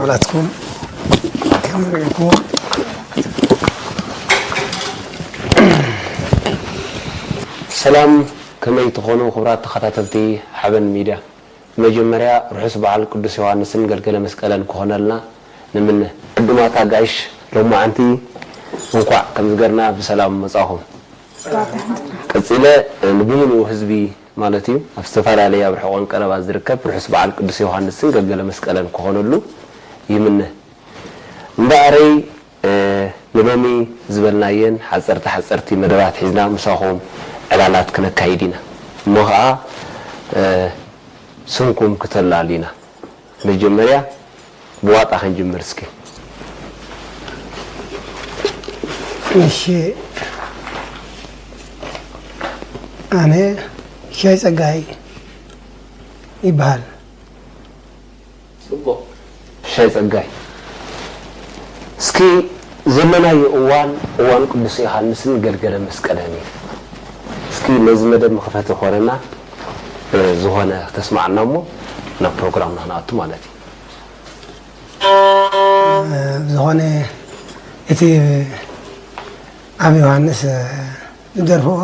ላትኩም ከምሪኩም። ሰላም፣ ከመይ ትኾኑ ክቡራት ተኸታተልቲ ሓበን ሚድያ? መጀመርያ ርሑስ በዓል ቅዱስ ዮሃንስን ገልገለ መስቀለን ክኾነልና ንምነ። ዕዱማት ኣጋይሽ ሎማዓንቲ እንኳዕ ከምዚ ገርና ብሰላም መጻኹም። ቀጺለ ንብምሉኡ ህዝቢ ማለት እዩ ኣብ ዝተፈላለየ ኣብ ርሑቕን ቀረባ ዝርከብ ርሑስ በዓል ቅዱስ ዮሃንስን ገልገለ መስቀለን ክኾነሉ ይምነ። እምበኣረይ ንሎሚ ዝበልናየን ሓፀርቲ ሓፀርቲ መደባት ሒዝና ምሳኹም ዕላላት ክነካይድ ኢና። እሞ ኸዓ ስምኩም ክተላሉ ኢና። መጀመርያ ብዋጣ ክንጅምር እስኪ። እሺ፣ ኣነ ሻይ ጸጋይ ይበሃል። ጽቡቕ። ሻይ ጸጋይ፣ እስኪ ዘለናዮ እዋን፣ እዋን ቅዱስ ዮሃንስን ገልገለ መስቀልን እዩ። እስኪ ነዚ መደብ መኽፈቲ ኮነና፣ እ፣ ዝኾነ ተስማዕና እሞ ናብ ፕሮግራምና ክንኣቱ ማለት እዩ። እ፣ ዝኾነ እቲ ኣብ ዮሃንስ፣ እ፣ ዝደርፍኦ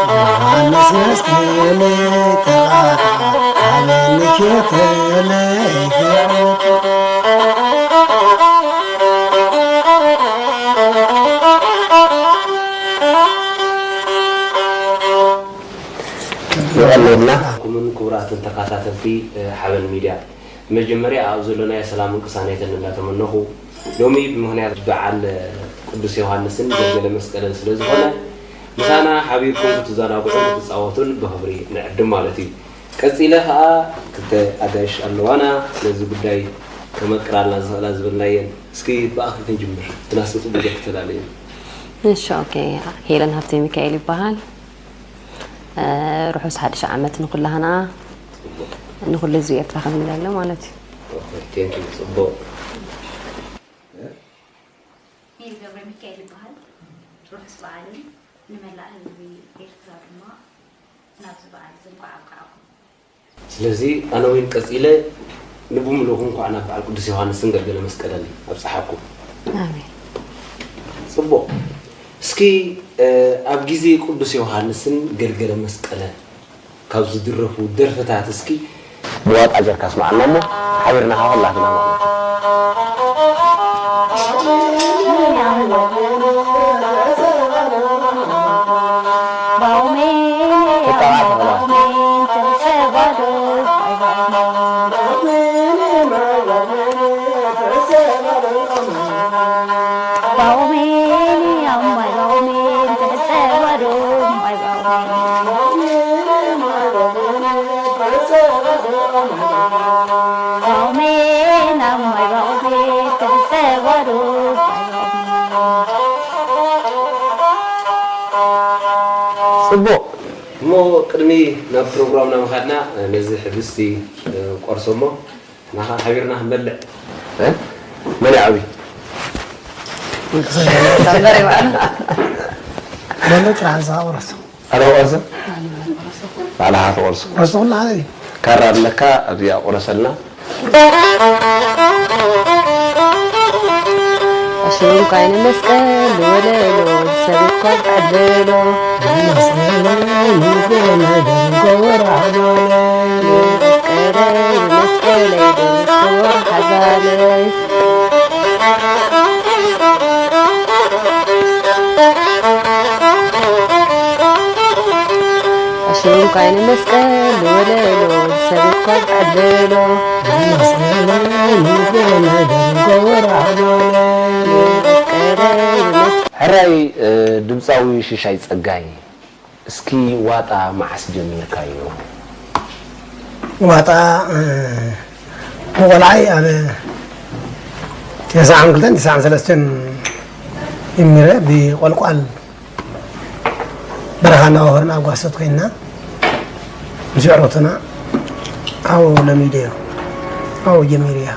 ዮሃንስ መስቀል ተባረኽ፣ ዓለም ምሽት ለይገርምት። የቐንየልና። ኩምን ክቡራትን ተኸታተልቲ፣ እ፣ ሓበን ሚድያ፣ መጀመርያ ኣብ ዘሎናዮ ሰላምን ቅሳነትን እንዳተመነኹ፣ ሎሚ ብምኽንያት በዓል ቅዱስ ዮሃንስን ገልገለ መስቀልን ስለ ዝኾነ፣ ምሳና ሓቢርኩም ክትዘናግዑን ክትጻወቱን ብኽብሪ ንዕድም ማለት እዩ። ቀጺለ ኸኣ ክልተ ኣጋይሽ ኣለዋና፣ ነዚ ጉዳይ ከመቅራልና ዝኽእላ ዝበልናየን። እስኪ ብኣኺ ክንጅምር፣ ብናስቲ ጽቡቕ ክትተላለዩ። እሺ፣ ኦኬ። ሄለን ሃብተ ሚካኤል ይበሃል። እ፣ ርሑስ ሓድሽ ዓመት ንኩላህና፣ ንኩሉ ህዝቢ ኤርትራ ክንብለሉ ማለት እዩ። ኦኬ፣ ቴንክ ዩ፣ ጽቡቕ። ሜሪ ገብረ ሚካኤል ይበሃል። ርሑስ በዓልን ንመላእ ህዝቢ ኤርትራ ድማ ናብዚ በዓል እዚ እንኳዕ ኣብቅዓኩም። ስለዚ ኣነ እውን ቀጺለ ንብምልኡኹም እንኳዕ ናብ በዓል ቅዱስ ዮሃንስን ገልገለ መስቀልን ኣብጽሓኩም። ኣሜን። ጽቡቕ። እስኪ፣ እ፣ ኣብ ግዜ ቅዱስ ዮሃንስን ገልገለ መስቀለን ካብ ዝድረፉ ደርፍታት እስኪ ብዋጣ ጌርካ ኣስምዓና እሞ ሓቢርና ከኣ ኩላትና ማለት እዩ። ጽቡቕ። እሞ ቅድሚ ናብ ፕሮግራምና ምኻድና፣ ነዚ ሕብስቲ፣ እ፣ ቆርሶ እሞ ንኻ ሓቢርና ክንበልዕ። እ? መን ይዓቢ? ሳምበር ይበዓል። በሎ ጥራሕ ንስኻ ቁረሶ። ኣነ ክቆርሶ? ባዕልኻ ትቆርሶ። ቁረሶ ኩሉ ሓደ እዩ። ካራ ኣለካ፣ ኣብዚኣ ቁረሰልና። ኣሽሩም ካይነ መስቀል ወለሎ፣ ሰብ እኳ ተዓለሎ። መስቀለይ፣ መስቀለይ፣ ደንጎ ወራሕዛለይ። ኣሽሩም ካይነ መስቀል ወለሎ፣ ሰብ እኳ ተዓለሎ። መስቀለይ፣ መስቀለይ፣ ደንጎ ወራሕዛለይ። መስቀለይ፣ መስ- ሕራይ፣ እ፣ ድምፃዊ ሽሻይ ጸጋይ፣ እስኪ ዋጣ መዓስ ጀሚርካዮ? ዋጣ፣ እ፣ ብቆልዓይ ኣብ ተስዓን ክልተን ተስዓን ሰለስተን ጀሚረ ብቆልቋል በረኻ እናወፈርና ኣብ ጓሶት ኮይንና ምስ ኣዕሩኽትና ኣብኡ ለሚደዮ። ኣብኡ ጀሚሩ እያ።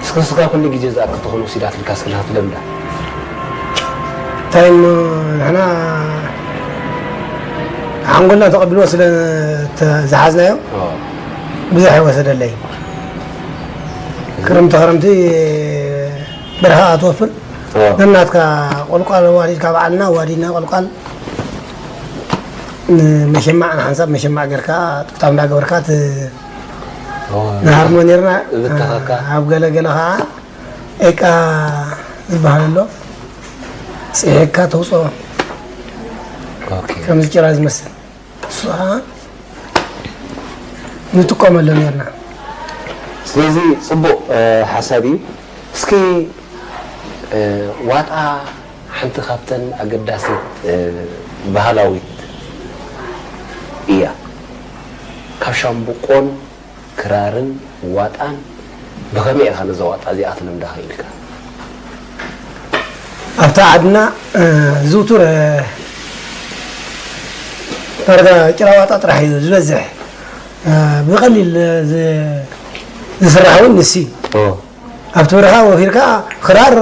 እስከ ስጋ ኩሉ ግዜ ዝኣክል ትኾን ወሲዳትልካ እስከ ክትለምዳ። እንታይ እሞ ንሕና ሓንጎልና ተቐቢልዎ ስለ ዝሓዝናዮ ብዙሕ ኣይወሰደለይ። ክረምቲ ክረምቲ በረኻ ትወፍር ነናትካ ቆልቋል ዋዲድካ በዓልና ዋዲድና ቆልቋል ንመሸማዕ ንሓንሳብ መሸማዕ ጌርካ ጥብጣብ እንዳገበርካ ንሃርሞ ነርና። እብተኻካ። ኣብ ገለ ገለ ከዓ ኤቃ ዝበሃል ኣሎ። ፅሒካ ተውፅኦ። ከምዚ ጭራ ዝመስል እሱ ከዓ ንጥቀመሉ ነርና። ስለዚ ፅቡቕ ሓሳብ እዩ። እስኪ ዋጣ ሓንቲ ካብተን ኣገዳሲት ባህላዊት እያ። ካብ ሻምብቆን ክራርን ዋጣን ብኸመይ ኢኻ ነዛ ዋጣ እዚኣ ክትለምዳ ክኢልካ? ኣብታ ዓድና ዝውቱር ዳርጋ ጭራ ዋጣ ጥራሕ እዩ ዝበዝሕ። ብቐሊል ዝስራሕ እውን ንሲ ኣብቲ በረኻ ወፊርካ ክራር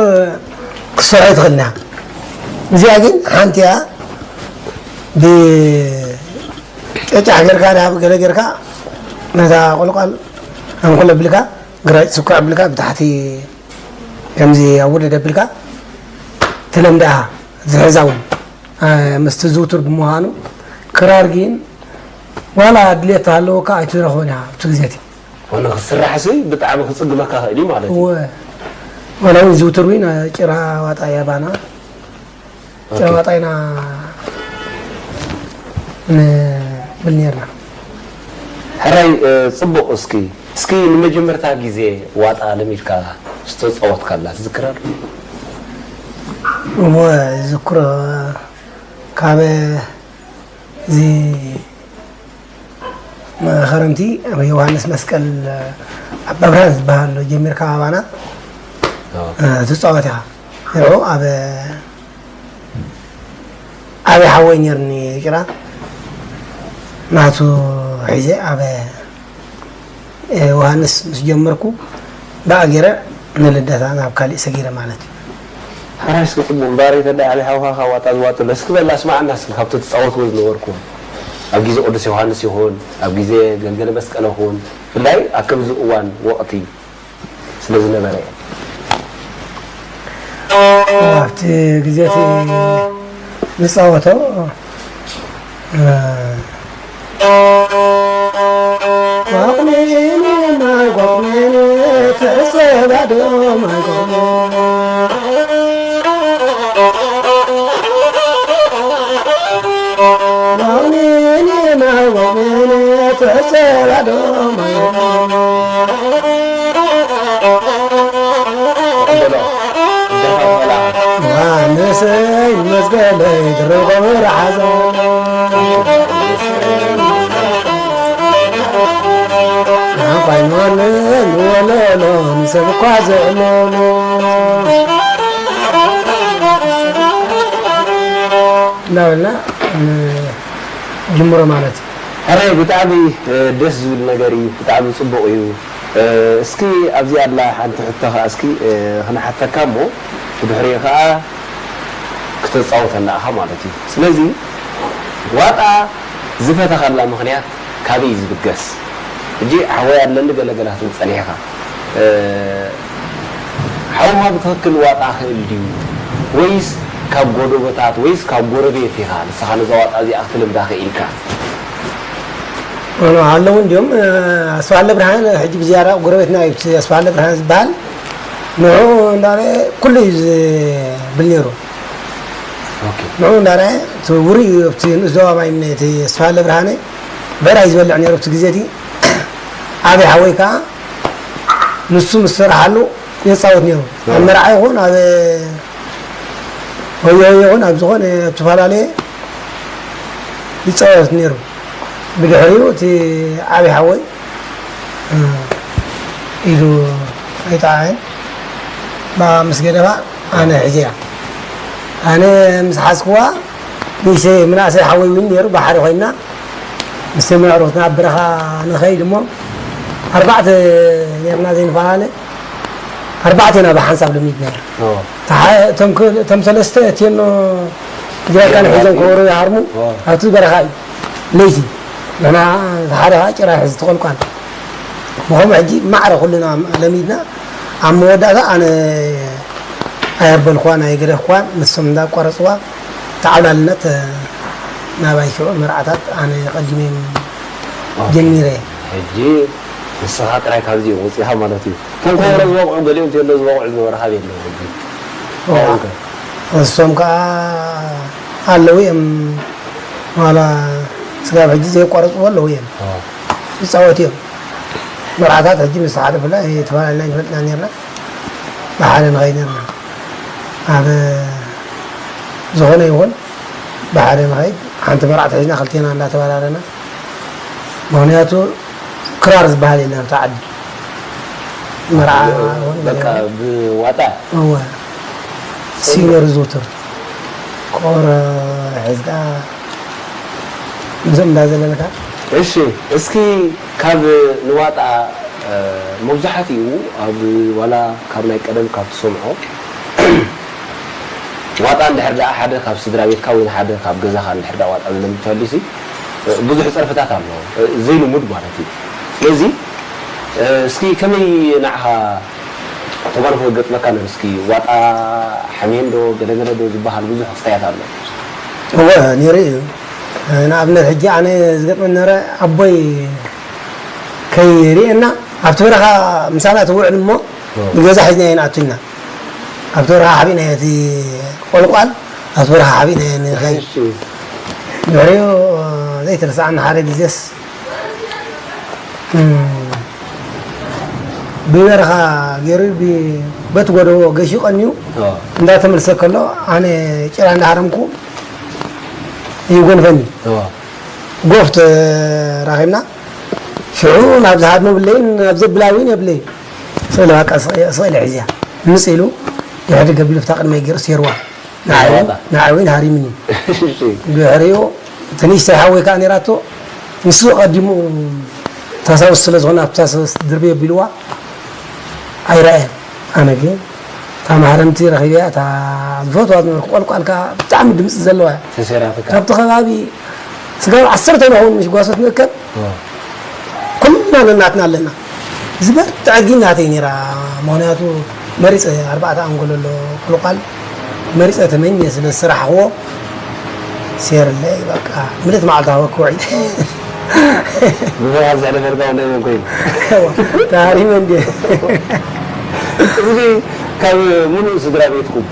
ክትሰርሖ ኣይትኽእልን ኢኻ። እዚኣ ግን ሓንቲ እያ። ብጨጫሕ ጌርካ ድሃብ ገለ ጌርካ ነታ ቆልቋል ኣንኮል ኣቢልካ ግራጭ ስኳዕ ኣቢልካ ብታሕቲ ከምዚ ኣውደድ ኣቢልካ ትለምዳ ኢኻ። ዝሕዛ እውን ምስቲ ዝውቱር ብምዃኑ ክራር ግን ዋላ ድሌት ተሃለወካ ኣይትረኽቦን ኢኻ ኣብቲ ግዜ እቲ። ኮነ ክስራሕ ሲ ብጣዕሚ ክፅግመካ ክእል እዩ ማለት እዩ። እወ ዋላ እውን ዝውትር እውን ጭራ ዋጣ እያ ባና ጭራ ዋጣ ኢና ንብል ነርና። ሕራይ ፅቡቕ እስኪ እስኪ ንመጀመርታ ግዜ ዋጣ ለሚድካ ዝተፃወትካላ ትዝክራ ዶ? እወ ዝክሮ ካብ እዚ መኸረምቲ ዮሃንስ መስቀል ኣባ ብርሃን ዝበሃል ኣሎ ጀሚርካ ኣባና ትፃወት ኢኻ። ንዑ ኣብ ዓብዪ ሓወይ ነርኒ ጭራ ናቱ ሒዘ ኣብ ዮሃንስ ምስ ጀመርኩ ብኣ ገይረ ንልደታ ናብ ካሊእ ሰጊረ ማለት እዩ። ሓራይ እስኪ ፅቡቅ እምበኣር እንተ ደኣ ዓብዪ ሓውካ ካብ ዋጣ ዝዋጥሎ እስኪ በል ኣስማዓና እስኪ ካብቲ ትፃወትዎ ዝነበርኩም ኣብ ግዜ ቅዱስ ዮሃንስ ይኹን ኣብ ግዜ ገልገለ መስቀል ይኹን ብፍላይ ኣብ ከምዚ እዋን ወቕቲ ስለ ዝነበረ እየ። ኣብቲ ግዜ እቲ ንፃወቶ ዮሃንሰይ መስገለይ ትረኸቦ ረሓዘ ናባይ ንወለል ንወለሎ ንሰብ እኳ ዘዕለሎ እናበልና ጅምሮ ማለት እዩ። ሕራይ ብጣዕሚ ደስ ዝብል ነገር እዩ፣ ብጣዕሚ ፅቡቕ እዩ። እስኪ ኣብዚኣ ኣላ ሓንቲ ሕቶ ከዓ እስኪ ክንሓተካ እሞ ብድሕሪኡ ከዓ ክተፃውተና ኢኻ ማለት እዩ። ስለዚ ዋጣ ዝፈተኻላ ምኽንያት ካበይ እዩ ዝብገስ? ሕጂ ሓወይ ኣለኒ ገለገለ ክትብል ፀኒሕኻ። ሓውኻ ብትኽክል ዋጣ ክእል ድዩ ወይስ ካብ ጎደቦታት ወይስ ካብ ጎረቤት ኢኻ ንስኻ ነዛ ዋጣ እዚኣ ክትልምዳ ክኢልካ? ኣለዉ እንዲዮም ኣስፋለ ብርሃን ሕጂ ብዝያዳ ጎረቤትና እዩ ኣስፋለ ብርሃን ዝበሃል ንዑ እንዳለ ኩሉ እዩ ዝብል ነይሩ ንዑ እንዳለ እቲ ውሩይ እዩ ኣብቲ ንእስ ዞባ ማይ እቲ ኣስፋለ ብርሃነ ብዕራይ ዝበልዕ ነይሩ ኣብቲ ግዜ እቲ ዓብዪ ሓወይ ከዓ ንሱ ምስ ሰራሓሉ የፃወት ነይሩ ኣብ መርዓ ይኹን ኣብ ወዮ ወዮ ይኹን ኣብ ዝኾነ ኣብ ዝተፈላለየ ይፃወት ነይሩ ብድሕሪኡ እቲ ዓብዪ ሓወይ ኢዱ ኣይጠዓየን ብኣ ምስ ገደፋ ኣነ ሕዝያ ኣነ ምስ ሓዝክዋ ንእሽተይ ምናእሰይ ሓወይ እውን ነይሩ ብሓደ ኮይንና ምስቲ ምዕሩት ናብ በረኻ ንኸይድ እሞ ኣርባዕተ ኔርና ዘይንፈላለ፣ ኣርባዕተ ኢና ብሓንሳብ ለሚድና። እቶም ሰለስተ እቴኖ ጊራካን ሒዞም ከበሮ ይሃርሙ። ኣብቲ በረኻ እዩ ለይቲ፣ ንሕና ሓደ ከዓ ጭራ ሕዚ ተቆልቋል። ብኸምኡ ሕጂ ማዕረ ኩልና ለሚድና። ኣብ መወዳእታ ኣነ ኣየርበልኳን ኣየገደፍኳን፣ ንሶም እንዳቋረፅዋ ተዓብላልነት ናባይ ሽዑ መርዓታት ኣነ ቀዲመ ጀሚረ። ሕጂ ንስኻ ጥራይ ካብዚኦም ወፂኻ ማለት እዩ። እቶም ከበሮ ዝበቕዑ ገሊኦም እንተሎ ዝበቕዑ ዝነበረ ካበይ ኣለዉ ሕጂ? እዋ፣ እሶም ከዓ ኣለዉ እዮም። ዋላ ስጋብ ሕጂ ዘየቋረፅዎ ኣለዉ እዮም። ይፃወት እዮም። መርዓታት ሕጂ ምስ ሓደ ብላ ተፈላለና ይፈልጥና ነርና። ብሓደ ንኸይድ ነርና። ኣብ ዝኾነ ይኹን ብሓደ ንኸይድ፣ ሓንቲ መርዓት ሒዝና ክልቴና እንዳተባላለና። ምኽንያቱ ክራር ዝበሃል የለን ኣብታ ዓዲ። መርዓ እውን በቃ ገለ ብዋጣ። እወ። ሲኒየር ዝውትር ቆረ ሒዝካ ምስኦም እንዳዘለልካ። እሺ፣ እስኪ ካብ ንዋጣ መብዛሕትኡ ኣብ ዋላ ካብ ናይ ቀደም ካብ ትሰምዖ ዋጣ እንድሕር ደኣ ሓደ ካብ ስድራ ቤትካ ወይ ሓደ ካብ ገዛኻ እንድሕር ደኣ ዋጣ ዝለምድ ተልዩሲ ብዙሕ ጸርፍታት ኣሎ ዘይልሙድ ማለት እዩ። ስለዚ እስኪ ከመይ ንዓኻ ተጓንፎ ገጥመካ ነር እስኪ ዋጣ ሓሜን ዶ ገለገለ ዶ ዝበሃል ብዙሕ ክስታያት ኣሎ። እወ ነይሩ እዩ። ንኣብነት ሕጂ ኣነ ዝገጥመኒ ነረ ኣቦይ ከይርእየና ኣብቲ በረኻ ምሳና ትውዕል እሞ ንገዛ ሒዝና ኢና ኣቱና ኣብቲ በረኻ ሓቢእና እቲ ቆልቋል ኣብቲ በረኻ ሓቢእና ንኸይ ድሕሪኡ ዘይትርስዓኒ ሓደ ግዜስ ብበረኻ ገይሩ በቲ ጎደቦ ገሺ ቀንዩ እንዳተመልሰ ከሎ ኣነ ጭራ እንዳሃረምኩ ይጎንፈኒ ጎፍ ተራኺብና ሽዑ ናብ ዝሃድሞ ብለይን ናብ ዘብላዊን የብለይን ስእለ በቃ ስእለ ሒዝያ ምስ ኢሉ ይሕድግ ኣቢሉ ብታ ቅድመይ ገይሩ ሴርዋ ንዓይ እውን ሃሪምኒ ድሕሪኡ እቲ ንእሽተይ ሓወይ ከዓ ነይራቶ ንሱ ቀዲሙ ታሳውስ ስለ ዝኾነ ኣብቲ ታሳውስ ድርበይ ኣቢልዋ ኣይረኣየን ኣነ ግን እታ ማህረምቲ ረኺበያ እታ ዝፈትዋ ዝነበርኩ ቆልቋል ከዓ ብጣዕሚ ድምፂ ዘለዋ እያ ተሰራትካ ካብቲ ከባቢ ስጋብ ዓሰርተ ንኸውን ምሽ ጓሶት ንእከብ ኩልና ነናትና ኣለና ዝበርትዐ ግን ናተይ ነይራ ምክንያቱ መሪፀ ኣርባዕተ ኣንጎሎ ኣሎ ቁልቋል መሪፀ ተመኘ ስለ ዝሰራሕክዎ ሴርለይ በቃ ምልእቲ መዓልቲ ሃበክዎ ዒለ ብመባል ዘዕለፈልካ ወደ መን ኮይኑ ተሃሪመ እንዲ እዚ ካብ ምሉእ ስድራ ቤትኩም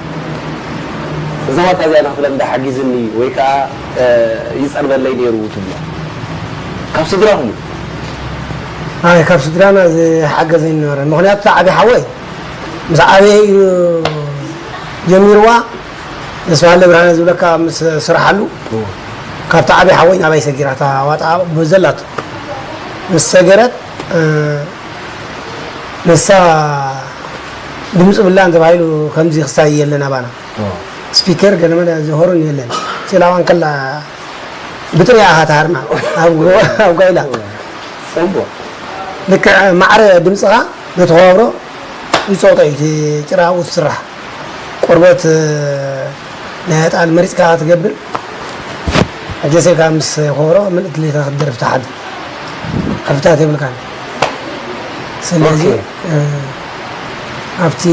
እዛ ዋጣ እዚኣ ንክትለምዳ ሓጊዝኒ ወይ ከዓ ይፀርበለይ ነይሩ ትብሎ ካብ ስድራኹም ኣይ ካብ ስድራና ዝሓገዘ ይነበረ ምክንያቱ ዓብዪ ሓወይ ምስ ዓበየ እዩ ጀሚርዋ ንስብሃለ ብርሃነ ዝብለካ ምስ ስርሓሉ ካብቲ ዓብዪ ሓወይ ናባይ ሰጊራ እታ ዋጣ ዘላቶ ምስ ሰገረት ንሳ ድምፂ ብላን ተባሂሉ ከምዚ ክሳይ የለን ኣባና ስፒከር ገለመለ ዝሆርን የለን ሴላዋን ከላ ብጥሪያ ኢኻ ትሃርማ ኣብ ጓይላ ልክዕ ማዕረ ድምፅኻ ነቲ ከዋብሮ ይፀውጦ እዩ እቲ ጭራ ኣብኡ ዝስራሕ ቆርበት ናይ ኣጣል መሪፅካ ትገብር ኣጀሴካ ምስ ከበሮ ምልእቲ ሌታ ክትደርፍ ትሓድር ከፍታት የብልካን ስለዚ ኣብቲ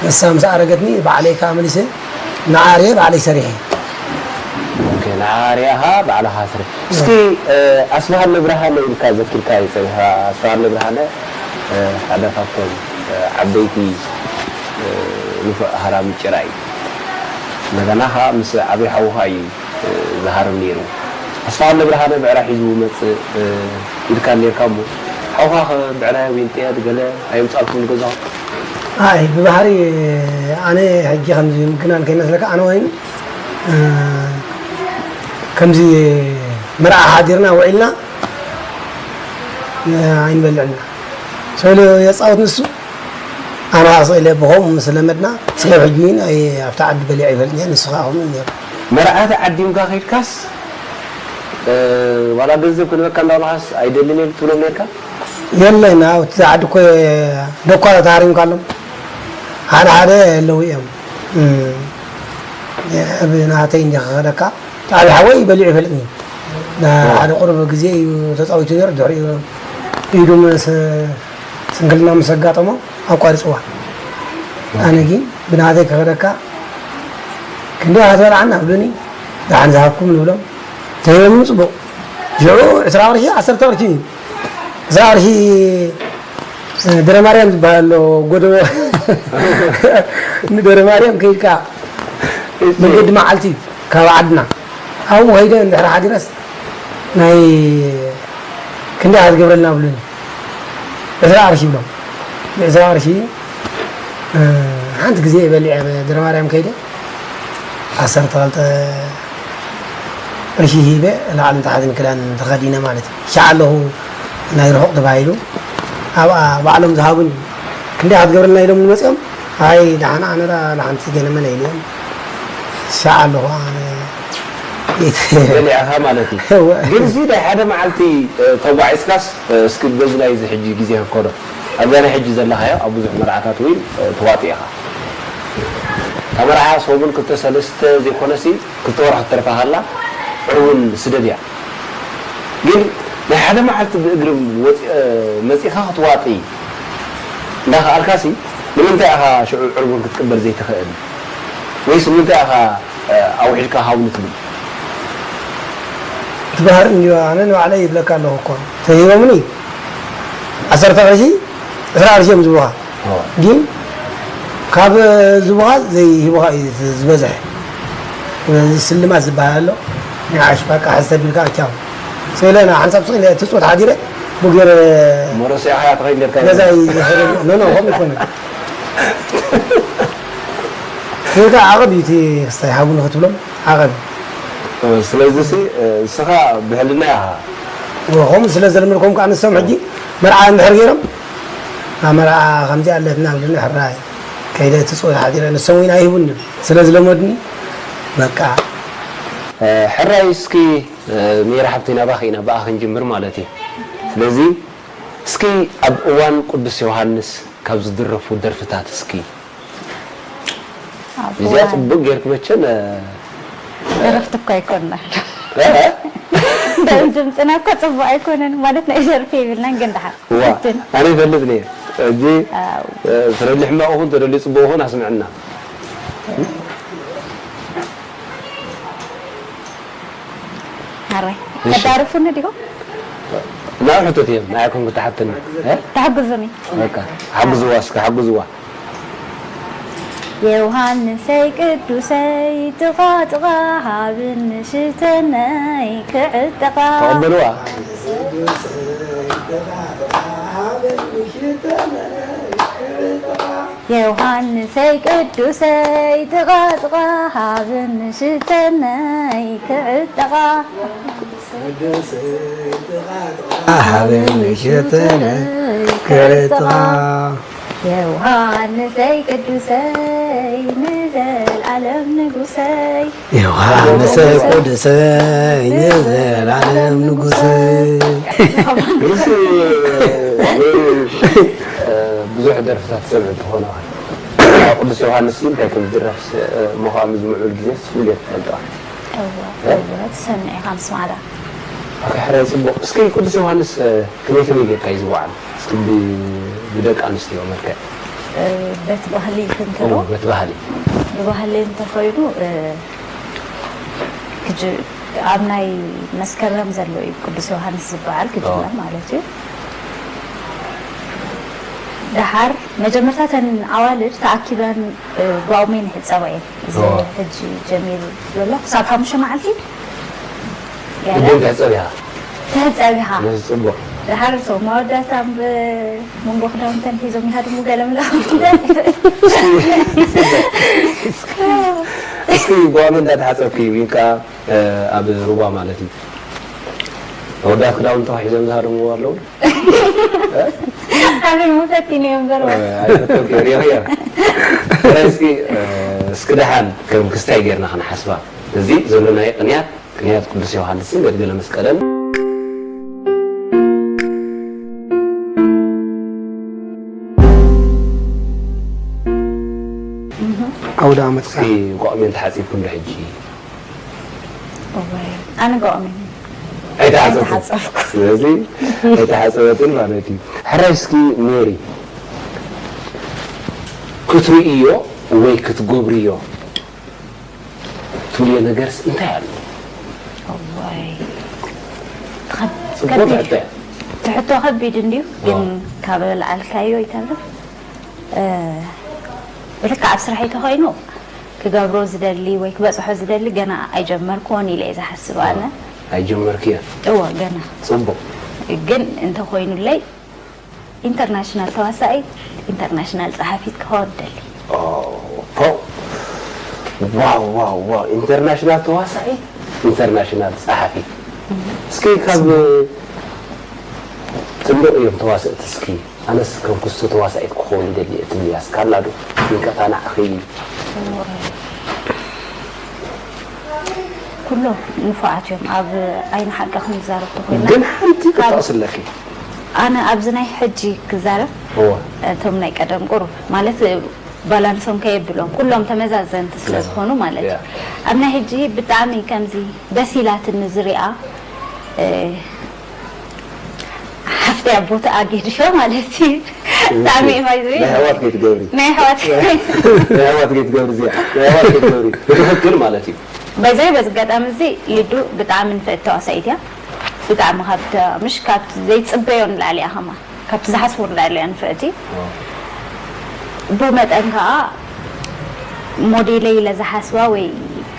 ንሳ ምስ ኣረገትኒ ባዕለይ ከዓ መሊሰ ንዓርየ ባዕለይ ሰሪሐ ንዓርያኻ ባዕልኻ ስርሕ እስኪ ኣስብሃለ ብርሃነ ኢልካ ዘኪርካ ይፀኒሕካ ኣስብሃለ ብርሃነ ሓደ ካብቶም ዓበይቲ ንፉዕ ሃራሚ ጭራ እዩ። እንደገና ከዓ ምስ ዓብይ ሓውካ እዩ ዝሃርም ነይሩ። ኣስፋሃለ ብርሃነ ብዕራይ ሒዙ መፅእ ኢልካ ነርካ እሞ ሓውካ ከ ብዕራይ ወይ ንጥየል ገለ ኣየምፃልኩም ንገዛኩም? ኣይ ብባህሪ ኣነ ሕጂ ከምዚ ምግናን ከይመስለካ ኣነ ወይም ከምዚ መርዓ ሓዲርና ውዒልና ኣይንበልዕና ስለ የፃወት ንሱ ኣነ ከዓ ስኢለ ብኸምኡ ምስ ለመድና ስጋብ ሕጂ እውን ኣይ ኣብታ ዓዲ በሊዐ ይፈልጥ እየ ንሱ ከዓ ከምኡ ነይሩ መርዓ ተዓዲምካ ከይድካስ እ፣ ዋላ ገንዘብ ክንበካ እንዳብልኻስ ኣይደልን እየ ትብሎም ነርካ? የለን፣ ኣብቲ ዓዲ እኮ ደኳ ተሃሪምካ ኣሎም። ሓደ ሓደ ኣለዉ እዮም። እም፣ ብናተይ እንዲኻ ከደካ፣ ዓቢ ሓወይ በሊዑ ይፈልጥኒ። ና-፣ ሓደ ቁሩብ ግዜ እዩ ተጻዊቱ ነይሩ፣ ድሕሪኡ ኢዱ ምስ ስንክልና ምስ ኣጋጠሞ ኣቋሪጽዋ። ኣነ ግን ብናተይ ክኸደካ ክንደይ ኢኻ ትበልዓና ኣብሉኒ፣ ደሓን ዝሃብኩም ንብሎም። ተሂቦምኒ ጽቡቕ። ሽዑ ዕስራ ቅርሺ፣ ዓሰርተ ቅርሺ እዩ። ዕስራ ቅርሺ ደብረ ማርያም ዝበሃል ኣሎ፣ ጎደቦ ንደብረ ማርያም ከይድካ እሺ። መንገዲ መዓልቲ እዩ ካብ ዓድና። ኣብኡ ከይደ እንድሕር ሓዲረስ ናይ ክንደይ ኢኻ ትገብረልና ብሉኒ። ዕስራ ቅርሺ ይብሎም። ዕስራ ቅርሺ፣ እ፣ ሓንቲ ግዜ በሊዐ ደብረ ማርያም ከይደ ዓሰርተ ክልተ ቅርሺ ሂበ ላዕልን ታሕትን ክዳን ተኸዲነ ማለት እዩ። ሻዕ ኣለኹ ናይ ርሑቕ ተባሂሉ ኣብኣ ባዕሎም ዝሃቡኒ። ክንደይ ኢኻ ትገብረልና ኢሎም መጺኦም። ኣይ ደሓን ኣነ ደኣ ንሓንቲ ገለመለ ኢልዮም። ሻዕ ኣለኹ ኣነ። በሊዕኻ ማለት እዩ። እወ። ግን እዚ ናይ ሓደ መዓልቲ፣ እ፣ ተጓዒዝካስ፣ እ፣ እስኪ በዚ ናይ እዚ ሕጂ ግዜ ክንከዶ። ኣብዛ ናይ ሕጂ ዘለኻዮ ኣብ ብዙሕ መርዓታት እውን፣ እ፣ ተዋጢ ኢኻ። እታ መርዓ ሰሙን ክልተ ሰለስተ ዘይኮነሲ ክልተ ወርሒ ክትተርፋ ከላ ዕርቡን ስደድ እያ። ግን ናይ ሓደ መዓልቲ ብእግሪ ወፂ-፣ እ፣ መፂኻ ክትዋጢ እንዳኸኣልካሲ ንምንታይ ኢኻ ሽዑ ዕርቡን ክትቅበል ዘይትኽእል? ወይስ ንምንታይ ኢኻ፣ እ፣ ኣውሒድካ ሃብኒ ትብል? እቲ ባህሪ እንድዩ፣ ኣነ ንባዕለይ ይብለካ ኣለኹ እኮ። ተሂቦምኒ ዓሰርተ ቅርሺ፣ ዕስራ ቅርሺ እዮም ዝህቡኻ። እዎ። ግን ካብ ዝህቡኻ ዘይህቡኻ እዩ ዝበዝሐ። ስለዚ ስልማት ዝበሃል ኣሎ። ንዓሽ በቃ ሕዝ ተቢልካ ቻው። ስለ ና ሓንሳብ ስቕ ኢለ ትጽወት ሓዲረ፣ ብኡ ገይረ እሞ ረሲዕኻያ ትኸይድ ነርካ ገዛ እዩ። ይዝሕር። ኖ፣ ኖ፣ ከምኡ ይኮነ። ወይ ከዓ ዓቐብ እዩ እቲ ክስታይ ሃቡኒ ክትብሎም ዓቐብ። እ፣ ስለዚ ሲ፣ እ፣ ንስኻ ብሕልና ኢኻ። እዎ፣ ከምኡ ስለ ዘለመድኩም ከዓ ንሶም ሕጂ መርዓ እንድሕር ገይሮም፣ ኣብ መርዓ ከምዚ ኣለትና ብሉኒ ሕራይ ከይደ እቲ ጾታ ሓዲረ ንሶም እውን ኣይህቡኒ ስለ ዝለመዱኒ በቃ። እ፣ ሕራይ እስኪ፣ እ፣ ሜሪ ሓብተይ ናባኺ ኢና፣ ብኣ ክንጅምር ማለት እዩ። ስለዚ እስኪ ኣብ እዋን ቅዱስ ዮሃንስ ካብ ዝድረፉ ደርፍታት እስኪ ኣብ እዚኣ እዋን ጽቡቅ ጌርክ መቸም፣ እ፣ ደረፍቲ እኮ ኣይኮንና። እ? ድምፅና እኮ ጽቡቅ ኣይኮነን ማለት ናይ ደርፊ የብልናን፣ ግን ደሓር እዋ፣ ፈትን። ኣነ ይፈልጥ ነየ። ሕጂ፣ ኣው። እ፣ ፍረድሊ ሕማቕ ይኹን ተደልዩ ጽቡቅ ይኹን ኣስምዕና። ኣራይ፣ እሺ። ተዳርፉኒ ዲኹም? ናብ ሕቶት እዮም፣ ንዓይኩም ክትሓትኒ። እ? ተሓግዙኒ። በቃ፣ ሓግዝዋ እስከ፣ ሓግዝዋ። ዮሃንሰይ ቅዱሰይ ጥቓ ጥቓ ሃብኒ ሽተነይ ክዕጠቓ። ተቐበልዋ። ዮሃንሰይ ቅዱሰይ ጥቓ ጥቓ ሃብኒ ሽተነይ ክዕጠቓ። ሃብኒ ሽተነይ ክዕጠቓ። ዮሃንሰይ ቅዱሰይ ንዘልኣለም ንጉሰይ። ዮሃንሰይ ቅዱሰይ ንዘልኣለም ንጉሰይ። ርሱን፣ እ፣ ብዙሕ ደርፍታት ትሰምዕ ትኾን ኢኻ። ቅዱስ ዮሃንስ ግን እንታይ ከም ዝድረፍ ስ-፣ እ፣ ምዃኑ ዝምዕብል ግዜ ስፍል ጌርካ ትፈልጥ ኢኻ። እወ፣ እ? እወ፣ ትሰምዕ ኢኻ ምስ ማዕዳ። ኣኸ፣ ሕራይ ጽቡቕ። እስኪ ቅዱስ ዮሃንስ፣ እ፣ ከመይ ከመይ ጌርካ እዩ ዝወዓል? እስኪ ብ-፣ ብደቂ ኣንስትዮ መልክዕ። እ፣ በቲ ባህሊ ክንከዶ? እወ፣ በቲ ባህሊ። ብባህሊ እንተኾይኑ፣ እ፣ ክጅ-፣ ኣብ ናይ መስከረም ዘሎ እዩ ቅዱስ ዮሃንስ ዝበዓል ክጅመር ኦ። ማለት እዩ። ደሓር መጀመርታ እተን ኣዋልድ ተኣኪበን፣ እ፣ ጓውሜን ይሕጸባ እየን። እዚ ኦ። ሕጂ ጀሚሩ ዘሎ ክሳብ ሓሙሽተ መዓልቲ ገለ ግድን ትሕጸብ ኢኻ። ትሕጸብ ኢኻ። ነዚ ጽቡቕ። ደሓር እቶም መወዳእታ ብ-፣ መንጎ ክዳውንተን ሒዞም ይሃድሙ ገለ ምለ። እስኪ ጓኑ እንዳተሓጸብኪ ዊንካ፣ እ፣ ኣብ ሩባ ማለት እዩ። መወዳእታ ክዳውንቲ ሒዞም ዝሃድሙ ኣለዉ። ኣበይ መፈቲኒ እዮም እምበር። እ፣ ኣይፈተንኩ፣ ሪኦ እየ። እስኪ፣ እ፣ እስኪ ደሓን ከም ክስታይ ጌርና ክንሓስባ። እዚ ዘሎናዮ ቅንያት ቅንያት ቅዱስ ዮሃንስን ገልገለ መስቀለን። ኣውደ ዓመት እስኪ እንቋቑሜን ተሓጺብኩ እንዶ ሕጂ? እዋይ፣ ኣነ እንቋቑሜን ኣይተሓጸብኩ። ኣይተሓጸብኩ። ስለዚ ኣይተሓጸበትን ማለት እዩ። ሕራይ እስኪ ሜሪ ክትርእዮ ወይ ክትገብርዮ ትብልዮ ነገርስ እንታይ ኣሎ? እዋይ፣ ትኸ- ጽቡቅ ከቢድ ሕቶ። ትሕቶ ከቢድ እንድዩ፣ ግን ካብ ለዓልካዮ ይተርፍ። እ፣ ብልክዕ ኣብ ስራሐይ ተኾይኑ ክገብሮ ዝደሊ ወይ ክበጽሖ ዝደሊ ገና ኣይጀመርኩዎን ኢለ እየ ዝሓስብ ኣነ። ኣይጀመርክዮ? እወ፣ ገና። ጽቡቅ። ግን እንተኾይኑለይ ኢንተርናሽናል ተዋሳኢት፣ ኢንተርናሽናል ጸሓፊት ክኸውን ደሊ። ኦ፣ ፖ። ዋው ዋው ዋው፣ ኢንተርናሽናል ተዋሳኢት፣ ኢንተርናሽናል ጸሓፊት። እስኪ ካብ ጽቡቅ እዮም ተዋሰእቲ። እስኪ ኣነስ ከም ክስቶ ተዋሳኢት ክኸውን ይደሊ እየ ትብልያ እስከ ኣላ ዶ? ይንቀታ ንዓኺ። ኩሎም ንፉዓት እዮም። ኣብ ዓይኒ ሓቂ ክንዛረብ ተኮይና ግን ሓንቲ ክጠቕስለኪ። ኣነ ኣብዚ ናይ ሕጂ ክዛረብ እወ። እቶም ናይ ቀደም ቁሩብ ማለት ባላንሶም ከየብሎም ኩሎም ተመዛዘንቲ ስለ ዝኾኑ ማለት እዩ። ያ። ኣብ ናይ ሕጂ ብጣዕሚ ከምዚ ደስ ኢላትኒ ዝሪኣ እ፣ ሓፍተይ ኣቦተኣ ጌድሾ ማለት እዩ። ብጣዕሚ እዩ ማይ ዝብል። ናይ ኣሕዋት ከይትገብሪ። ናይ ኣሕዋት ናይ ኣሕዋት ከይትገብሪ እዚኣ። ናይ ኣሕዋት ከይትገብሪ። ብትኽክል ማለት እዩ። ባይዘይ በዚ ኣጋጣሚ እዚ ልዱ ብጣዕሚ ንፍዕቲ ተዋሳኢት እያ። ብጣዕሚ ካብቲ ምሽ ካብቲ ዘይፅበዮ ንላዕሊ እያ ከማ ካብቲ ዝሓስቦ ንላዕሊ እያ ንፍዕቲ። ብኡ መጠን ከዓ ሞዴለይ ኢለ ዝሓስባ ወይ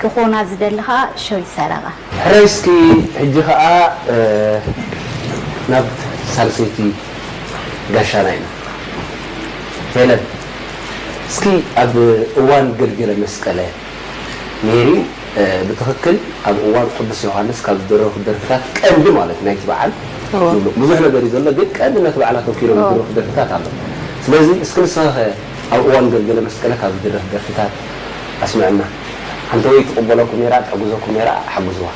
ክኾና ዝደሊ ከዓ ሸዊት ሰረቐ። ሕራይ እስኪ ሕጂ ከዓ እ፣ ናብ ሳልሰይቲ ጋሻና ኢና። ሄለን እስኪ ኣብ እዋን ገልገለ መስቀለ ሜሪ እ፣ ብትኽክል ኣብ እዋን ቅዱስ ዮሃንስ ካብ ዝደረፉ ደርፍታት ቀንዲ ማለት ናይቲ በዓል እዎ። ንብሎ። ብዙሕ ነገር እዩ ዘሎ፣ ግን ቀንዲ ነቲ በዓል ኣተኪሮም እዎ። ዝደረፉ ደርፍታት ኣሎ። ስለዚ እስኪ ንስኻ ኸ ኣብ እዋን ገልገለ መስቀለ ካብ ዝድረፍ ደርፍታት ኣስምዕና። ሓንቲ ወይ ትቕበለኩም ነይራ፣ ትሕግዘኩም ነይራ፣ ሓግዝዋ።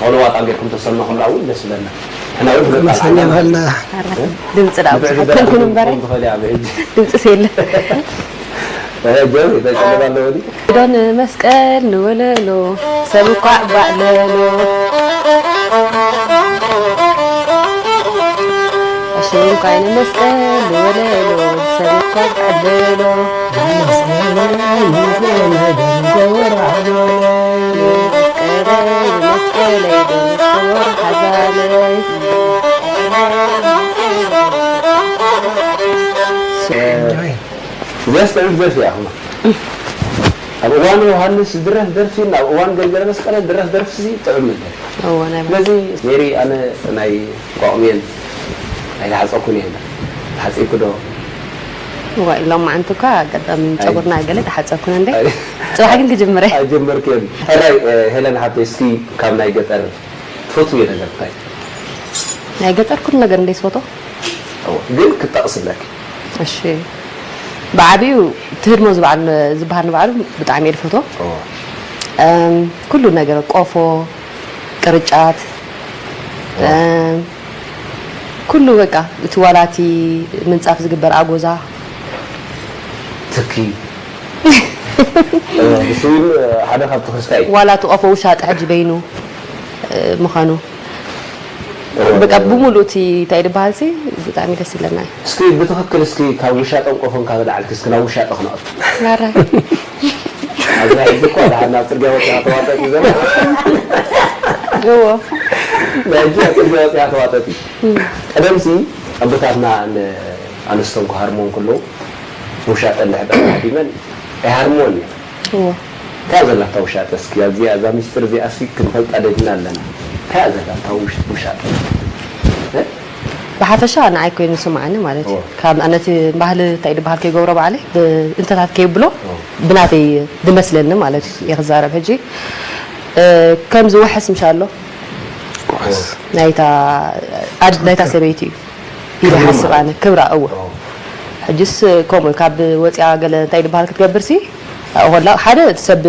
ኦሎ ዋጣ ጌርኩም ተሰማኹምላ እውን ደስ ይብለና። ሕና እውን ፍለጥ መሰኛ ኣልዓና። በልና ድምፂ ዳ ብዙሓት ኮንኩን እምበረ ትኽእል እያ ብሕጂ። ድምፂ ሴለ እ፣ ጆን፣ እንታይ ጸገም ኣለዎ ድዩ? ዶ ንመስቀል ንወለሎ ሰብ እኳ ባዕለሎ ኣሽሩም ካይነ መስቀል ንወለሎ ሰብ እኳ ባዕለሎ መስቀለይ መስቀለይ ደንኮር ሓዛለይ እዚኣ ስጥዕምቲ ደርፊ እያ። ኣብ እዋን ዮሃንስ ዝድረፍ ደርፊን ኣብ እዋን ገልገለ መስቀለ ዝድረፍ ደርፊ እዚ ጥዑም ነገር። እዎ፣ ናይ ስለዚ ሜሪ፣ ኣነ ናይ እንቋቑሜን ኣይተሓፀኩን እየ። ተሓፂብኩ ዶ? እዋ፣ ሎማዓንቲ እኳ ኣጋጣሚ ጨጉርና ገለ ተሓፀኩን እንዴ? ኣይ። ፅባሕ ግን ክጅምረ። ኣይጀመርክዮን። ሕራይ፣ እ፣ ሄለን ሓብተይ፣ እስኪ ካብ ናይ ገጠር ትፈትውዮ ነገር እንታይ? ናይ ገጠር ኩሉ ነገር እንደ ዝፈቶ። እዎ፣ ግን ክጠቕስለኪ። እሺ። ብዓቢኡ ትህድሞ ዝበዓል ዝበሃል ንባዕሉ ብጣዕሚ እየ ዝፈቶ። እዎ። እም፣ ኩሉ ነገር ቆፎ፣ ቅርጫት፣ እም፣ ኩሉ በቃ እቲ ዋላቲ ምንጻፍ ዝግበር ኣጎዛ። ትኪ። እዎ፣ ንሱ እውን ሓደ ካብ ትኽስታይ። ዋላ እቲ ቆፎ ውሻጠ ሕጂ በይኑ እ፣ ምዃኑ። እዎ። በቃ ብሙሉእ እቲ እንታይ ዝበሃል ሲ ብጣዕሚ ደስ ይብለና እዩ። እስኪ ብትኽክል እስኪ ካብ ውሻጠን ቆፎን ካብ ለዓልኪ እስኪ ናብ ውሻጠ ክነቕርብ። ናራይ። ኣብዚ ናይ ሕጂ እኮ ደሓር ናብ ጽርግያ ወፂኣ ተዋጠጥ እዩ ዘሎ። እዎ። ናይ ሕጂ ኣብ ጽርግያ ወፂኣ ተዋጠጥ እዩ። ቀደምሲ ኣቦታትና ን-፣ ኣንስቶም ክሃርሞም ከለዉ ውሻጠ እንድሕር ተሃዲመን ኣይሃርሞን እየን። እዎ። እንታይ ዘለታ ውሻጠ እስኪ ኣብዚኣ እዛ ሚስጥር እዚኣ እስኪ ክንፈልጣ ደሊና ኣለና። እንታይ ዘለታ ውሽ-፣ ውሻጠ? እ? ብሓፈሻ ንዓይ ኮይኑ ዝስምዓኒ ማለት እዩ። እዎ። ካብ ነቲ ባህሊ እንታይ ዝበሃል ከይገብሮ ባዕለይ ብ-፣ እንተታት ከይብሎ እዎ። ብናተይ ዝመስለኒ ማለት እዩ እየ ክዛረብ። ሕጂ እ፣ ከም ዝውሕስ ምሽ ኣሎ ናይታ ኣድ-፣ ናይታ ሰበይቲ እዩ ኢለ ሓስብ ኣነ ክብራ። እዎ። ሕጅስ ከምኡ ካብ ወፂኣ ገለ እንታይ ዝበሃል ክትገብር ሲ ኣብኡ ከላ ሓደ እቲ ሰብ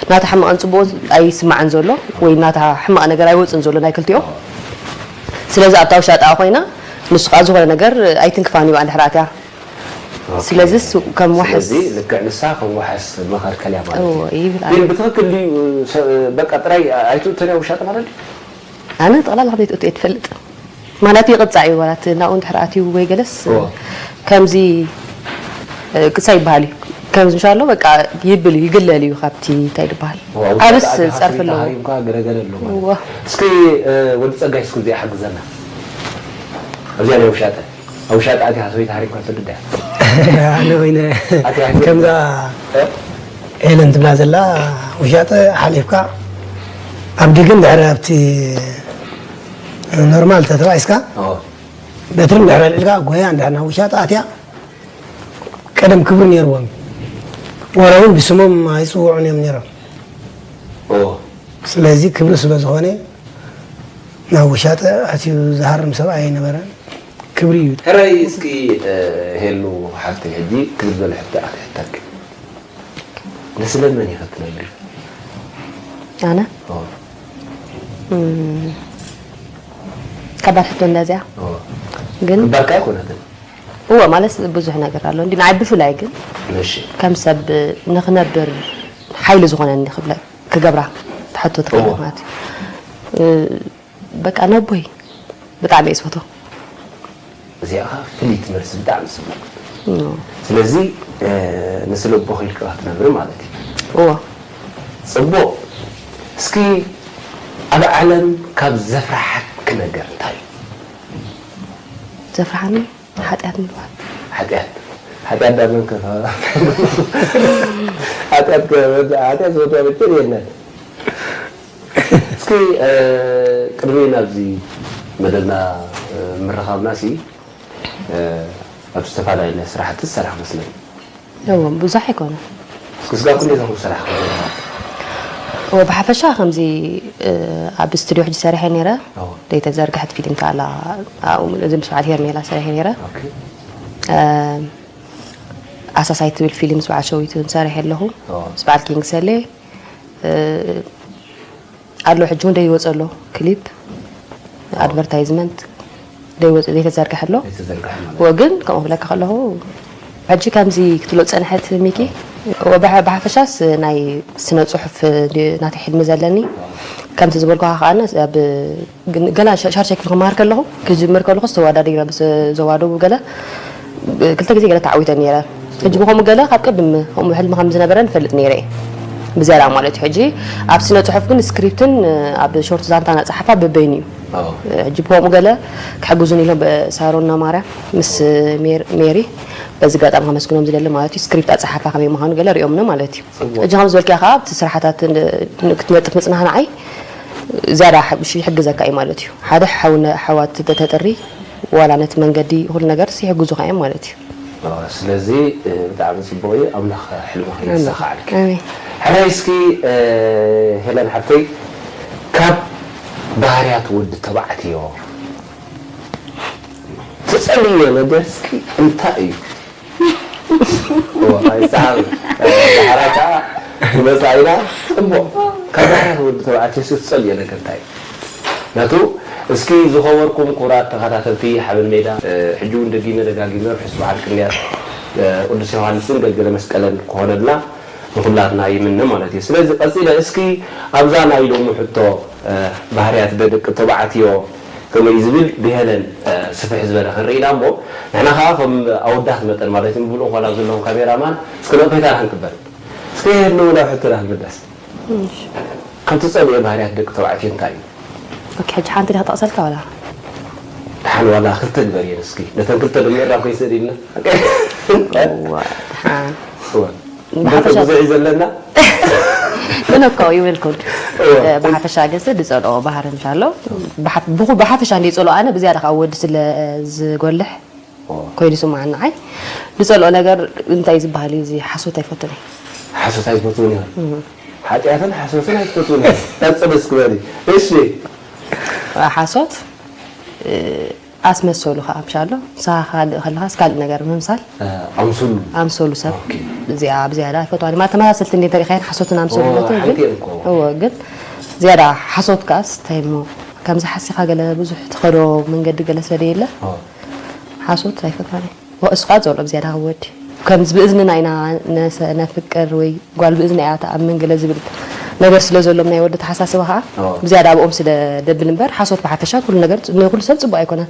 ናታ ሕማቕን ጽቡቕን ኣይስማዕን ዘሎ ወይ ናታ ሕማቕ ነገር ኣይወጽን ዘሎ ናይ ክልቲኦም። ስለዚ ኣብታ ውሻጠኣ ኮይና ንሱ ከኣ ዝኾነ ነገር ኣይትንክፋን እዩ እንድሕር ኣትያ። ስለዚስ ከም ዋሕስ ስለዚ ልክዕ ንሳ ከም ዋሕስ መኸልከልያ ማለት እዩ። እዎ፣ ይብል ኣነ። ግን ብትኽክል ድዩ? ሰ-፣ በቃ ጥራይ ኣይትእቶን እያ ውሻጠ ማለት ድዩ? ኣነ ጠቕላላ ከመይ ትእቶ እየ ትፈልጥ። ማለት ይቕጻዕ እዩ፣ ዋላ እቲ ናብኡ እንድሕር ኣትዩ ወይ ገለስ፣ እዎ። ከምዚ፣ እ፣ ቅጻ ይበሃል እዩ። ከምዚ ምሻሎ በቃ ይብል እዩ፣ ይግለል እዩ ካብቲ እንታይ ዝበሃል። እዎ፣ ውሻጠ ኣብስ ኣትያ ጸርፊ ከስሚት ኣለዎ። ተሃሪምካ ገለገለ ኣሎ ማለት እዩ። እዎ። እስኪ፣ እ፣ ወዲ ጸጋይ እስኪ እዚኣ ሓግዘና። ኣብዚኣ ናይ ውሻጠ። ኣብ ውሻጠ ኣትያ ከስሚት ተሃሪምካ ትፈልጥ ዲያ? ኣነ ኮይነ ኣትያ ከምዛ እ? ኤለን ትብላ ዘላ ውሻጠ ሓሊፍካ ኣብ ድግን ድሕሪ ኣብቲ ኖርማል ተተባኢስካ እዎ። በትሪ እንድሕር ኣልዒልካ ጎያ እንድሕር ናብ ውሻጠ ኣትያ ቀደም ክብሪ ነይርዎም። ዋላ እውን ብስሞም ኣይጽውዑን እዮም ነይሮም። እዎ። ስለዚ ክብሪ ስለ ዝኾነ ናብ ውሻጠ ኣትዩ ዝሃርም ሰብኣይ ኣይነበረን። ክብሪ እዩ። ሕራይ እስኪ፣ እ፣ ሄሉ ሓፍተይ፣ ሕጂ ክልተ ዝበለ ሕቶ እየ ክሕተኪ። ንስለ መን ኢኺ ትነብሪ? ኣነ? ኦ። እም፣ ከባድ ሕቶ እንዳ እዚኣ። ኦ። ግን ግንባርካ ኣይኮነትን? እወ፣ ማለት ብዙሕ ነገር ኣሎ። እንዲ ንዓይ ብፍላይ ግን እሺ። ከም ሰብ ንኽነብር ሓይሊ ዝኾነኒ ክብለ-፣ ክገብራ ትሕቶ ትኽእል እወ። ማለት እዩ። እ፣ በቃ ነቦይ ብጣዕሚ እየ ዝፈትዎ። እዚኣ ኸዓ ፍልይቲ መልሲ ብጣዕሚ ጽቡቕ። እም። ስለዚ፣ እ፣ ንስለ ኣቦኺ ኢልኪ ክትነብሪ ማለት እዩ። እወ። ጽቡቕ። እስኪ ኣብ ዓለም ካብ ዘፍርሓኪ ነገር እንታይ እዩ? ዘፍርሓኒ ሓጢኣት ምግባር። ሓጢኣት? ሓጢኣት ዳኣ መን ከ-፣ ሓጢኣት ከ-፣ ሓጢኣት ዝፈትዋ መቸም የለን። እስኪ፣ እ፣ ቅድሚ ናብዚ መደብና፣ እ፣ ምርኻብና ሲ፣ እ፣ ኣብ ዝተፈላለዩ ናይ ስራሕቲ ትሰርሕ መስለኒ። እዎ፣ ብዙሕ ኣይኮነን። እስኪ ስጋብ ክንደይ ዝኸውን ስራሕ ክገብር? እዎ፣ ብሓፈሻ ከምዚ፣ እ፣ ኣብ ስቱድዮ ሕጂ ሰሪሐ ነይረ። እዎ። ዘይተዘርግሐት ፊልም ከኣላ፣ ኣብኡ፣ እዚ ምስ በዓል ሄርሜላ ሰሪሐ ነይረ። ኦኬ። እ፣ ኣሳሳይ ትብል ፊልም ምስ በዓል ሸዊቱ ሰሪሐ ኣለኹ። እዎ። ምስ በዓል ኪንግ ሰሌ፣ እ፣ ኣሎ፣ ሕጂ እውን ደይወፀ ኣሎ ክሊፕ፣ ኣድቨርታይዝመንት ደይወፀ፣ ዘይተዘርግሐ ኣሎ። ዘይተዘርግሐ ማለት። እወ፣ ግን ከምኡ ክብለካ ከለኹ፣ ሕጂ ከምዚ ክትብሎ ዝፀንሐት ሚኪ፣ እወ፣ ብሓ-፣ ብሓፈሻስ ናይ ስነ ፅሑፍ ድ-፣ ናተይ ሕልሚ ዘለኒ፣ ከምቲ ዝበልኩኻ ከኣ፣ ኣብ ግን ገና ሻ-፣ ሻርሻ ክፍሊ ክመሃር ከለኹ፣ ክጅምር ከለኹ ዝተወዳደረ ምስ ዞባ ደቡብ ገለ፣ ብ-፣ ክልተ ግዜ ገለ ተዓዊተ ነይረ። ሕጂ ብኸምኡ ገለ ካብ ቅድም ከምኡ ሕልሚ ከም ዝነበረ ንፈልጥ ነይረ እየ። ብዝያዳ ማለት እዩ። ሕጂ ኣብ ስነ ጽሑፍ ግን ስክሪፕትን ኣብ ሾርት ዛንታ ናጻሓፋ በበይኑ እዩ። ኣዎ። ሕጂ ብኸምኡ ገለ ክሕግዙን ኢሎም ብሳሮንና ማርያ ምስ ሜር-፣ ሜሪ በዚ ኣጋጣሚ ከመስግኖም ዝደሊ ማለት እዩ። ስክሪፕት ኣጻሓፋ ከመይ ምዃኑ ገለ ሪኦምኒ ማለት እዩ። ጽቡቕ። ሕጂ ከም ዝበልክያ ከኣ ኣብቲ ስራሕታት ን-፣ ን-፣ ክትነጥፍ ምጽናሕ ንዓይ ዝያዳ ሕ-፣ ብሽ-፣ ይሕግዘካ እዩ ማለት እዩ። ሓደ ሓው ነ-፣ ኣሕዋት ተተጥሪ ዋላ ነቲ መንገዲ ኩሉ ነገርስ ይሕግዙኻ እዮም ማለት እዩ። ኦ፣ ስለዚ፣ እ፣ ብጣዕሚ ጽቡቕ እዩ። ኣምላኽ ሕልምኺ ኣሜን። ይሳኻዕልኪ። ኣሜን። ሕራይ እስኪ፣ እ፣ ሄለን ሓፍተይ፣ ካብ ባህርያት ወዲ ተባዕትዮ ትጸልዮ ነገር እስኪ እንታይ እዩ? እወ፣ ኣይሰሓብን። ዳሕራ ከኣ ክመጻ ኢና። ጽቡቕ። ካብ ዳሕራ ወዲ ተባዕትዮ እስኪ ትጸልዮ ነገር እንታይ እዩ? ናቱ፣ እስኪ ዝኸበርኩም ክቡራት ተኸታተልቲ ሓበን ሜዳ፣ እ፣ ሕጂ እውን ደጊመ ደጋጊመ ርሑስ በዓል ቅንያት፣ እ፣ ቅዱስ ዮሃንስን ገልገለ መስቀለን ክኾነልና ንኹላትና ይምነ ማለት እዩ። ስለዚ ቀጺለ እስኪ ኣብዛ ናይ ሎሚ ሕቶ፣ እ፣ ባህርያት ደቂ ተባዕትዮ ከመይ ዝብል ብሄለን፣ እ፣ ስፍሕ ዝበለ ክንርኢ ኢና እሞ፣ ንሕና ኸዓ ከም ኣወዳት መጠን ማለት እዩ፣ ምሉእ እንኳን ኣብ ዘለኹም ካሜራማን እስከ ነቕፌታና ክንቅበል። እስከ ሄድና ናብ ሕቶና ክንምለስ። እሺ። ካብ ትጸልኦ ባህርያት ደቂ ተባዕትዮ እንታይ እዩ? ኦኬ፣ ሕጂ ሓንቲ ዲኻ ጠቕሰልካ ዋላ? ደሓን ዋላ ክልተ ግበርየን እስኪ። ነተን ክልተ ድምር ኣብ ከይስእል ኢልና። እዋ፣ ደሓን። እዋ። ብሓፈሻ ብዙሕ እዩ ዘለና። ግን እኮ ይብልኩን። እዋ። እ፣ ብሓፈሻ ግን ዝጸልኦ ባህሪ እንታሎ። ብሓ-፣ ብኹ-፣ ብሓፈሻ እንደ ይጸልኦ ኣነ ብዝያዳ ካብ ወዲ ስለ ዝጎልሕ ኦ። ኮይኑ ይስምዓኒ። ንዓይ ዝጸልኦ ነገር እንታይ ዝበሃል እዩ? እዚ ሓሶት ኣይፈቱን እየ። ሓሶት ኣይፈቱን እየ። እም። ሓጢኣትን ሓሶትን ኣይፈቱን እየ። ቀጽል እስኪ በሊ። እሺ። ሓሶት፣ እ፣ ኣስመሰሉ ከኣ ምሻሎ ንስኻ ካልእ ከለኻስ ካልእ ነገር ምምሳል ኣምሰሉ ኣምሰሉ ሰብ እዚኣ ብዝያዳ ኣይፈትዋን ማለት ተመሳሰልቲ እንዴ እንተሪኻየን ሓሶትን ኣምሰሉ ኦ፣ ዘተ ሓንቲ ግን እኮ። እዎ ግን ዝያዳ ሓሶት ከኣስ እንታይ እሞ ከምዚ ሓሲኻ ገለ ብዙሕ ትኸዶ መንገዲ ገለ ስለ ደየለ ኦ። ሓሶት ኣይፈትዋን እየ። እሱ ከኣ ዘሎ ብዝያዳ ክወዲ ከምዚ ብእዝንና ኢና ነሰ- ነፍቅር ወይ ጓል ብእዝና እያ ትኣምን ገለ ዝብል ነገር ስለ ዘሎም ናይ ወዲ ተሓሳስባ ከኣ ኦ። ብዝያዳ ኣብኦም ስለ ደብል እምበር ሓሶት ብሓፈሻ ኩሉ ነገር ንኩሉ ሰብ ጽቡቅ ኣይኮነን።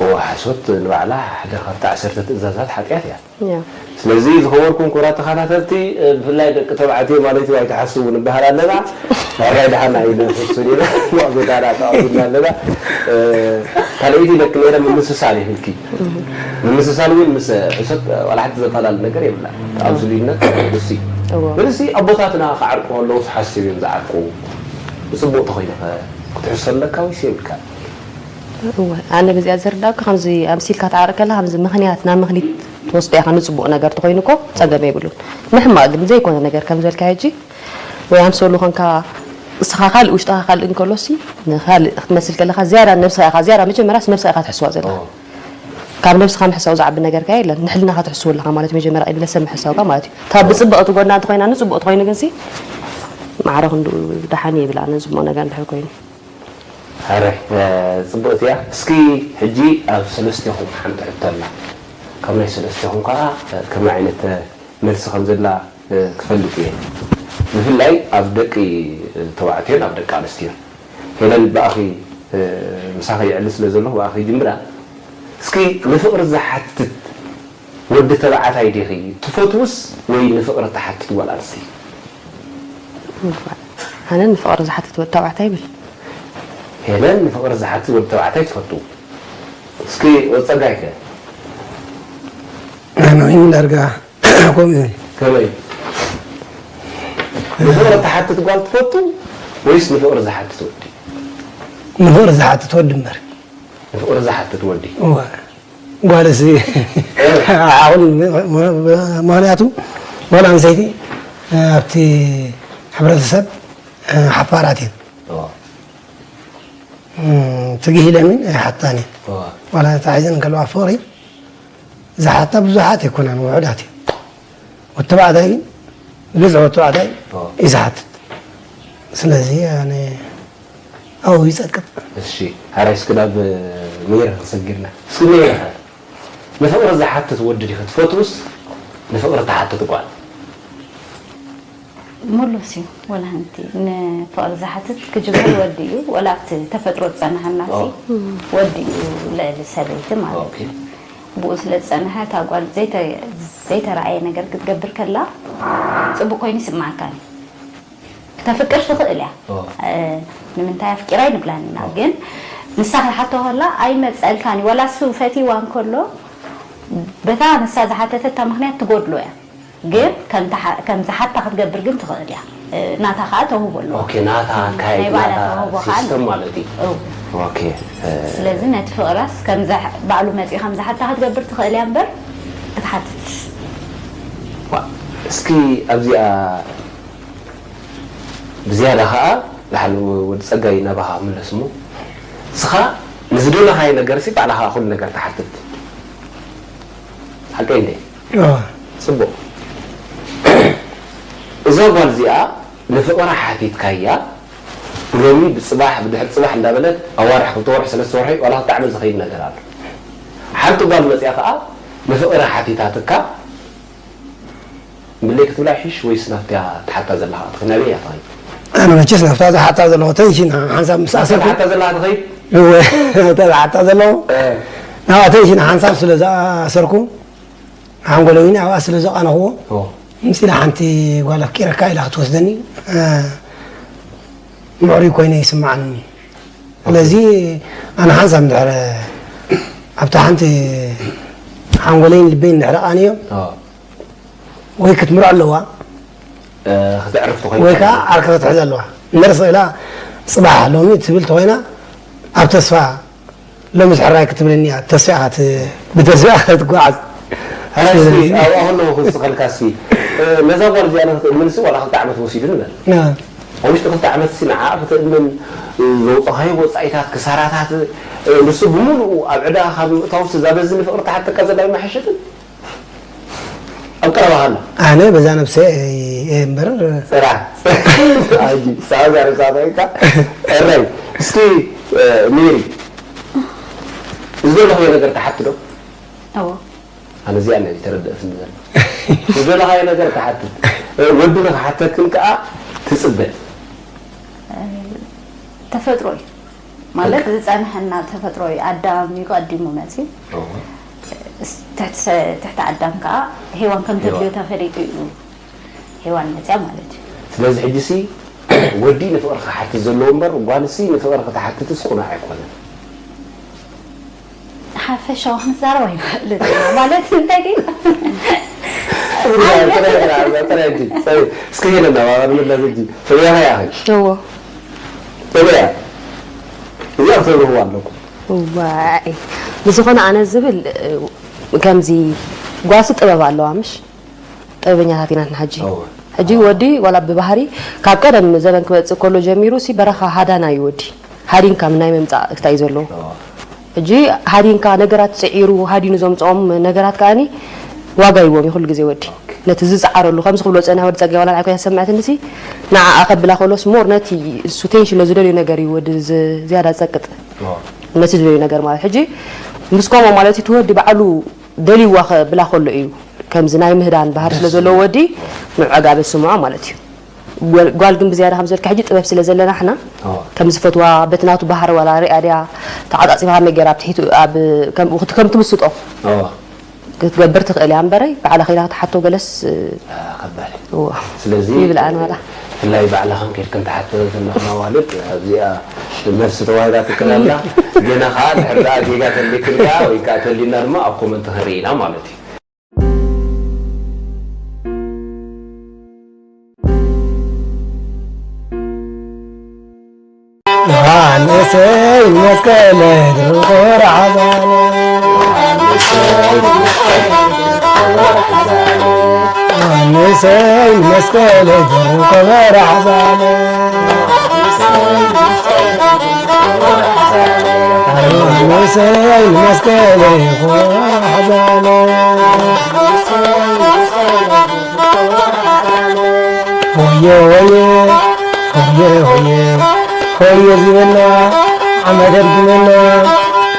እወ፣ ሓሶት ንባዕላ ሓደ ካብቲ ዓሰርተ ትእዛዛት ሓጢኣት እያ። እያ። ስለዚ ዝኸበርኩም ክቡራት ተኸታተልቲ፣ ብፍላይ ደቂ ተባዕትዮ ማለት እዩ ኣይትሓስቡ ንበሃል ኣለና። ሕራይ ደሓና እዩ ነፍሱ ዲና፣ ጓዕዞታና ተኣዊድና ኣለና። ካልኣይቲ ደቂ ነይረ ምምስሳል ይብልኪ። ምምስሳል እውን ምስ ሕሶት ዋላ ሓንቲ ዘፈላለ ነገር የብላን። ኣብ ዝልዩነት ንሱ እዩ። እዎ። ንሱ ኣቦታትና ክዓርቁ ከለዉ ሓሲብ እዮም ዝዓርቁ። ብጽቡቕ ተኾይኑ ኸ ክትሕሶ ኣለካ ወይስ የብልካ? እወ፣ ኣነ በዚኣ ዝርዳእካ ከምዚ ኣምሲልካ ትዓርቅ ከላ ከምዚ ምኽንያት ናብ ምኽኒት ትወስዶ ኢኻ ንጽቡቕ ነገር ተኾይኑ እኮ ጸገም የብሉን። ንሕማቕ ግን ዘይኮነ ነገር ከም ዝበልካ ሕጂ ወይ ኣምሰሉ ኾንካ እስኻ ካልእ ውሽጥኻ ካልእ እንከሎሲ ንኻልእ ክትመስል ከለኻ ዝያዳ ነብስኻ ኢኻ ዝያዳ መጀመርያስ ነብስኻ ኢኻ ትሕስዋ ዘለኻ። ካብ ነብስኻ ምሕሳው ዝዓቢ ነገር ከኣ የለን። ንሕልናኻ ትሕስወለኻ ማለት እዩ መጀመርያ ቅድሚ ሰብ ምሕሳውካ ማለት እዩ። ካብ ብጽብቕቲ ጎና እንተኾይና ንጽቡቕ ተኾይኑ ግንሲ ማዕረ ክንድኡ ደሓን ይብል ኣነ ጽቡቕ ነገር እንድሕር ኮይኑ። ኣረ ጽቡቕቲ እያ። እስኪ ሕጂ ኣብ ሰለስቴኹም ሓንቲ ሕቶ ኣላ። ካብ ናይ ሰለስቴኹም ከኣ ከመይ ዓይነት መልሲ ከም ዘላ ክፈልጥ እየ። ብፍላይ ኣብ ደቂ ተባዕትዮን ኣብ ደቂ ኣንስትዮን። ሄለን ብኣኺ ምሳኺ ይዕሊ ስለ ዘለኹ ብኣኺ ጅምራ። እስኪ ንፍቕሪ ዝሓትት ወዲ ተባዕታይ ዲኺ ትፈትውስ ወይ ንፍቕሪ ትሓትት ጓል ኣንስተይቲ? ኣነ ንፍቕሪ ዝሓትት ወዲ ተባዕታይ ይብል። ሄለን ንፍቕሪ ዝሓትት ወዲ ተባዕታይ ትፈቱ። እስኪ ወጸጋይ ከ? ኣነ እውን ዳርጋ ከምኡ እዩ። ከመይ? ንፍቕሪ ትሓትት ጓል ትፈቱ ወይስ ንፍቕሪ ዝሓትት ወዲ? ንፍቕሪ ዝሓትት ወዲ እምበር። ንፍቕሪ ዝሓትት ወዲ? እወ። ጓልሲ ኣሁን ምኽንያቱ ጓል ኣንስተይቲ ኣብቲ ሕብረተሰብ ሓፋራት እየን። ትግህ ኢለን እውን ኣይሓታን እየን። ዋላ ተታሒዘን እንከለዋ ፍቕሪ ዝሓታ ብዙሓት ኣይኮናን፣ ውሑዳት እየን። ወዲ ተባዕታይ ግን ዝበዝሕ ወዲ ተባዕታይ እዩ ዝሓትት። ስለዚ ኣነ ኣብኡ ይጸቅጥ። እሺ፣ ሓራይ እስኪ ናብ መይረ ክንሰግርና። እስኪ መይረ ኸ ንፍቕሪ ዝሓትት ወዲ ዲኺ ትፈትውስ ንፍቕሪ ትሓትት ጓል? ሙሉስ እዩ። ወላ ሓንቲ ንፍቕሪ ዝሓትት ክጅምር ወዲ እዩ። ወላ ኣብቲ ተፈጥሮ ዝጸንሓና ሲ ኦ። ወዲ እዩ ልዕሊ ሰበይቲ ማለት ኦኬ። እዩ። ብኡ ስለ ዝጸንሐ እታ ጓል ዘይተ-፣ ዘይተረኣየ ነገር ክትገብር ከላ ጽቡቕ ኮይኑ ይስምዓካን እዩ። ክተፍቅር ትኽእል እያ። ኦ። እ፣ ንምንታይ ኣፍቂራ ኣይንብላን ኢና። ኦ። ግን ንሳ ክትሓቶ ከላ ኣይመጸልካን እዩ። ወላ እሱ ፈቲዋ እንከሎ በታ ንሳ ዝሓተተታ ምኽንያት ትጎድሎ እያ። ግን ከም ተሓ-፣ ከም ዝሓታ ክትገብር ግን ትኽእል እያ። እ፣ ናታ ከኣ ተውህቦ ኣለዋ። ኦኬ፣ ናታ ኣካያይዳ ናይ ባዕላ ናታ ተውህቦ ከኣ ኣለዋ። ሲስተም ማለት እዩ። እው። ኦኬ፣ እ፣ ስለዚ ነቲ ፍቕራስ ከም ዘሕ-፣ ባዕሉ መጺኡ ከም ዝሓታ ክትገብር ትኽእል እያ እምበር ክትሓትት። ዋ፣ እስኪ ኣብዚኣ ብዝያዳ ኸኣ ደሓን ወዲ ጸጋይ ናባኻ ምለስ እሞ፣ ንስኻ ንዝደለኻዮ ነገርሲ ባዕልኻ ኩሉ ነገር ትሓትት። ሓቀይ እንዴ? እወ። ጽቡቕ። እዛ ጓል እዚኣ ንፍቕራ ሓቲትካያ፣ ሎሚ ብጽባሕ፣ ብድሕሪ ጽባሕ እንዳበለት ኣዋርሕ፣ ክልተ ወርሒ፣ ሰለስተ ወርሒ፣ ዋላ ክልተ ዓመት ዝኸይድ ነገር ኣሎ። ሓንቲ ጓል መጺኣ ከኣ ንፍቕራ ሓቲታትካ፣ ብለይ ክትብላ ይሕሽ ወይስ ናብታ ትሓታ ዘለኻ ትኸይድ? ናበይ እያ ትኸይድ? ኣነ መቸስ ናብታ ዝሓታ ዘለኹ ተንሽን ሓንሳብ ምስ ናብታ ኣሰርኩ። ትሓታ ዘለኻ ትኸይድ? እወ፣ ናብታ ዝሓታ ዘለኹ። እ። ናብኣ ተንሽን ሓንሳብ ስለ ዝኣሰርኩ፣ ሓንጎለይ እውን ኣብኣ ስለ ዘቓነኽዎ፣ ኦ። ምስ ኢላ ሓንቲ ጓል ኣፍቂረካ ኢላ ክትወስደኒ፣ እ፣ ምዕሩይ ኮይነ ይስምዓኒ። ስለዚ ኣነ ሓንሳብ እንድሕር ኣብታ ሓንቲ ሓንጎለይን ልበይን እንድሕር ኣቓንዮ፣ ኦ። ወይ ክትምርዖ ኣለዋ፣ እ፣ ክተዕርፍ ተኾይኑ ወይ ከዓ ዓርኪ ክትሕዝ ኣለዋ። ነርስ ኢላ ጽባሕ ሎሚ ትብል ተኾይና፣ ኣብ ተስፋ ሎሚ ዝሕራይ ክትብለኒ እያ። ተስፋ ኢኻ ት-፣ ብተስፋ ኢኻ ትጓዓዝ። ኣነ እስኪ ኣብኣ ከለኹ ክውስኸልካ እስኪ፣ እ፣ ነዛ ጓል እዚኣ ንክትእምንሲ ዋላ ክልተ ዓመት ወሲዱ ንበል። እ። ኣብ ውሽጢ ክልተ ዓመት ሲ ንዓ ክትእምን፣ ዘውፃኻዮ ወፃኢታት፣ ክሳራታት፣ ንሱ ብምሉኡ ኣብ ዕዳ ካብ ምእታውስ እዛ በዚ ንፍቕሪ ትሓተካ ዘላ ይመሓሸትን? ኣብ ቀረባኻ ኣሎ። ኣነ በዛ ነብሰ እየ እምበር። ጥራ። ኣጂ፣ ሳብ ጋር ሳብ ኢልካ። እረይ፣ እስኪ፣ እ፣ ሜሪ፣ ዝደለኹዮ ነገር ትሓቲ ዶ? እዎ። ኣነ እዚኣ ነዚ ተረድእትኒ ዘሎ። ዝደለኻዮ ነገር ትሓትት። እ፣ ወዲ ንኽሓተክን ከኣ ትጽበ። እ፣ ተፈጥሮ እዩ። ማለት በቃ። ዝጸንሐና ተፈጥሮ እዩ። ኣዳም እዩ ቀዲሙ መጺኡ። እዎ። እስ-፣ ትሕቲ ሰ-፣ ትሕቲ ኣዳም ከኣ ሄዋን ከም ሄዋን። ተድልዮ ተፈሊጡ እዩ ሄዋን መጺኣ ማለት እዩ። ስለዚ ሕጂ ሲ ወዲ ንፍቕሪ ክሓትት ዘለዎ እምበር ጓል ሲ ንፍቕሪ ክትሓትትስ ቁኑዕ ኣይኮነን። ሓፈሻዊ ክንዛረብ ኣይንኽእልን ኢና። ማለት እንታይ ድዩ? ጥራይ፣ ጥራይ፣ ጥራይ፣ ጥራይ፣ ጥራይ፣ ጥራይ። እስከ ሄለና፣ ባባ ንምለስ እንጂ። ሰሚዕኻ ኢኻ? እዎ። ሰሚዐ። እዚኣ ክተብርህዋ ኣለኩም። ዋይ። ብዝኾነ ኣነ ዝብል፣ እ፣ ከምዚ ጓሲ ጥበብ ኣለዋ፣ ምሽ? ጥበበኛታት ኢና ንሕና ሕጂ። እወ። ሕጂ ወዲ ዋላ ብባህሪ ካብ ቀደም ዘበን ክመጽእ ከሎ ጀሚሩ ሲ በረኻ ሃዳና እዩ ወዲ። ሃዲንካ ምናይ ምምጻእ ክታይ እዩ ዘለዎ። እወ። ሕጂ ሃዲንካ ነገራት ጽዒሩ ሃዲኑ ዘምጽኦም ነገራት ከኣኒ ዋጋ ይዎም እዩ ኩሉ ግዜ ወዲ። ኦኬ። ነቲ ዝጽዓረሉ ከምዚ ክብሎ ጸኒሐ ወዲ ጸጋይ ዋላ ንዓይ ኮይና ዝሰምዐትኒ ሲ ንዓኣ ከብላ ከሎስ ሞር ነቲ እሱ ቴንሽን ዝደልዮ ነገር እዩ ወዲ ዝ-፣ ዝያዳ ዝጸቅጥ። እወ። ነቲ ዝደልዮ ነገር ማለት። ሕጂ ምስ ከምኡ ማለት እዩ እቲ ወዲ ባዕሉ ደልይዋ ከብላ ከሎ እዩ ከምዚ ናይ ምህዳን ባህሪ ደስ ስለ ዘለዎ ዝብል። ወዲ ንዑ ዕጋበት ስምዖ ማለት እዩ። ጓል፣ ጓል ግን ብዝያዳ ከም ዝበልካ ሕጂ ጥበብ ስለ ዘለና ሕና እወ። ከም ዝፈትዋ በቲ ናቱ ባህሪ ዋላ ሪኣ ድያ ተዓጻጺፋ ከመይ ገይራ ኣብ ትሕቱ ኣብ ከም፣ እቲ ከም ትምስጦ እወ። ክትገብር ትኽእል እያ እምበረይ ባዕላ ከይዳ ክትሓቶ ገለስ እ፣ አ፣ ከባድ እዩ። እወ። ስለዚ ይብል ኣነ ዋላ። ብፍላይ ባዕልኽን ከይድክን ትሓቶ ዘለኽን ኣዋልድ ኣብዚኣ መልሲ ተዋሂባ ትክል ኣላ። ገና ኸዓ ድሕር ደኣ ጌጋ ተሊክን ከኣ ወይ ከኣ ተሊና ድማ ኣብ ኮመንት ክንርኢ ኢና ማለት እዩ። ዮሃንሰይ መስቀለይ ድርቆ ረሓዛነ። ዮሃንሰይ መስቀለይ ድርቆ ረሓዛነ። ዮሃንሰይ መስቀለይ ኾ ረሓዛነ። ሆየ ሆየ ሆየ ሆየ ሆየ ዝበልና ዓመት ኣድግመና።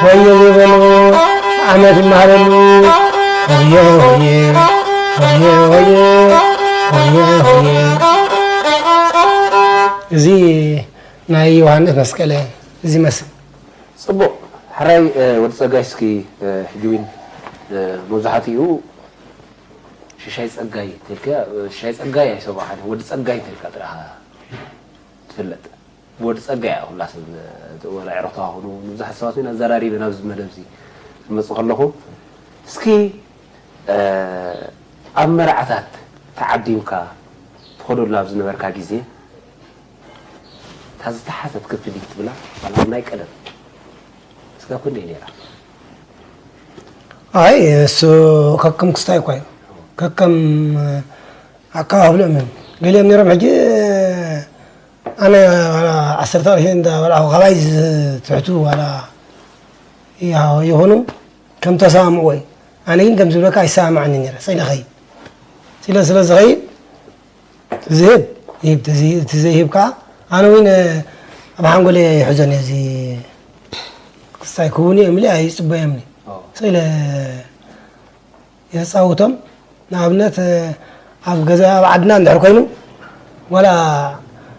ሆየ ዝበሉ ዓመት ይመሃረሉ። ሆየ ሆየ ሆየ ሆየ ሆየ ሆየ። እዚ ናይ ዮሃንስ መስቀለ እዚ መስል። ጽቡቕ። ሕራይ፣ እ፣ ወዲ ጸጋይ እስኪ፣ እ፣ ሕጂ እውን፣ እ፣ መብዛሕትኡ ሽሻይ ጸጋይ ተልካ፣ ሽሻይ ጸጋይ ኣይሰማዕካን፣ ወዲ ጸጋይ ተልካ ጥራኻ ትፍለጥ። ወዲ ጸጋይ እያ ኩላ ሰብ፣ ወላ ዕረፍቲ ክኾኑ፣ ብዙሓት ሰባት እውን ኣዘራሪበ ናብዚ መደብ እዚ ክመጽእ ከለኹ፣ እስኪ፣ እ፣ ኣብ መርዓታት ተዓዲምካ ትኸደሉ ኣብ ዝነበርካ ግዜ፣ እታ ዝተሓተት ክፍሊት ትብላ፣ ዋላ ናይ ቀደም። እስካ ክንደይ ነይራ? ኣይ፣ እሱ ከከም ክስታይ እኮ እዩ። ከከም ኣከፋፍልኦም እዮም። ገሊኦም ነይሮም፣ ሕጂ ኣነ ዋላ ዓሰርተ ቅርሺ እንዳበላዕኹ፣ ካባይ ዝትሕቱ ዋላ ይሃ-፣ ይኹኑ፣ ከም ተሰማምዕዎ እዩ። ኣነ ግን ከም ዝብለካ ኣይሰማማዕኒ ነይረ። ስኢለ ኸይድ። ስኢለ ስለ ዝኸይድ፣ ዝህብ ይህብ፣ እቲ ዝይ-፣ እቲ ዘይህብ ከዓ ኣነ እውን ኣብ ሓንጎለይ ኣይሕዞን እየ። እዚ ክስታይ ክህቡኒ እዮም ኢለ ኣይፅበዮምኒ። ኦ። ስኢለ የፃውቶም። ንኣብነት ኣብ ገዛ ኣብ ዓድና እንድሕር ኮይኑ ዋላ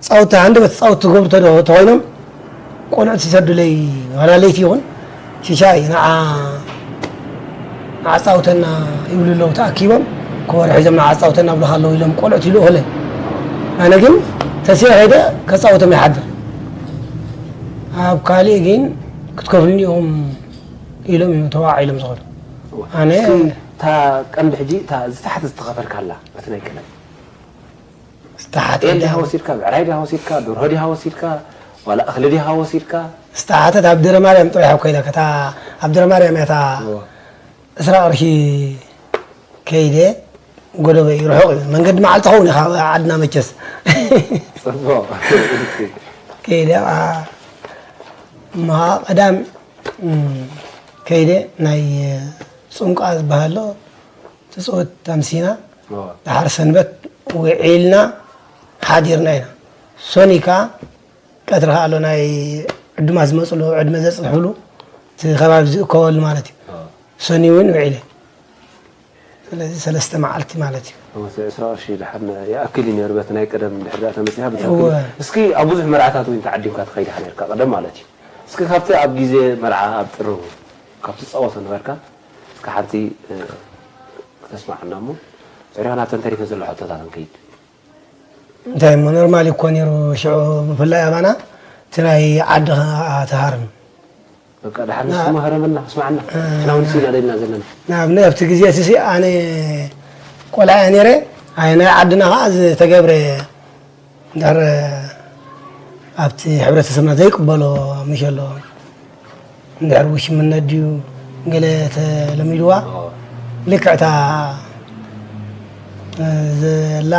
ፃውቲ ሃንደበት ፃውቲ ክገብሩ ተደ-፣ ተኾይኖም ቆልዑት ይሰዱለይ፣ ዋላ ለይቲ ይኹን ሽሻይ ንዓ ንዓጻውተና ይብሉ ኣለዉ ተኣኪቦም፣ ከበሮ ሒዞም ንዓጻውተና ይብሉኻ ኣለዉ ኢሎም ቆልዑት ይልእኹለይ። ኣነ ግን ተሲኤ ከይደ ከጻውቶም ይሓድር። ኣብ ካሊእ ግን ክትከፍሉኒ ኢኹም ኢሎም እዮም ተዋዒሎም ዝኸዱ። ኣነ እስኪ እታ ቀንዲ ሕጂ እታ ዝተሓተ ዝተኸፈልካላ በቲ ናይ ቀደም ዝተሓተ ጤል ዲኻ ወሲድካ፣ ብዕራይ ዲኻ ወሲድካ፣ ደርሆ ዲኻ ወሲድካ፣ ዋላ እኽሊ ዲኻ ወሲድካ? ዝተሓተት ኣብ ደብረ ማርያም ጥራሕ እኮ ኢላ፣ ከታ ኣብ ደብረ ማርያም እያ እታ እዎ። ዕስራ ቅርሺ ከይደ፣ ጎደቦ እዩ፣ ርሑቕ እዩ። መንገዲ መዓልቲ ኸውን እዩ ካብ ዓድና መቸስ። ጽቡቕ። ከይደ፣ ኣ፣ እሞ ቀዳም፣ እም፣ ከይደ ናይ ጽንቋ ዝበሃል ኣሎ፣ ትጽወት ኣምሲና፣ ኦ፣ ደሓር ሰንበት ውዒልና ሓዲርና ኢና። ሶኒ ከኣ ቀትሪ ከኣ ኣሎ ናይ ዕዱማት ዝመጽሉ፣ ዕድመ ዘጽንሕሉ፣ እቲ ከባቢ ዝእከበሉ ማለት እዩ። ኦ። ሶኒ እውን ውዒለ። ስለዚ ሰለስተ መዓልቲ ማለት እዩ። እሞ እቲ ዕስራ ቅርሺ ደሓን ይኣክል እዩ ነይሩ፣ በቲ ናይ ቀደም ድሕሪ ደኣ ተመጺኻ ብትኽክል። እወ። እስኪ ኣብ ብዙሕ መርዓታት እውን ተዓዲምካ ትኸይድ ኢኻ ነርካ ቀደም ማለት እዩ። እስኪ ካብቲ ኣብ ግዜ መርዓ ኣብ ጥሪ ካብ ትጻወቶ ነበርካ፣ እስኪ ሓንቲ፣ እ፣ ክተስምዓና እሞ፣ ጽሪኻ ናብተን ተሪፈን ዘሎ ሕቶታት ንከይድ። እንታይ እሞ ኖርማል እኮ ነይሩ ሽዑ፣ ብፍላይ ኣባና እቲ ናይ ዓዲ ከኣ ትሃርም። በቃ ደሓን ንስኩማ ሃረመና፣ ስማዕና። ሕና እውን ስኢና ደልና ዘለና። ንኣብነት ኣብቲ ግዜ እቲ ሲ ኣነ ቆልዓ እየ ነይረ። ኣይ ናይ ዓድና ከኣ ዝተገብረ እንድሕር ኣብቲ ሕብረተሰብና ዘይቅበሎ ምሽ ኣሎ። እንድሕር ውሽምነት ድዩ ገለ ተለሚድዋ፣ ልክዕ እታ ዘላ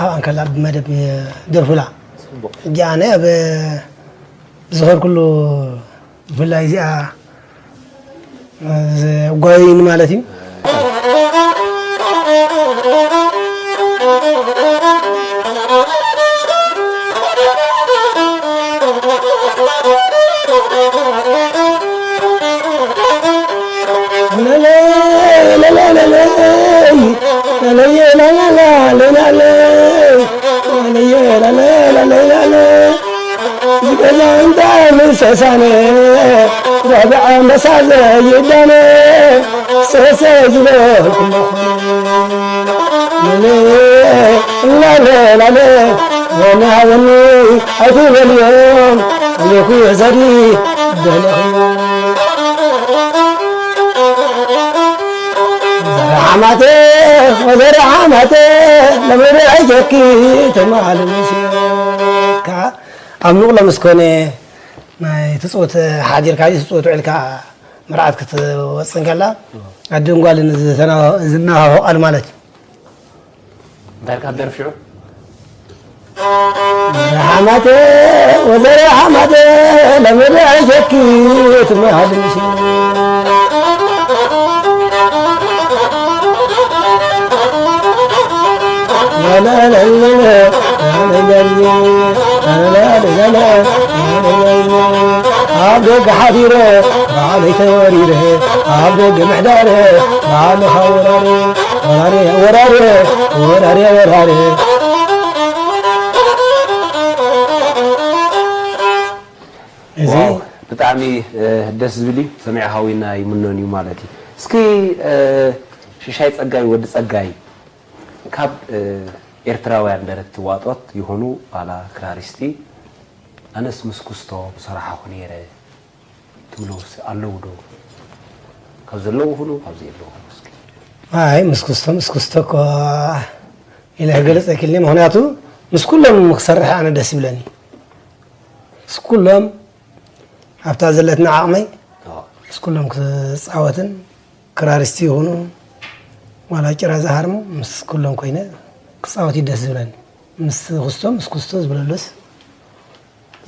ኣብኣ እንከላ ብመደብ ደርፉላ። ጽቡቕ። ሕጂ ኣነ ኣብ ዝኸድኩሉ ብፍላይ እዚኣ ዘጓየዩኒ ማለት እዩ። ዝገዛ እንዳ ምሰሳነ ጓዳ ኣንበሳ ዘይዳነ ሰሰ ዝበልኩ ላለ ላለ ወናወኒ ኣይትበልዮም ኣለኩ ዘዲ ደለኹ ዘረሓማተ ወዘረሓማተ ለመደ ኣይጀኪ ተማልምስካ ኣብ ምቕሎ ምስ ኮነ ናይ ትጽወት ሓዲርካ ድዩ ትጽወት ውዒልካ መርዓት ክትወጽእ እንከላ ኣደን ጓልን ዝተና-፣ ዝነፋፈቓሉ ማለት እዩ። እንታይ ኢልካ ትደርፍ ሽዑ? ሓማተ ወዘረ ሓማተ ለመደ ኣይሸኪ ትመሃድምሽ ኣብ ደገ ሓዲረ ባዕለይ ተወሪረ ኣብ ደገ ምሕዳረ ባዕልኻ ወራረ ወራረ ወራረ ወራረ ወራረ እዚ ዋው፣ ብጣዕሚ፣ እ፣ ደስ ዝብል እዩ። ሰሚዕኻ ወይና ይምኖን እዩ ማለት እዩ። እስኪ፣ እ፣ ሽሻይ ጸጋይ፣ ወዲ ጸጋይ፣ ካብ፣ እ፣ ኤርትራውያን ደረፍቲ ዋጦት ይኹኑ ዋላ ክራሪስቲ፣ ኣነስ ምስ ኩስቶ ምሰራሓኹ ነይረ ትብሉ ኣለዉ ዶ? ካብ ዘለዉ ይኹኑ ካብ ዘየለዉ ይኹኑ እስኪ። ኣይ፣ ምስ ኩስቶ፣ ምስ ኩስቶ እኮ ኢለ ክገልጽ ኣይክእልን እየ። ምኽንያቱ ምስ ኩሎም ክሰርሕ ኣነ ደስ ይብለኒ። ምስ ኩሎም ኣብታ ዘለትና ዓቕመይ ኣዎ። ምስ ኩሎም ክጻወትን ክራሪስቲ ይኹኑ ዋላ ጭራ ዝሃርሙ ምስ ኩሎም ኮይነ ክጻወት እዩ ደስ ዝብለኒ። ምስ ኩስቶ፣ ምስ ኩስቶ ዝበለሉስ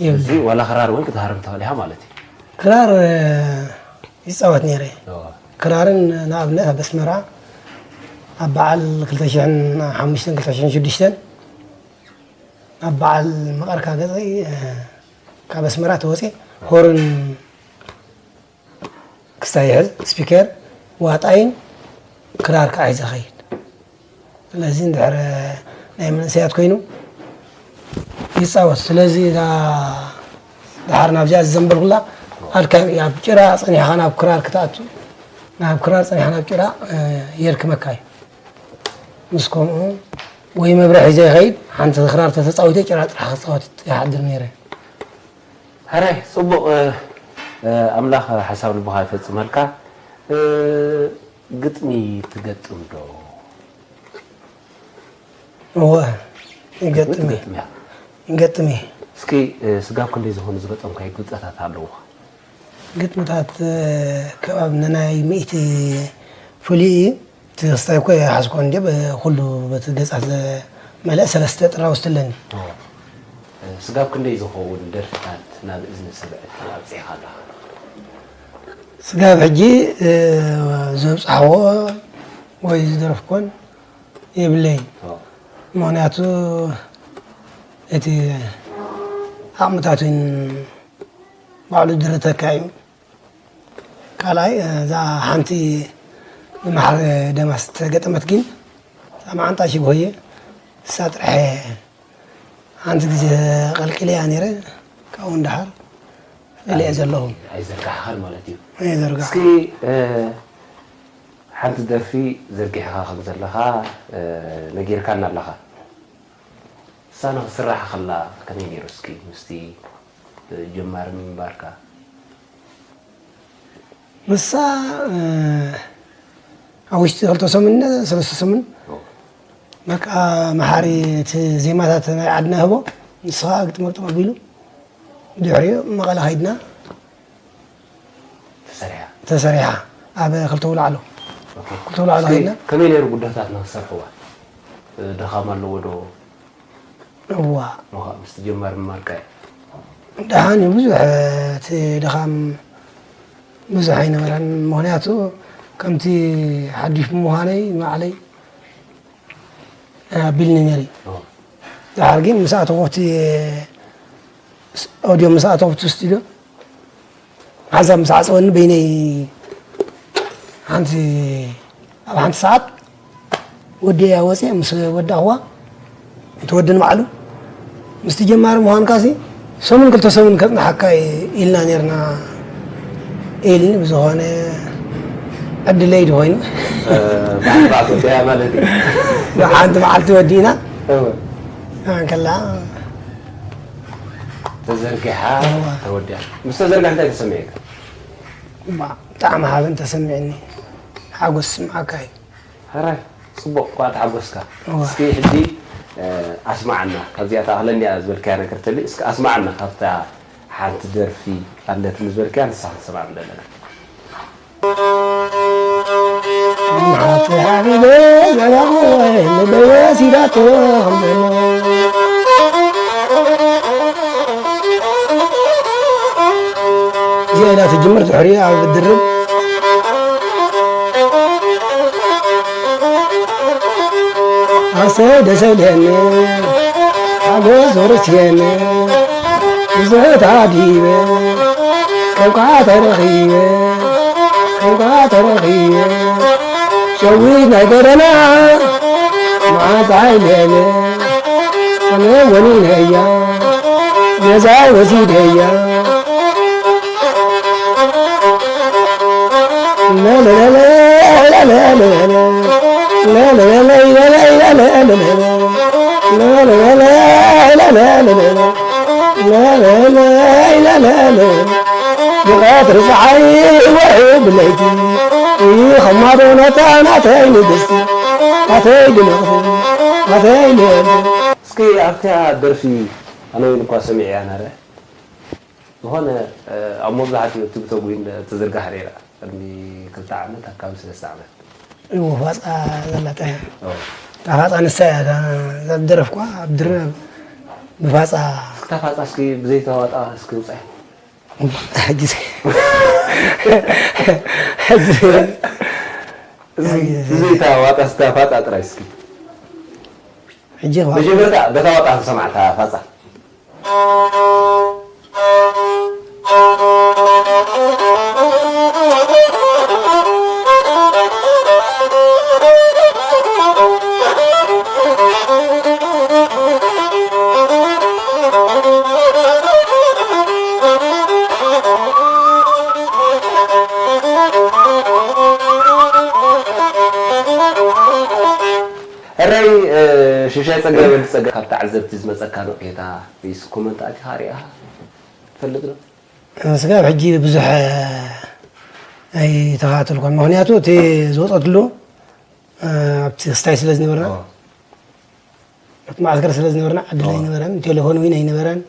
የብለይ። እዚ ዋላ ክራር እውን ክትሃርም ትኽእል ኢኻ ማለት እዩ። ክራር፣ እ፣ ይጻወት ነይረ። ኣዎ። ክራርን ንኣብነት ኣብ ኣስመራ ኣብ በዓል ክልተ ሽሕን ሓሙሽተን ክልተ ሽሕን ሽዱሽተን ኣብ በዓል መቐርካ ገጸይ፣ እ፣ ካብ ኣስመራ ተወጺኤ ሆርን ክሳይ ይሕዝ፣ ስፒከር፣ ዋጣይን ክራር ከዓ ሒዘ ኸይድ። ስለዚ እንድሕር ናይ መንእሰያት ኮይኑ ይጻወት። ስለዚ እዛ ደሓር ናብዚኣ ዝዘንበልኩላ ኣድካሚ እያ። ኣብ ጭራ ጸኒሕኻ ናብ ክራር ክትኣቱ፣ ናብ ክራር ጸኒሕኻ ናብ ጭራ፣ እ፣ የድክመካ እዩ። ምስ ከምኡ ወይ መብርሒ ዘይኸይድ ሓንቲ ክራር ተተጻዊተ ጭራ ጥራሕ ክጻወት ይሓድር ነይረ። ሕራይ፣ ጽቡቕ፣ እ፣ እ፣ ኣምላኽ ሓሳብ ልብኻ ይፈጽመልካ። እ፣ ግጥሚ ትገጥም ዶ? እወ፣ ይገጥም እየ። ትገጥም እያ። ይገጥም እየ። እስኪ፣ እ፣ ስጋብ ክንደይ ዝኾኑ ዝገጠምካዮ ግጥምታት ኣለዉኻ? ግጥምታት፣ እ፣ ከባቢ ንናይ ሚእቲ ፍሉይ እዩ። እቲ ክስታይ እኮ ይሓዝኮ እንዲ ኩሉ በቲ ገጻት ዝመልአ ሰለስተ ጥራውስቲ ኣለኒ። ስጋብ ክንደይ ዝኸውን ደርፍታት ናብ እዝኒ ሰብ ዕጥቂ ኣብጺኻ ኣለኻ? ስጋብ ሕጂ ዘብጻሕዎ ወይ ዝደረፍኮን የብለይን። ምኽንያቱ እቲ ዓቕምታት እውን ባዕሉ ድርተካ እዩ። ካልኣይ እዛ ሓንቲ ብመሓሪ ደማስ ዝተገጠመት ግን እዛ መዓንጣ ሽግሆየ እሳ ጥራሕ ሓንቲ ግዜ ቀልቂለያ ነይረ። ካብኡ ንደሓር ፈሊዐ ዘለኹ። ኣይዘርጋሕኻን ማለት እዩ። እስኪ ሓንቲ ደርፊ ዘርጊሕኻ ከም ዘለኻ ነጊርካና ኣለኻ። እሳ ንኽስራሕ ከላ ከመይ ነይሩ እስኪ ምስቲ ጀማሪ ምንባርካ? ንሳ ኣብ ውሽጢ ክልተ ሰሙን ሰለስተ ሰሙን በቃ መሓሪ እቲ ዜማታት ናይ ዓድና ህቦ ንስኻ ግጥመ ግጥም ኣቢሉ ድሕሪኡ መቐለ ከይድና ተሰሪሓ ተሰሪሓ ኣብ ክልተ ውላዕሎ ክልተ ውላዕሎ ከይድና ከመይ ነይሩ ጉዳታት ንክሰርሕዋ ድኻም ኣለዎ ዶ እዋ ምስቲ ጀማሪ ምንባርካ እዩ ደሓን እዩ ብዙሕ እቲ ድኻም ብዙሕ ኣይነበረን ምክንያቱ ከምቲ ሓዱሽ ብምዃነይ ንባዕለይ ኣቢልኒ ነይሩ እዩ ድሓር ግን ምስ ኣተኹ ኣብቲ ኦድዮ ምስ ኣተኹ ኣብቲ ስቱድዮ ሓንሳብ ምስ ዓፀወኒ በይነይ ሓንቲ ኣብ ሓንቲ ሰዓት ወዲያ ወፅየ ምስ ወዳእኽዋ እቲ ወዲ ንባዕሉ ምስቲ ጀማሪ ምዃንካሲ ሰሙን ክልተ ሰሙን ከፅንሓካ ኢልና ነርና ኢልኒ ብዝኾነ ዕድለይ ዶ ኮይኑ ብሓንቲ ወዲያ ማለት እዩ ሓንቲ መዓልቲ ወዲእና ከላ ተዘርጊሓ ተወዲያ ምስ ተዘርጋ እንታይ ተሰሚዕካ ብጣዕሚ ሓበን ተሰሚዕኒ ሓጎስ ስምዓካ እዩ ሕራይ ጽቡቕ እኳ ተሓጎስካ። እስኪ ሕጂ ኣስማዓና ካብዚኣ ተኣኽለኒ እያ ዝበልካያ ነገር ተልዩ እስኪ ኣስማዓና ካብታ ሓንቲ ደርፊ ኣለትኒ ዝበልካያ ንሳ ክንሰማዕ ንደለና። ሓንቲ ሓቢለ ገባኹ ንበየ ሲዳቶ ከም ዘሎ እዚኣ ኢላ ትጅምር ድሕሪኡ ኣብ ድርብ ኣሰይ ደሰ ኢልኒ ሓጎስ ወረስየኒ ብዙሕ ተሃዲበ ከምካ ተረኺበ ከምካ ተረኺበ ሸዊት ናይ ጎደና መዓልታ ኣይለለ ኣነ ወኒነያ ገዛይ ወሲደያ ብቐትሪ ፀሓይ ወርሒ ብለይቲ ይኸማዶ ነታ ናተይ ንግስቲ ናተይ ድምቕቲ ናተይ ልዕልቲ እስኪ ኣብታ ደርፊ ኣነ እውን እኳ ሰሚዐያ ነረ ዝኾነ ኣብ መብዛሕትኡ ቲክቶክ ወይ ትዝርጋሕ ነይራ ቅድሚ ክልተ ዓመት ኣካባቢ ሰለስተ ዓመት እዎ ፋፃ ዘላታ እያ እታ ፋፃ ንሳ እያ እዛ ዝደረፍኳ ኣብ ድርብ ብፋፃ እስክታ ፋፃ እስኪ ብዘይተዋጣ እስኪ ውፃ ሕጂ ብዘይተዋጣ እስካ ፋፃ ጥራይ እስኪ ሕጂ መጀመርታ በታ ዋጣ ሰማዕታ ፋፃ ሕራይ ሽሻይ ጸጋ ወዲ ጸጋ ካብ ተዓዘብቲ ዝመጸካ ነቕፌታ ወይስ ኮመንት ኣቲኻ ሪኢኻ ትፈልጥ ዶ? ስጋብ ሕጂ ብዙሕ ኣይተኸታተልኩን ምኽንያቱ እቲ ዝወፀትሉ ኣብቲ ክስታይ ስለ ዝነበርና ኣብቲ መዓስከር ስለ ዝነበርና ዕድል ኣይነበረን ቴሌፎን እውን ኣይነበረን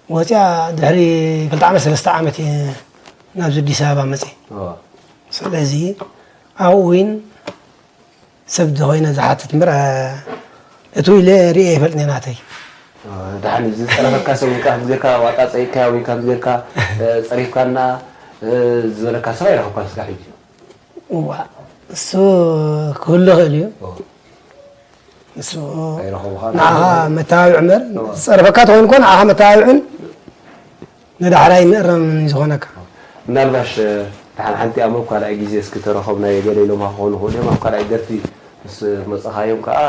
ወፅያ ድሕሪ ክልተ ዓመት ሰለስተ ዓመት እየ ናብዚ ኣዲስ ኣበባ መፅእ ስለዚ ኣብኡ እውን ሰብ ዝኾይነ ዝሓትት እምበር፣ እ፣ እቱ ኢለ ርእየ ኣይፈልጥን እየ ናተይ። እ፣ ደሓን እዩ። ዝጸረፈካ ሰብ ወይ ከዓ ከምዚ ጌርካ ዋጣ ጸይቅካዮ ወይ ከምዚ ጌርካ፣ እ፣ ጸሪፍካና፣ እ፣ ዝበለካ ሰብ ኣይረኸብካን እስካብ ሕጂ? እዋ፣ እሱ ክህሉ ይኽእል እዩ። ኦ። እሱ ኣይረኸቡኻን? ንዓኻ መተባብዒ እምበር፣ ኦ። ዝጸረፈካ ተኾይኑ እኮ ንዓኻ መተባብዕን ንዳሕራይ መእረምን እዩ ዝኾነካ። ምናልባሽ፣ እ፣ ደሓን ሓንቲ ኣብ ካልኣይ ግዜ እስኪ ተረኸብናዮ ገለ ኢሎምኻ ክኾኑ ይኽእሉ እዮም። ኣብ ካልኣይ ደርፊ ምስ መጻኻዮም ከኣ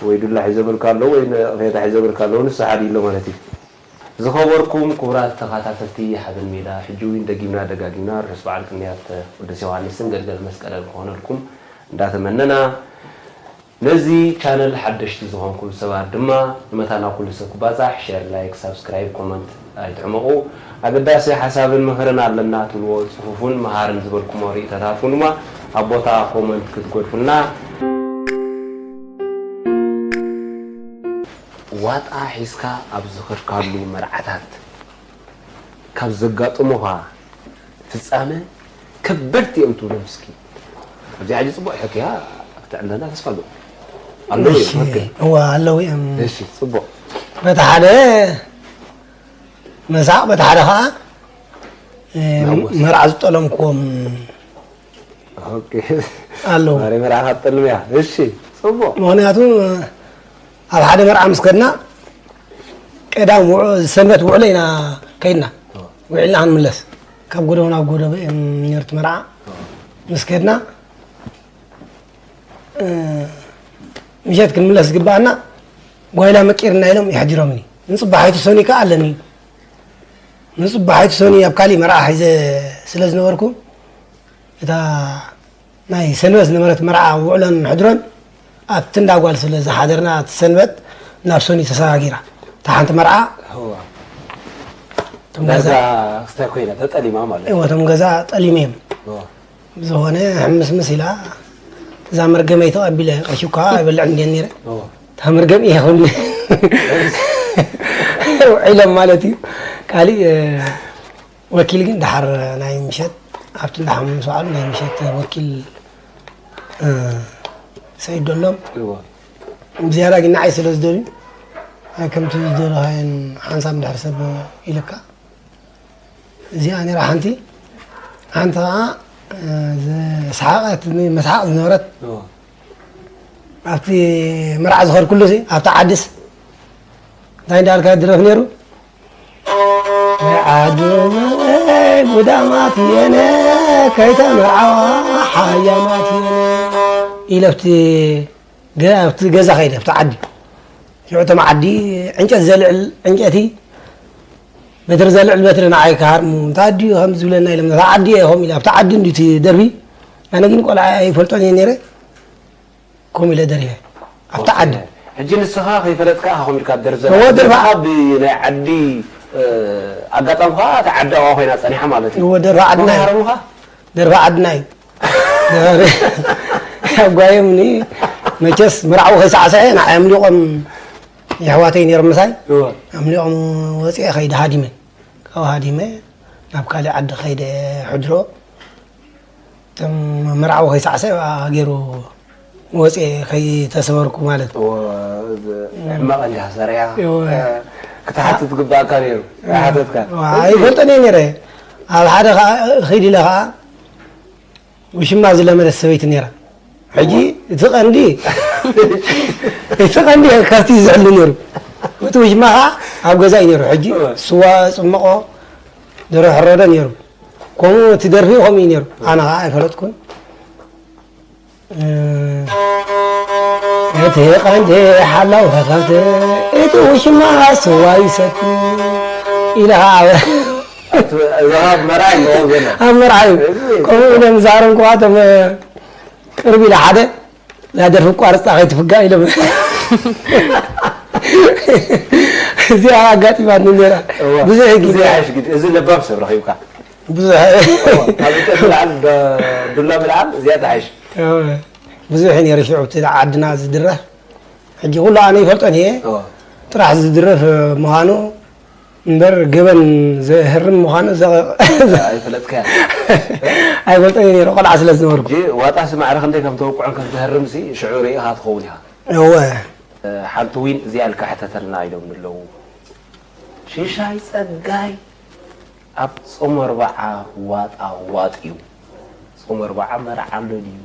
ወይ ዱላ ሒዞምልካ ኣለዉ ወይ ነቐፌታ ሒዞምልካ ኣለዉ፣ ንሱ ሓደ ኢሎ ማለት እዩ። ዝኸበርኩም ክቡራት ተኸታተልቲ ሓበን ሜዳ፣ ሕጂ እውን ደጊምና ደጋጊምና ርሑስ በዓል ቅንያት ቅዱስ ዮሃንስን ገልገል መስቀልን ክኾነልኩም እንዳተመነና፣ ነዚ ቻነል ሓደሽቲ ዝኾንኩም ሰባት ድማ ንመታና ኩሉ ሰብ ክባጻሕ ሸር፣ ላይክ፣ ሳብስክራይብ፣ ኮመንት ኣይትሕመቑ። ኣገዳሲ ሓሳብን ምኽርን ኣለና ትብልዎ ጽሑፍን መሃርን ዝበልኩሞ ርእይቶታት እውን ድማ ኣብ ቦታ ኮመንት ክትገድፉልና። ዋጣ ሒዝካ ኣብ ዝኸድካሉ መርዓታት ካብ ዘጋጥሙኻ ፍጻመ ከበድቲ እዮም ትብሎም እስኪ። ኣብዚኣ ሕጂ ጽቡቕ ሕክያ ክትዕልለና ተስፋ ኣለዎ። ኣለዉ እዮም፣ እሺ፣ ትኽክል። እዋ፣ ኣለዉ እዮም። እሺ፣ ጽቡቕ። በቲ ሓደ መሳቕ፣ በቲ ሓደ ኸኣ፣ እ፣ መርዓ ዝጠለምክዎም ኦኬ። ኣለዉ። ማሪ መርዓ ክትጠልም እያ። እሺ፣ ጽቡቕ። ምኽንያቱ፣ ኣብ ሓደ መርዓ ምስ ከድና፣ ቀዳም ውዑ-፣ ሰንበት ውዕሎ ኢና ከይድና። ኦ። ውዒልና ክንምለስ። ካብ ጎደቦ ናብ ጎደቦ እዮም ነርት መርዓ። ኦ። ምስ ከድና፣ እ፣ ምሸት ክንምለስ ዝግባኣና፣ ጓይላ መቂርና ኢሎም የሕዲሮምኒ። ንጽባሒቱ ሶኒ ከኣ ኣለኒ። ንጽባሒቱ ሶኒ ኣብ ካሊእ መርዓ ሒዘ ስለ ዝነበርኩ፣ እታ ናይ ሰንበት ዝነበረት መርዓ ውዕሎን ሕድሮን ኣብቲ እንዳ ጓል ስለ ዝሓደርና፣ እቲ ሰንበት ናብ ሶኒ ተሰጋጊራ። እታ ሓንቲ መርዓ እዋ። እቶም ገዛ፣ ገዛ ክስታይ ኮይና ተጠሊማ ማለት እዩ። እዎ፣ እቶም ገዛ ጠሊመ እዮም። እዋ። ብዝኾነ ሕምስምስ ኢላ፣ እዛ መርገመይ ተቐቢለ፣ ቅርሺ እኳ ኣይበልዕን እንድየ ነይረ። እዋ። እታ መርገም እየ ኹሉ ውዒሎም ማለት እዩ። ካሊእ፣ እ፣ ወኪል ግን ደሓር ናይ ምሸት ኣብቲ እንዳ ሓሙም ምስ በዓሉ ናይ ምሸት ወኪል፣ እ፣ ሰይድ ደሎም እዋ። ብዝያዳ ግን ንዓይ ስለ ዝደልዩ፣ ኣይ ከምቲ ዝደለኻዮን ሓንሳብ እንድሕር ሰብ ኢልካ፣ እዚኣ ነይራ ሓንቲ። ሓንቲ ኸዓ፣ እ፣ ዝሰሓቐት፣ መስሓቕ ዝነበረት እዋ። ኣብቲ መርዓ ዝኸድኩሉ ሲ፣ ኣብቲ ዓድስ እንታይ እንዳልካ ድረፍ ነይሩ? ናይ ዓዱ ጉዳማት የነ ከይተመርዓዋ ሓያማት የነ ኢለ ኣብቲ ገ-፣ ኣብቲ ገዛ ከይደ፣ ኣብቲ ዓዲ። ሽዑ እቶም ዓዲ ዕንጨት ዘልዕል ዕንጨቲ፣ በትሪ ዘልዕል በትሪ ንዓይ ክሃርሙ፣ እንታይ ድዩ ከምዚ ዝብለና ኢሎም፣ ነታ ዓዲ እየ ከምኡ ኢለ፣ ኣብቲ ዓዲ እንድዩ እቲ ደርፊ። ኣነ ግን ቆልዓ ኣይፈልጦን እየ ነይረ። ከምኡ ኢለ ደሪፈ። ኣብታ ዓዲ። ሕጂ ንስኻ ከይፈለጥካ ኢኻ ከምኡ ኢልካ ትደርፍ ዘለኻ። እወ፣ ደርፋ። ንስኻ ብናይ ዓዲ፣ እ፣ ኣጋጣሚ ኸኣ እታ ዓዲ ኣብኣ ኮይና ጸኒሓ ማለት እዩ። እወ፣ ደርፋ ዓድና እዩ። ተመሃረሙኻ? ደርፋ ዓድና እዩ። ደርፋ ኣብ ጓየምኒ መቸስ መርዓዊ ከይሳዕስዐ ንዓይ ኣምሊቖም የሕዋተይ ነይሮም ምሳይ። እወ። ኣምሊቖም ወፂኤ ከይደ ሃዲመ። ካብኡ ሃዲመ ናብ ካልእ ዓዲ ከይደ ሕድሮ። እቶም መርዓዊ ከይሳዕስዕ ገይሩ ወፅኤ ከይተሰበርኩ ማለት እዩ። እዎ፣ እዚ ሕማቕ እንዲኻ ሰሪዕኻ፣ እዎ። እ፣ ክትሓትት ዝግባእካ ነይሩ። ኣይሓተትካን። እዎ፣ ኣይፈልጦን እየ ነይረ። ኣብ ሓደ ኸዓ፣ ኺድ ኢለ ኸዓ፣ ውሽማ ዝለመደት ሰበይቲ ነይራ። ሕጂ፣ እዎ። እቲ ቀንዲ፣ እቲ ቀንዲ ካብቲ እዩ ዝሕሉ ነይሩ። እቲ ውሽማ ኸዓ ኣብ ገዛ እዩ ነይሩ። ሕጂ፣ እዎ። ስዋ ጽመቖ፣ ደርሆ ሕረዶ ነይሩ። ከምኡ እቲ ደርፊ ከምኡ እዩ ነይሩ። ኣነ ኸዓ ኣይፈለጥኩን። እ፣ እቲ ቀንዲ ሓላው ከብቲ፣ እቲ ውሽማ ስዋ ይሰቲ ኢለ ኸዓ ኣብ፣ እቲ፣ እዚ ኸዓ ኣብ መርዓ እዩ ዝኸውን ዘሎ። ኣብ መርዓ እዩ። እዚ ከምኡ ኢለ ምስ ኣረምኩዋ እቶም ቅርብ ኢለ ሓደ እዛ ደርፊ ኣቋርጻ ከይትፍጋእ ኢሎም። እዚኣ ኣጋጢማትኒ ነይራ። እዋ። ብዙሕ ግዜ። እዚ ይሓይሽ ግዲ፣ እዚ ለባም ሰብ ረኺብካ። ብዙሕ። እዋ። ካብ እንጨት ምልዓል፣ ዶ-፣ ዱላ ምልዓል፣ እዚኣ ትሓይሽ። እዋ። ብዙሕ እዩ ነይሩ ሽዑ ኣብቲ ዓድና ዝድረፍ። ሕጂ ኩሉ ኣነ ይፈልጦን እየ። እዋ። ጥራሕ ዝድረፍ ምዃኑ እምበር ገበን ዘህርም ምዃኑ ዘ- ኣይፈለጥካያ። ኣይፈልጦን እየ ነይረ፣ ቆልዓ ስለ ዝነበርኩ። ሕጂ ዋጣ ሲ ማዕረ ክንደይ ከም ተወቅዖን ከም ተህርም ሲ ሽዑ ርኢኻ ትኸውን ኢኻ። እወ። ሓንቲ ዊን እዚኣ ኢልካ ሕተተልና ኢሎም ኣለዉ። ሽሻይ ጸጋይ ኣብ ጾመ ኣርብዓ ዋጣ ዋጥ እዩ። ጾመ ኣርብዓ መርዓ ኣሎ ድዩ?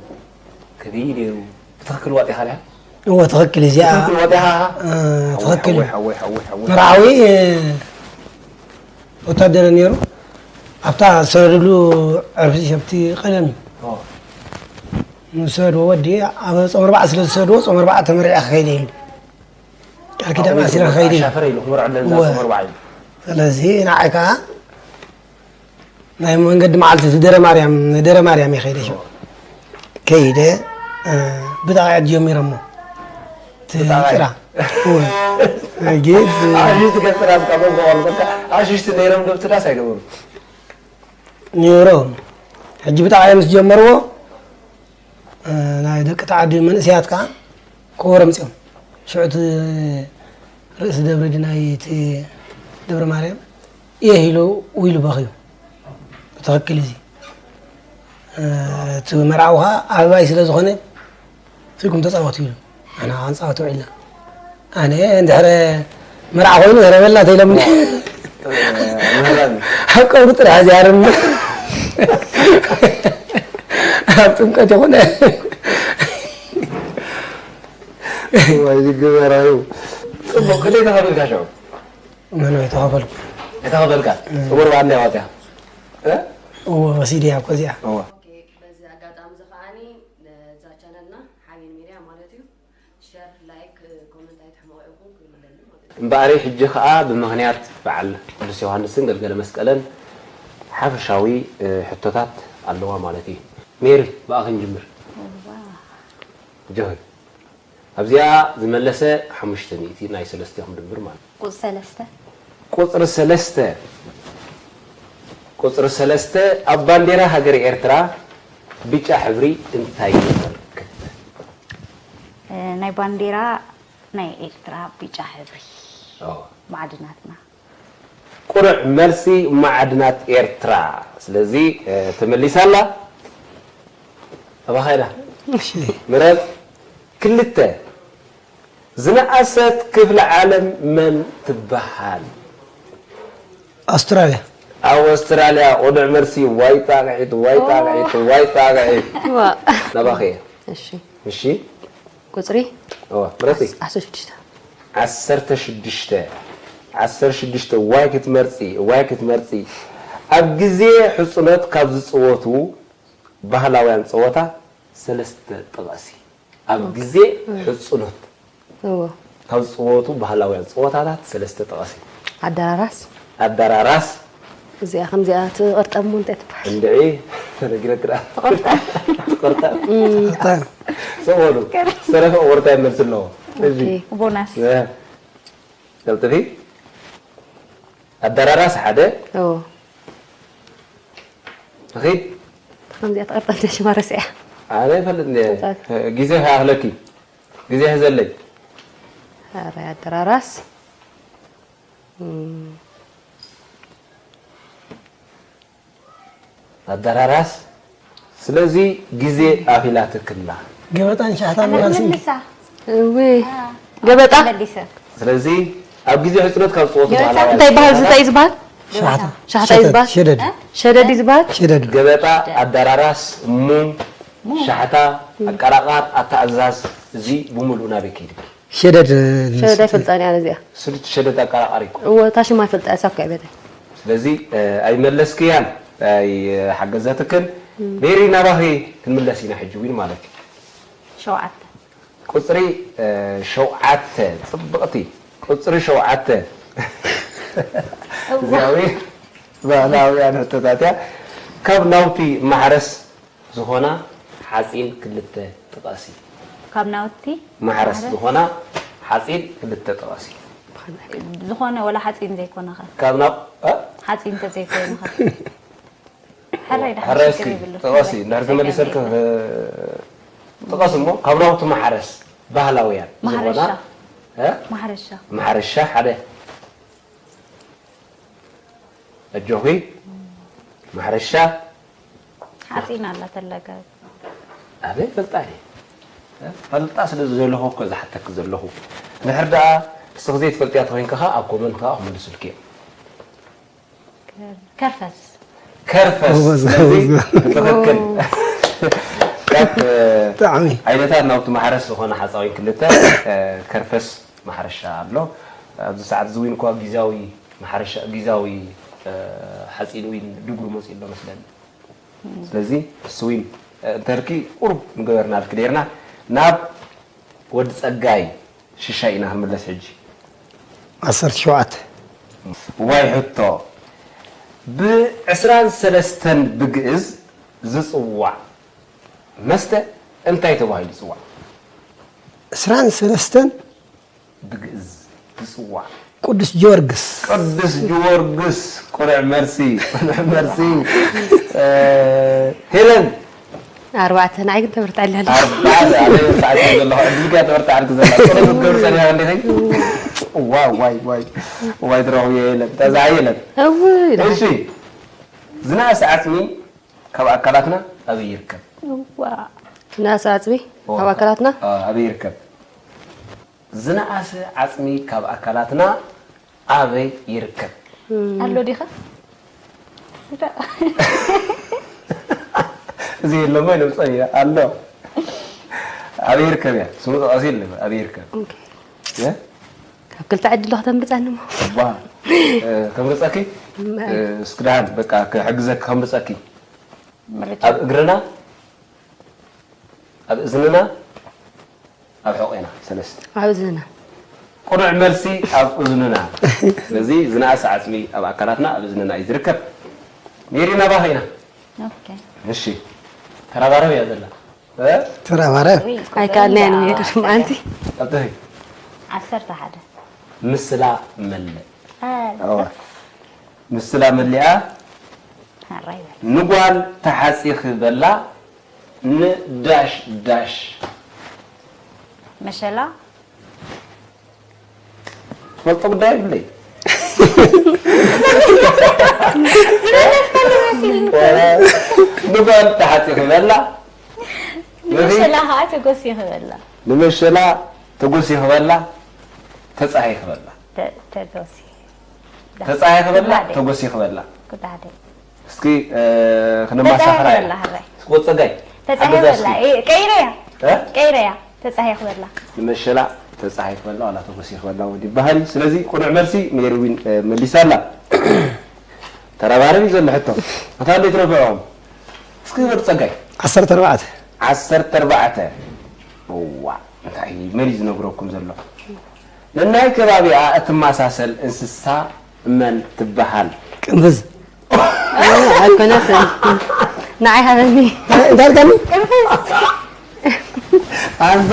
ከመይ እዩ ነይሩ? ብትኽክል ዋጢኻ ዲኻ? እወ፣ ትኽክል። እዚኣ ብትኽክል ዋጢኻ? እ፣ ትኽክል እዩ። ሓወይ፣ ሓወይ፣ ሓወይ፣ ሓወይ። መርዓዊ እ፣ ወታደር ነይሩ። ኣብታ ዝሰደድሉ ዕርፊ ሸፍቲ ቀደም እዩ። ኦ፣ ምስ ሰደድዎ ወዲ ኣብ ጾም ኣርባዓ ስለ ዝሰደድዎ ጾም ኣርባዓ ተመሪዐ ክኸይድ ኢሉ። ቃል ኪዳን ኣሲረ ክኸይድ ኢሉ። ኣሻፈረ ኢሉ ክመርዖ ኣለና እወ። ጾመ ኣርብዓ ኢሉ። ስለዚ ንዓይ ከዓ ናይ መንገዲ መዓልቲ እቲ ደረ ማርያም፣ ደረ ማርያም እየ ከይደ ሽዑ። ከይደ እ፣ ብጣቕዒት ጀሚሮሞ። እቲ ብጣቕዒት? ጭራ። እወ። ሕጂ ብ- ኣዚ ትገጽራ ዝቃበል ዝቆም በቃ ኣሽሽቲ ነይሮም ዶ ብትዳስ ኣይነበሩ? ነይሮም። ሕጂ ብጣቕዒት ምስ ጀመርዎ እ፣ ናይ ደቂ ተዓዲ መንእሰያት ከዓ ከበሮ ኣምፅኦም። ሽዑ እቲ ርእሲ ደብሪ ድናይ እቲ ደብረ ማርያም እየ ኢሉ ኢሉ በኽዩ። ብትኽክል እዚ እ፣ እቲ መርዓዊ ከዓ ኣበባይ ስለ ዝኾነ ትርጉም ተፃወቱ ኢሉ። ኣና ከዓ ንፃወት ውዒልና። ኣነ እንድሕረ መርዓ ኮይኑ ረበላ ተኢሎምኒ። ምህራን ኣብ ቀብሪ ጥራሕ ዝያርም ኣብ ጥምቀት ይኹን ወይ ዝግበራዩ። ጽቡቅ፣ ክንደይ ተኸፈልካ ሽዑ? መን ወይ ተኸፈልኩ? የተኸፈልካ? ጽቡር ባንዳ ያዋጥያ? እ? እዎ፣ ወሲድያ እኮ እዚኣ። እዎ። ኦኬ፣ በዚ ኣጋጣሚ እዚ ከዓኒ ነዛ ቻነልና ሓቤን ሚድያ ማለት እዩ ሸር፣ ላይክ፣ ኮመንት ኣይትሕመቑ ኢኹም ክብል እደሊ ማለት እዩ። እምበኣሪ ሕጂ ከኣ ብምኽንያት በዓል ቅዱስ ዮሃንስን ገልገለ መስቀለን ሓፈሻዊ፣ እ፣ ሕቶታት ኣለዋ ማለት እዩ። ሜሪ፣ ብኣኺ ንጅምር። ጆይ፣ ኣብዚኣ ዝመለሰ ሓሙሽተ ሚእቲ ናይ ሰለስቲኹም ድምር ማለት እዩ። ቁጽሪ ሰለስተ። ቁጽሪ ሰለስተ፣ ቁጽሪ ሰለስተ፣ ኣብ ባንዴራ ሃገረ ኤርትራ ብጫ ሕብሪ እንታይ የመልክት? እ፣ ናይ ባንዴራ ናይ ኤርትራ ብጫ ሕብሪ ኦ። ማዕድናትና። ቁሩዕ መልሲ፣ ማዕድናት ኤርትራ። ስለዚ፣ እ፣ ተመሊሳ ኣላ። ኣባኻ ኢላ። ምረጽ። ክልተ፣ ዝነኣሰት ክፍለ ዓለም መን ትበሃል? ኣውስትራልያ። ኣብ ኣውስትራልያ። ቁኑዕ መልሲ። ዋይ ጣቕዒት፣ ዋይ ጣቕዒት፣ ዋይ ጣቕዒት። ዋ። ናባኸ እየ። እሺ። እሺ። ቁጽሪ እወ፣ ምረጺ። ዓሰርተ ሽዱሽተ። ዓሰርተ ሽዱሽተ። ዓሰርተ ሽዱሽተ ዋይ ክትመርጺ፣ ዋይ ክትመርጺ። ኣብ ግዜ ሕጽኖት ካብ ዝጽወቱ ባህላውያን ጸወታ ሰለስተ ጥቐሲ። ኣብ ግዜ ሕጽኖት እዎ። ካብ ዝጽወቱ ባህላውያን ጸወታታት ሰለስተ ጥቐሲ። ኣደራራስ። ኣደራራስ። እዚኣ ከምዚኣ ትቕርጠም እሞ እንታይ ትበሃል? እንድዒ ተነጊረክ ደኣ። ትቕርጠም። ትቕርጠም። ሰበሉ ዝተረፈ ወርታ ይመልስ ኣለዎ። እዚ ኦኬ። ቦናስ። እ፣ ቀልጥፊ። ኣደራራስ ሓደ። እዎ። ንኺድ። ከምዚኣ ትቕርጠም ተሽማ ረሲዓ። ኣነ ይፈልጥ እንደ መጻት። ግዜ ከኣኽለኪ። ግዜ ሕዘለይ። ኧረ ኣደራራስ። እም፣ ኣደራራስ። ስለዚ ግዜ ኣኺላትክላ። ገበጣን ሻሕታን ራሲ። ምልሳ። እዊ። ገበጣ። መሊሰ። ስለዚ ኣብ ግዜ ሕጽኖት ካብ ዝጽወቱ ገበጣ ባህላውያን እንታይ በሃል ዝታይ ዝበሃል? ሻሕታ። ሻሕታ እዩ ዝበሃል? ሸደድ። ሸደድ እዩ ዝበሃል? ሸደድ። ገበጣ፣ ኣደራራስ፣ ሙም፣ ሻሕታ፣ ኣቀራቃር፣ ኣተኣዛዝ፣ እዚ ብምሉኡ ናበይ ከይድኪ? ሸደድ። ሸደድ ኣይፈልጣን እያ ነዚኣ። ስልቲ ሸደድ ኣቀራቃሪ እኮ። እወ፣ እታ ሽማ ይፈልጣ እያ፣ ሳብ ከይበለ። ስለዚ፣ እ፣ ኣይመለስክያን፣ ኣይሓገዘትክን። ሜሪ፣ ናባኺ ክንምለስ ኢና ሕጂ እውን ማለት እዩ። ሸውዓተ። ቁጽሪ፣ እ፣ ሸውዓተ፣ ጽብቕቲ። ቁጽሪ ሸውዓተ። እዚኣዊ ባህላውያን ሕቶታት እያ። ካብ ናውቲ ማሕረስ ዝኾና ሓጺን ክልተ ጥቐሲ። ካብ ናውቲ ማሕረስ ዝኾና ሓጺን ክልተ ጥቐሲ። ዝኾነ ወላ ሓጺን ዘይኮነኸ። ካብ ናብ፣ እ? ሓጺን ተዘይኮይንኸ። ሕራይ ደሓን ሕራይ ሽግር እስኪ የብሉ። ጥቐሲ፣ እንድሕር ተመሊሰልኪ፣ እ፣ ጥቐስ እሞ፣ ካብ ናውቲ ማሕረስ ባህላውያን ዝኾና፣ ማሕረሻ። እ? ማሕረሻ። ማሕረሻ ሓደ። ኣጆኺ ማሕረሻ ሓፂን ኣላ ተለቀ ኣበይ ፈልጣ እየ ፈልጣ ስለ ዘለኹ እኮ ዝሓተክ ዘለኹ ድሕር ደኣ ንስኺ ዘይትፈልጥያ ተኮይንካ ከዓ ኣብ ኮመንት ከዓ ክምልሱልኪ እዮም ከርፈስ ከርፈስ ስለዚ ትኽክል ካብ ብጣዕሚ ዓይነታት ናውቲ ማሕረስ ዝኾነ ሓፃዊን ክልተ ከርፈስ ማሕረሻ ኣሎ ኣብዚ ሰዓት እዚ እውን እኳ ግዛዊ ማሕረሻ ግዛዊ ሓፂን እውን ድጉር መፂኡ ኣሎ መስለኒ ስለዚ እሱ እውን እንተልኪ ቁሩብ ምገበርናልኪ ነርና ናብ ወዲ ፀጋይ ሽሻይ ኢና ክንምለስ ሕጂ ዓሰርተ ሸውዓተ ዋይ ሕቶ ብዕስራን ሰለስተን ብግእዝ ዝፅዋዕ መስተ እንታይ ተባሂሉ ይፅዋዕ? ዕስራን ሰለስተን ብግእዝ ዝፅዋዕ ቅዱስ ጊዮርግስ ቅዱስ ጊዮርግስ ቁኑዕ መልሲ ቁኑዕ መልሲ ሄለን ኣርባዕተ ንዓይ ግን ተበርትዐላ ኣላ ኣርባዕተ ኣነ ሰዓት ዘለኹ ዕድል ገያ ተበርትዓልክ ዘላ ጸሎት ክትገብር ጸኒኻ እንዴ ዋይ ዋይ ዋይ ዋይ ትረኽቡ የለን ተዛዓ የለን እውይ እሺ ዝናኣስ ዓጽሚ ካብ ኣካላትና ኣበይ ይርከብ ዝናኣስ ዓጽሚ ካብ ኣካላትና ኣበይ ይርከብ ዝነኣሰ ዓጽሚ ካብ ኣካላትና ኣበይ ይርከብ? ኣሎ ዲኻ? እዚ የለሞ ይነምፀ ኣሎ ኣበይ ይርከብ እያ ስሙ ጠቐሲ የለ ኣበይ ይርከብ ካብ ክልተ ዕድሎ ከተምርፀኒ ሞ ባ ከምርፀኪ እስክዳን በቃ ክሕግዘኪ ከምርፀኪ ኣብ እግርና ኣብ እዝንና ኣብ ሕቖና ሰለስተ ኣብ እዝንና ቁኑዕ መልሲ ኣብ እዝንና ስለዚ ዝነኣሰ ዓፅሚ ኣብ ኣካላትና ኣብ እዝንና እዩ ዝርከብ ሜሪ ናባኸ ኢና እሺ ተራባረብ እያ ዘላ ተራባረብ ኣይከኣልናያን ሜሪ ማዓንቲ ኣብተኸይ ዓሰርተ ሓደ ምስላ መልእ ምስላ መሊኣ ንጓል ተሓፂኺ በላ ንዳሽ ዳሽ መሸላ ትፈልጦ ጉዳይ የብለይ ንጓል ተሓፂኺ በላ ንመሸላ ከዓ ተጎሲ ክበላ ንመሸላ ተጎሲ ክበላ ተፃሂኺ በላ ተጎሲ ተፃሂኺ በላ ተጎሲኺ በላ ጉዳደ እስኪ ክነማሳኽራ ወፀጋይ ተፃሂኺ በላ ቀይረያ ቀይረያ ተፃሂኺ በላ ንመሸላ ተፃሂኺ በላ ዋላ ተጎሲኺ በላ እውን ይበሃል እዩ ስለዚ ቁኑዕ መልሲ ሜሪ ዊን መሊሳ ኣላ ተረባረብ እዩ ዘሎ ሕቶ እታ እንዴት ረብዖም እስኪ በሉ ፀጋይ ዓሰርተ ኣርባዕተ ዓሰርተ ኣርባዕተ እዋ እንታይ መን እዩ ዝነግረኩም ዘሎ ነናይ ከባቢኣ እትመሳሰል እንስሳ መን ትበሃል ቅንፍዝ ኣይኮነትን ንዓይ ሃበኒ እንታይ ኣልካኒ ኣንዛ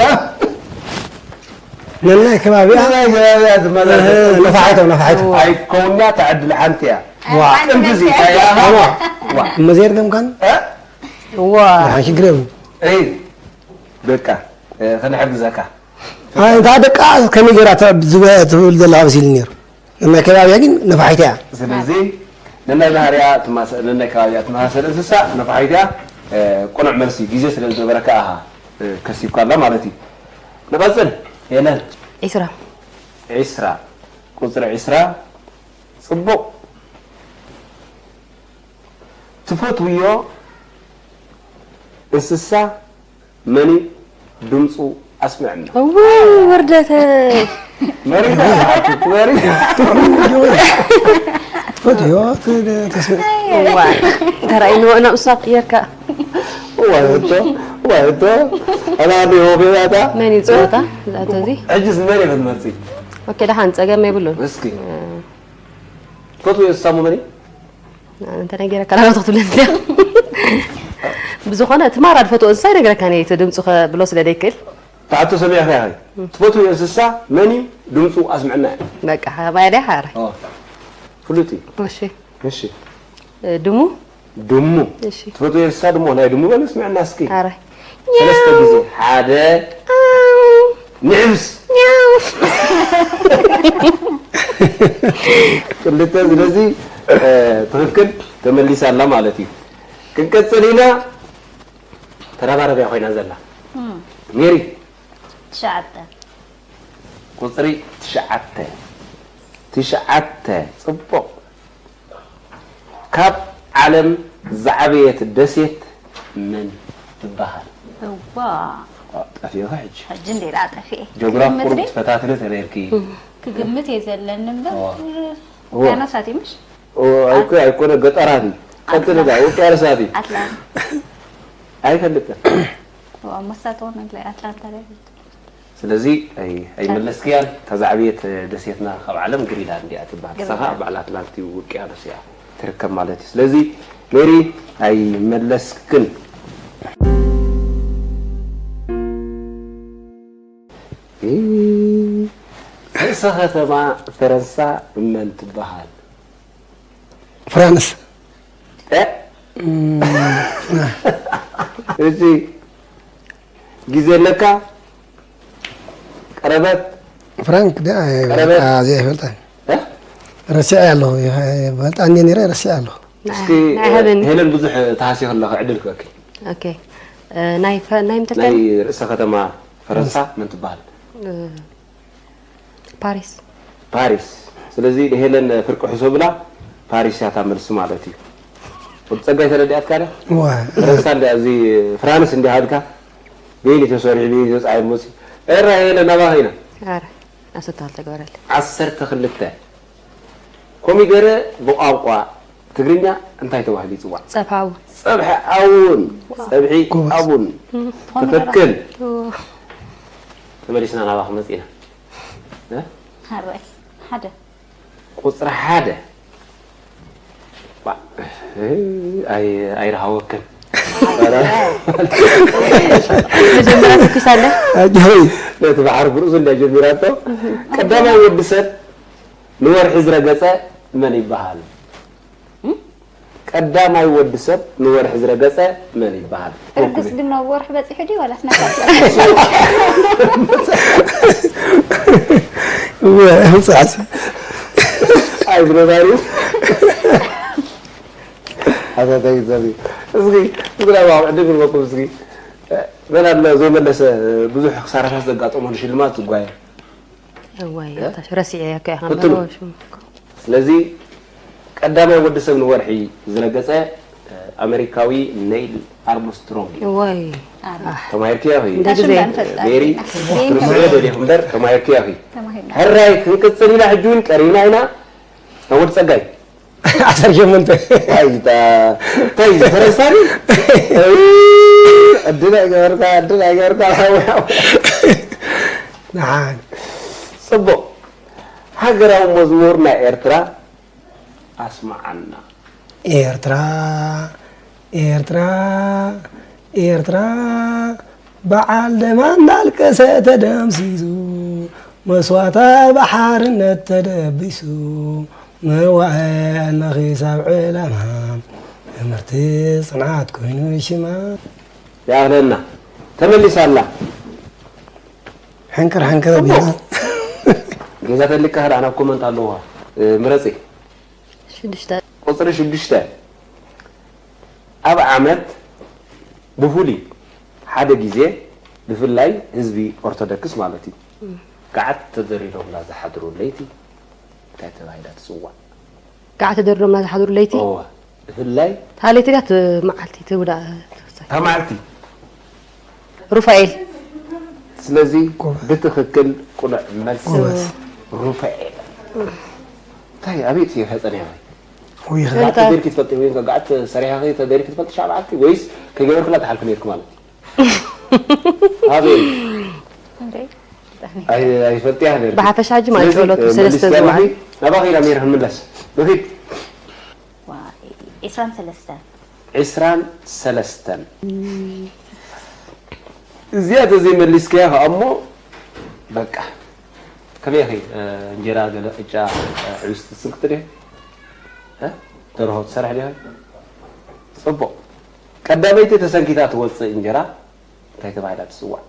ነናይ ከባቢኣ ነናይ ከባቢኣ ትመሳሰል ነፋሒቶ ነፋሒቶ ኣይከውንያ ተዕድል ሓንቲ እያ ቅንፍዝ እዩ እንታይ እያ እሞ ዘይርገምካን ዋ ሽግር የብሉ በቃ ክንሕግዘካ እንታ ደቃ ከመይ ገይራ ትብል ዘላ መሲሉ ነይሩ ነናይ ከባቢያ ግን ነፋሒት እያ ስለዚ ነናይ ባህርያ ነናይ ከባቢያ ትመሳሰል እንስሳ ነፋሒት እያ ቁኑዕ መልሲ ግዜ ስለ ዝነበረካ ኣሃ ከሲብካ ኣላ ማለት እዩ ንቐፅል ሄለን ዒስራ ዒስራ ቁፅሪ ዒስራ ፅቡቕ ትፈትውዮ እንስሳ መን እዩ ድምፁ ኣስምዐና። እውይ ወርደተይ። መሪታ መሪታ ትፈትዮ ተስምዕ። እዋ ተራእይንዎ ናብ እሷ ቅየርካ። እዋይ ሕቶ እዋይ ሕቶ ኣና ዲሆ ቤታታ መን እዩ ፀወታ ዝኣቶ እዚ? ሕጅስ መን እዩ ክትመርፂ? ኦኬ ደሓን ፀገም የብሉን። እስኪ ትፈትውዮ እንስሳ እሞ መን እዩ? እንተ ነጊረካ ላላ ትኽትብለኒ እንድያ ብዝኾነ እቲ ማራ ዝፈትዎ እንስሳ ይነግረካ ነየ እቲ ድምፁ ከብሎ ስለ ዘይክእል ታሕቶ ሰሚዕካ ኢኻ ትፈትውዮ እንስሳ መን እዩ ድምፁ ኣስምዐና በቃ ከማይ ድያ ሓራይ ፍሉጥ እዩ እሺ እሺ ድሙ ድሙ እሺ ትፈትውዮ እንስሳ ድሙ ናይ ድሙ በል ኣስምዐና እስኪ ሓራይ ሰለስተ ግዜ ሓደ ንዕብስ ክልተ። ስለዚ ትኽክል ተመሊሳ ኣላ ማለት እዩ። ክንቀጽል ኢና። ተረባረብያ ኮይና ዘላ ሜሪ። ትሽዓተ። ቁፅሪ ትሽዓተ። ትሽዓተ። ፅቡቕ። ካብ ዓለም ዝዓበየት ደሴት መን ትበሃል? እዋ ጠፊእኺ ሕጂ። ሕጂ እንዴ ደኣ ጠፊኤ። ጆግራፍ ክግምት ቁሩብ ድየ? ትፈታትኒ ተነይርኪ። ክግምት እየ ዘለኒ እምበር እዋ። ውቅያኖሳት እዩ ምሽ? ኦ፣ ኣይኮ- ኣይኮነ ገጠራት እዩ። ቀፅሊ ዳ ውቅያኖሳት እዩ። ኣትላንት ኣይፈልጥን። እዋ መሳተወ መግለይ ኣትላንታ ላይ ስለዚ ኣይ- ኣይመለስክያን። እታ ዝዓበየት ደሴትና ካብ ዓለም ግሪንላንድ እያ ትበሃል። ንሳ ከዓ ግሪንላንድ። ኣብ በዓል ኣትላንቲክ ውቅያኖስ እያ ትርከብ ማለት እዩ። ስለዚ ሜሪ ኣይመለስክን። ርእሰ ከተማ ፈረንሳ መን ትበሃል? ፍራንስ እ? እቲ ግዜ ኣለካ ቀረበት ፍራንክ ደ- ቀረበት። አ- ዘይፈልጣ እ? ረሲዐ ኣለኹ ይፈልጣ እንደ ነረ ረሲዐ ኣለኹ እስኪ ናይ ሃበኒ። ሄለን ብዙሕ ተሃሲ ከለኻ ዕድል ክበኪ ኦኬ እ፣ ናይ ፈ- ናይ ምንታይ ናይ እንታይ? ርእሰ ከተማ ፈረንሳ መን ትበሃል? እ፣ ፓሪስ። ፓሪስ። ስለዚ ንሄለን ፍርቂ ሕሰብላ ፓሪስ እያ እታ መልሲ ማለት እዩ። ወዲ ጸጋይ ተረዲኣትካ ዶ? እዋ ፈረንሳ እንዲ ኣብዚ ፍራንስ እንዲ ሃልካ ቤኒ ተሰሪሑ ቤኒ ተጻዒር መሲ ኤራ ሄለን ናባኺ ኢና። ኣረ ኣሰታል ተግበረል። ዓሰርተ ክልተ ኮሚደረ ብቋንቋ ትግርኛ እንታይ ተባሂሉ ይጽዋዕ? ጸብሒ ኣውን። ጸብሒ ኣውን ጸብሒ ጎበዝ። ኣውን ትኽክል። ኦ፣ ተመሊስና ናባኺ መጺና እ? ሓራይ ሓደ ቁፅሪ ሓደ ባ- ኣይ- ኣይረሃወክን መጀመርያ ተኪሳ ኣለ። ኣጆይ ነቲ ባሕሪ ብርእሱ እንዳ ጀሚራቶ ቀዳማይ ወዲ ሰብ ንወርሒ ዝረገፀ መን ይበሃል? ቀዳማይ ወዲ ሰብ ንወርሒ ዝረገፀ መን ይበሃል? ርግስ ግን ናብ ወርሒ በፂሑ ድዩ ዋላስ ናካ ውፃዕሲ ኣይ ብነባሪ ኣታታይ ዘቢ እስኪ እስኪ ናብ ዕድል ክንበኩም እስኪ መን ኣሎ ዘይመለሰ ብዙሕ ክሳራታት ዘጋጠሞ ንሽልማት ዝጓየ እዋይ ኣታሽ ረሲዐ ያካ ኢኻ ፍትኑ። እምበር ሽሙ። ስለዚ ቀዳማይ ወዲ ሰብ ንወርሒ ዝረገፀ ኣሜሪካዊ ኔይል ኣርምስትሮንግ እዩ። እዋይ ተማሂርክያ ኺ እንደ ታሽም ግዜ ዳንፈልጣ ሜሪ ቤን ትርስዑ ደሊኹም እምበር ተማሂርክያ ኺ ተማሂርና ሕራይ ክንቅፅል ኢና ሕጂ እውን ቀሪብና ኢና ናብ ወዲ ፀጋይ ዓሰርተ ሸሞንተ ኣይታ እንታይ ፈረንሳሪ ዕድል ኣይገበርካ ዕድል ኣይገበርካ ሓውያው ንዓን ፅቡቕ ሃገራዊ መዝሙር ናይ ኤርትራ ኣስማዓና ኤርትራ ኤርትራ ኤርትራ በዓል ደማ እንዳልቀሰ ተደምሲሱ መስዋእታ ብሓርነት ተደቢሱ መዋእል ንኺሳብ ዕላማ ትምህርቲ ጽንዓት ኮይኑ ሽማ ይኣኽለና ተመሊሳ ኣላ ሕንቅር ሕንቅር ኣቢላ ገዛ ተልካ ኸዳ ናብ ኮመንት ኣለዋ ምረፂ ሽዱሽተ ቁፅሪ ሽዱሽተ ኣብ ዓመት ብፍሉይ ሓደ ግዜ ብፍላይ ህዝቢ ኦርቶዶክስ ማለት እዩ ገዓት ተደሪሮምና ዝሓድሩ ለይቲ እንታይ ተባሂላ ትፅዋዕ? ከዓ ተደርዶምና ዝሓድሩ ለይቲ እወ ብፍላይ እታ ለይቲ ድያ እቲ መዓልቲ ትውዳ እታ መዓልቲ ሩፋኤል ስለዚ ብትኽክል ቁኑዕ መልሲ ሩፋኤል እንታይ ኣቤት እየ ፈፀነ ወይ ወይ ጋዕ ተደርኪ ትፈልጢ ወይ ጋዕ ሰሪሓኺ ተደርኪ ትፈልጢ ሻብ ዓልቲ ወይስ ከገበርክላ ትሓልፊ ነርኪ ማለት ኣቤት እንዴ ኣይፈልጥያ ነርኪ ብሓፈሻ ሕጂ ማለት ጸሎት ሰለስተ ዝዋን ናባኺ ኢና ሜር ክንምለስ ንኺድ ዒስራን ሰለስተን ዒስራን ሰለስተን እዚኣ ተዘይመሊስክያ ከዓ እሞ በቃ ከመይ ኢኺ እንጀራ ገለ ቅጫ ሕብስቲ ትስንክቲ ዲኺ ደርሆ ትሰርሒ ዲኺ ፅቡቕ ቀዳመይቲ ተሰንኪታ ትወፅእ እንጀራ እንታይ ተባሂላ ትፅዋዕ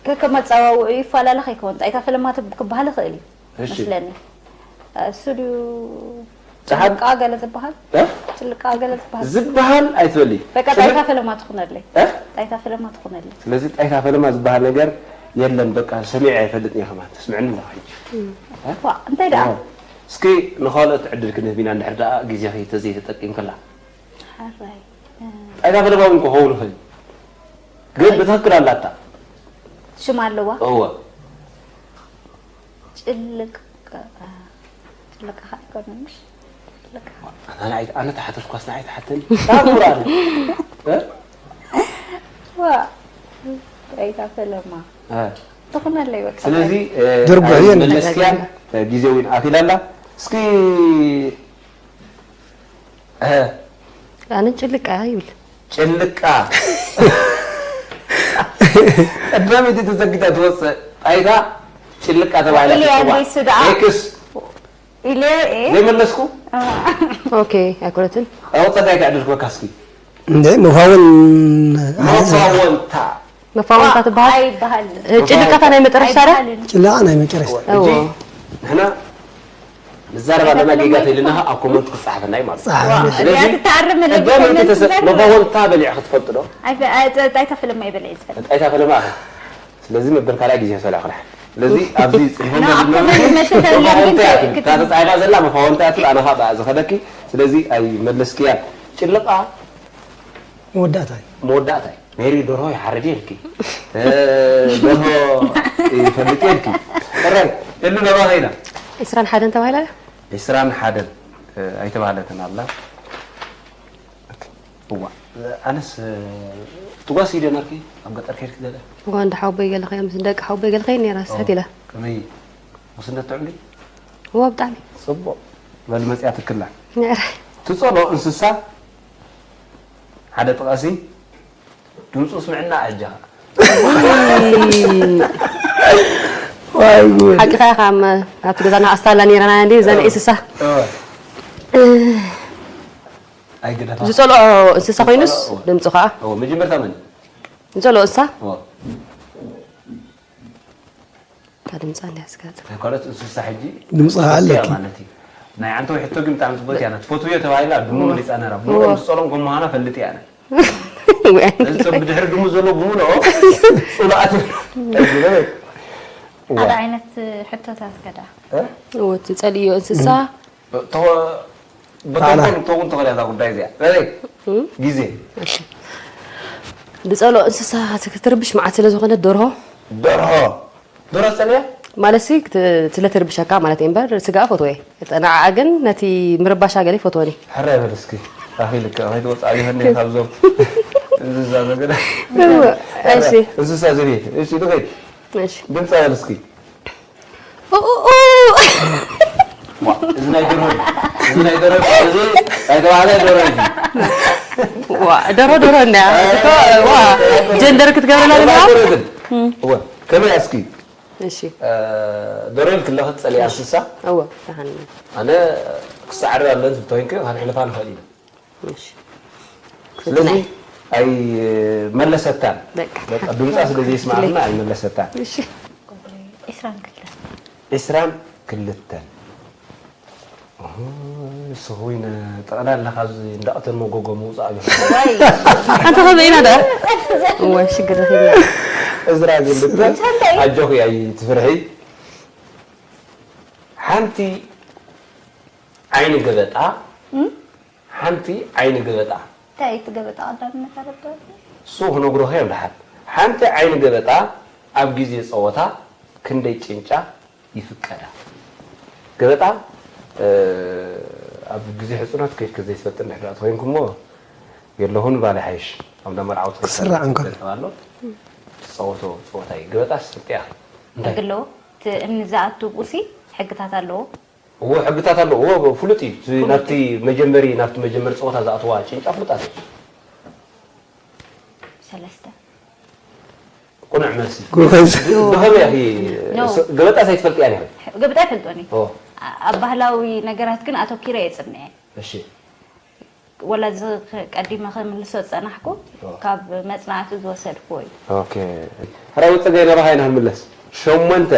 ከከም ኣፀዋውዑ ይፈላለ ከይከውን ጣይታ ፈለማ ክበሃል ይኽእል እዩ እሺ መስለኒ እሱ ድዩ ጭልቃ ገለ ዝበሃል? እ? ጭልቃ ገለ ዝበሃል? ዝበሃል ኣይትበሊ። በቃ ጣይታ ፈለማ ትኹነለይ። እ? ጣይታ ፈለማ ትኹነለይ። ስለዚ ጣይታ ፈለማ ዝበሃል ነገር የለን። በቃ ሰሚዐ ኣይፈልጥን እየ ከማን። ተስምዕኒ ኣለኹ ሕጂ። እ? ዋ፣ እንታይ ደኣ? እ። እስኪ ንኻልኦት ዕድል ክንህብ ኢና፣ እንድሕር ደኣ ግዜኺ ተዘይተጠቂምክላ። ሓራይ። እ። ጣይታ ፈለማ እውን ክኸውን ይኽእል። ግን ብትኽክል ኣላታ። ሽም ኣለዋ? እወ። ጭልቅ-፣ ጭልቃ ከ ኣይኮነን፣ ምሽ? ጭልቃ። ኣነ ንዓይ፣ ኣነ ተሓተትኳስ ንዓይ ተሓተኒ። ዳጉራ ኣለ። እ? ዋ፣ ጣይታ ፈለማ። እ። ትኹነለይ በቃ። ስለዚ፣ እ፣ ድርጉሕ እየ። መለስክያን፣ እ፣ ግዜ እውን ኣኺላ ኣላ። እስኪ፣ እ። ኣነ ጭልቃ ይብል። ጭልቃ። ቀዳመይቲ ተዘጊታ ትወፅእ ጣይታ ጭልቃ ተባሂላ ኢለ ትፅዋዕ። ኣንበይሱ ደኣ። ኤክስ። ኢለ፣ ኤ። ዘይመለስኩ? ኦኬ፣ ኣይኮነትን። ኣብ ጸጋይ ከዕድልኩ በካ እስኪ። እንደ መፋውን መፋወንታ። መፋወንታ ትበሃል? ኣይበሃልን። እ፣ ጭልቃታ ናይ መጨረሻ ረ? ኣይበሃልን። ጭላቕ ናይ መጨረሻ። እወ። ሕጂ ንሕና ንዛረብ ኣለና፣ ጌጋ ተይልና ኣብ ኮመንት ክጸሓፈና እዩ ማለት እዩ። ጸሓፈና። ስለዚ እዚኣ ትተኣርም ቀዳመይቲ ተሰ-፣ መፋወንታ በሊዕኺ ትፈልጢ ዶ? ኣይ፣ ኣይ፣ ጣይታ ፈለማ ይበልዕ ዝፈልጥ። ጣይታ ፈለማ ኣኸ? ስለዚ መበል ካልኣይ ግዜ ሰላ ክራሕ። ስለዚ ኣብዚ ጽሒፎም ና፣ ዘለዉ ኣኮመንት መስል መፋወንታ እያ ትብል። እታ ተጻሒፋ ዘላ መፋወንታ እያ ትብል፣ ኣነ ኸኣ ብኣ ዝኸደኪ። ስለዚ ኣይመለስክያን። ጭልቃ መወዳእታ እዩ። መወዳእታ እዩ። ሜሪ ደርሆ ይሓርድ እየ ኢልኪ። እ፣ ደርሆ ይፈልጥ እየ ኢልኪ። ሕራይ፣ እሉ ናባኸ ኢና። ዕስራን ሓደን ተባሂላ እያ? ዕስራን ሓደን፣ እ፣ ኣይተባህለትን ኣላ። እዋ፣ ኣነስ፣ እ፣ ትጓስይ ዶ ነርኪ? ኣብ ገጠር ከይድኪ ገለ? እዋ፣ እንዳ ሓወቦይ ገለ ከየ፣ ምስ ደቂ ሓወቦይ ገለ ከየ ነይረ፣ ስሕት ኢለ። ከመይ፣ ጉስነት ጥዑም ድዩ? እዋ፣ ብጣዕሚ። ጽቡቕ። በል መጽያ ትክላ። ነይረ። ትጸልኦ እንስሳ ሓደ ጥቐሲ። ድምፁ ስምዕና ኣጃኻ። ዋይ ጉድ። ሓቅኻ ኢኻ፣ እሞ ኣብቲ ገዛና ኣስታላ ነይራና እንዲ፣ እዘን እ። እንስሳ። እ። ኣይግደፋ። ዝፀልኦ እንስሳ ኮይኑስ ዝፀልኦ፣ እወ። ድምፁ ከዓ? እወ፣ መጀመርታ መን? ዝፀልኦ እንስሳ? እወ። እታ ድምፃ እንድያ ስጋጥ። ናይ ካልኦት እንስሳ ሕጂ ድምፂ ኣለኪ። ትፈልጥያ ማለት እዩ። ናይ ዓንተው ሕቶ ግን ብጣዕሚ ፅቡቅ እያ። ትፈትውዮ ተባሂላ ድሙ እወ። መሪፃ ነራ። እወ። ብሙሉኦም ዝፀልኦም ከም ምዃና ፈልጥ እያ ኣነ። ወይ። እዚ ሰብ ብድሕሪ ድሙ ዘሎ ብምልኦ ፅሉኣት እዩ። እወ። ሓደ ዓይነት ሕቶታት ከዳ። እ? እወ፣ ትፀልእዮ እንስሳ? ተወ-፣ በተንኮል ባዕላ። ትኸውን ትኽእል እያ እዛ ጉዳይ እዚኣ። በለይ፣ እም? ግዜ። እሺ። ዝፀልኦ እንስሳ ክትርብሽ መዓት ስለ ዝኾነት ደርሆ። ደርሆ። ደርሆ ትፀልእያ? ማለት ሲ ክት-፣ ስለ ትርብሸካ ማለት እየ እምበር ስጋ እፈትዎ እየ። ንዓኣ ግን ነቲ ምርባሻ ገለ ይፈትወኒ። ሕራይ በል እስኪ። ኣኺልካ፣ ከይትወፅእ ኣሊኸኒ እየ ካብዞም እንስሳ ዘገዳ። እወ፣ እሺ። እንስሳ ዘቤት። እሺ፣ ንኸይድ። እሺ። ድምፃ በል እስኪ። ኡ፣ ኡ፣ ኡ። ዋ፣ እዚ ናይ ደርሆ እዩ። እዚ ናይ ደርሆ እዩ። እዚ ናይ ተባዕታይ ደርሆ እዩ። ዋ፣ ደርሆ ደርሆ እንድያ። እዚ እኮ፣ ዋ፣ ጀንደር ክትገብረላ ተባዕታይ ዘለዋ? ደርሆ ግን። እም። እወ፣ ከመይ እስኪ? እሺ። እ፣ ደርሆ ኢልክለኺ ትጸልያ እንስሳ? እወ፣ ደሓን። ኣነ ክሰዓር ኣለኒ ዝብል ተኮይንኪ፣ ክንሕልፋ ንኽእል ኢና። እሺ። ስለዚ ኣይመለሰታን። በቃ። በቃ፣ ድምፃ ስለ ዘይስማዕና ኣይመለሰታን። እሺ። ዒስራን ክልተን። ዒስራን ክልተን። ኦ፣ ንስኺ እውን ጠቕላላ ካብዚ እንዳቕተን መጎጎ ምውፃእ ገይሩ። ዋይ። ኣንተ ኸመይ ኢና ደኣ? እወ፣ ሽግር ረኺብና። ዕስራን ክልተን፣ ኣጆኺ ኣይትፍርሒ። ሓንቲ ዓይኒ ገበጣ፣ እም? ሓንቲ ዓይኒ ገበጣ። እንታይ እቲ ገበጣ ቀዳምነት ኣለዎ? እሱ ክነግሮኸ እዮም ደሓን። ሓንቲ ዓይኒ ገበጣ ኣብ ግዜ ጸወታ ክንደይ ጭንጫ ይፍቀዳ? ገበጣ፣ እ፣ ኣብ ግዜ ሕጽኖት ከይድኪ ዘይትፈልጢ እንድሕር ደኣ ተኾይንኩሞ፣ የለኹን ባል ይሓይሽ። ኣብ እንዳ መርዓውቲ ክስራዕ እንከሎ። ገበጣ ኣሎ። ትጻወቶ ጸወታ እዩ። ገበጣ ስልጢ ኢኺ። እንታይ? ሕጊ ኣለዎ። እቲ እምኒ ዝኣቱ ብኡሲ ሕግታት ኣለዎ። እዎ፣ ሕግታት ኣለዎ። እዎ፣ ፍሉጥ እዩ። እቲ ፍሉጥ ናብቲ እዩ። መጀመሪ፣ ናብቲ መጀመሪ ጸወታ ዝኣትዋ ጭንጫ ፍሉጣት እዩ። ሰለስተ። ቅኑዕ መልሲ። ጎበዝ። ብ-፣ ብኸመይ ኢኺ ኖ። ስ-፣ ገበጣስ ኣይትፈልጥያን ኢኺ? ገበጣ ኣይፈልጦን እየ። ኦ። ኣ-፣ ኣብ ባህላዊ ነገራት ግን ኣተኪረ እየ ጽንዐ። እሺ። ወላ እዚ ኸ-፣ ቀዲመ ክምልሶ ዝጸናሕኩ ኦ። ካብ መጽናዕቲ ዝወሰድኩዎ እዩ። ኦኬ። ሕራይ ወጸጋይ ናባኻ ኢና ክንምለስ። ሸሞንተ፣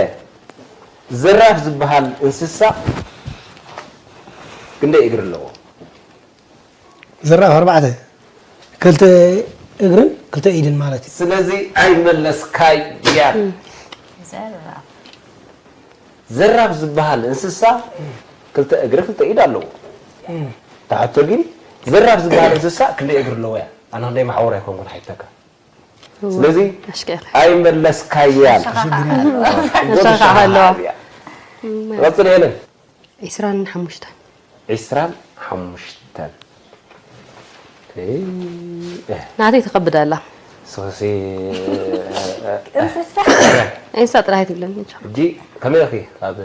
ዘራፍ ዝበሃል እንስሳ ክንደይ እግሪ ኣለዎ? ዘራፍ ኣርባዕተ፣ ክልተ እግርን ክልተ ኢድን ማለት እዩ። ስለዚ ኣይመለስካያን። ዘራፍ ዝበሃል እንስሳ ክልተ እግሪ ክልተ ኢድ ኣለዎ። እታ ሕቶ ግን ዘራፍ ዝበሃል እንስሳ ክንደይ እግሪ ኣለዎ እያ? ኣነ ክንደይ መሓውር ኣይኮንኩን ሓይተካ። ስለዚ ኣይመለስካያን። ነሻኻ ኣለዋ። ቀፅል ሄለን። ዒስራን ሓሙሽተን። ዒስራን ሓሙሽተን። ናተይ ትኸብድ ኣላ። ሶሲ እንስሳ ጥራይ ትብለኒ። ሕጂ ከመይ ኢኺ? ኣብ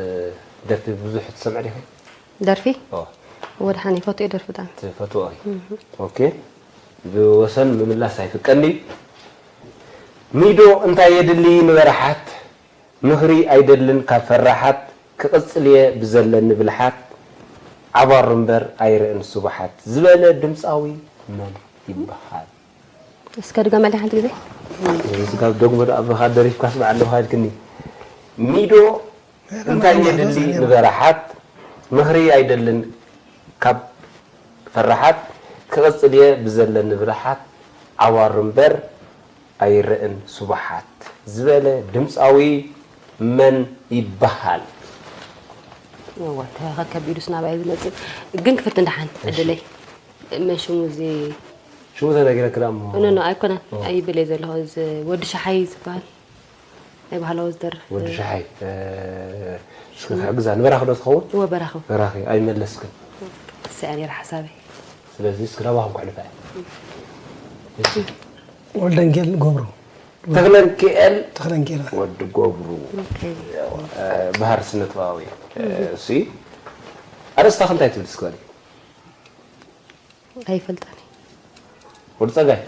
ደርፊ ብዙሕ ትሰምዕ ዲኺ? ደርፊ? ኦ። ወድሓን ይፈትዮ ደርፊ ብጣዕሚ። ትፈትዎ ኢኺ? ኦኬ። ብወሰን ምምላስ ኣይፍቀኒ። ሚዶ እንታይ የድሊ ንበራሓት? ምኽሪ ኣይደልን ካብ ፈራሓት ክቕጽል እየ ብዘለኒ ብልሓት ዓባሩ እምበር ኣይርእን ስቡሓት ዝበለ ድምጻዊ መን ይበሃል? እስከ ድገመለይ ሓንቲ ግዜ። እዚ ካብ ዶግመ ደኣ ኣባኻ ደሪፍካስ በዓል ኣለኻ ኢልክኒ። ሚዶ እንታይ የድሊ ንበራሓት ምኽሪ ኣይደልን ካብ ፈራሓት ክቕጽል እየ ብዘለኒ ብልሓት ዓዋሩ እምበር ኣይረእን ስቡሓት ዝበለ ድምፃዊ መን ይበሃል? እወ ተኸከቢዱስ ናባይ ዝመፅእ ግን ክፍትን ደሓን ዕድለይ መን ሽሙ እዚ ሽሙ ተነጊረክ ዳ እሞ ኖ ኖ ኣይኮነን ኣይብል እየ ዘለኹ እዚ ወዲ ሸሓይ ዝበሃል ናይ ባህላዊ ዝደርፍ ወዲ ሸሓይ እስኪ ክሕግዛ ንበራኺ ዶ ትኸውን? እወ በራኺ በራኺ ኣይመለስክን እሰያ ነይራ ሓሳበይ ስለዚ እስኪ ናባኹም ክሕልፋ እየ ወልደንጌል ገብሩ ተኽለንኪኤል ተኽለንጌል ወዲ ገብሩ ባህር ስነ ጥበባዊ እሱ ኣርእስታ ክንታይ ትብል እስከ ኣይፈልጣን ወዲ ጸጋይ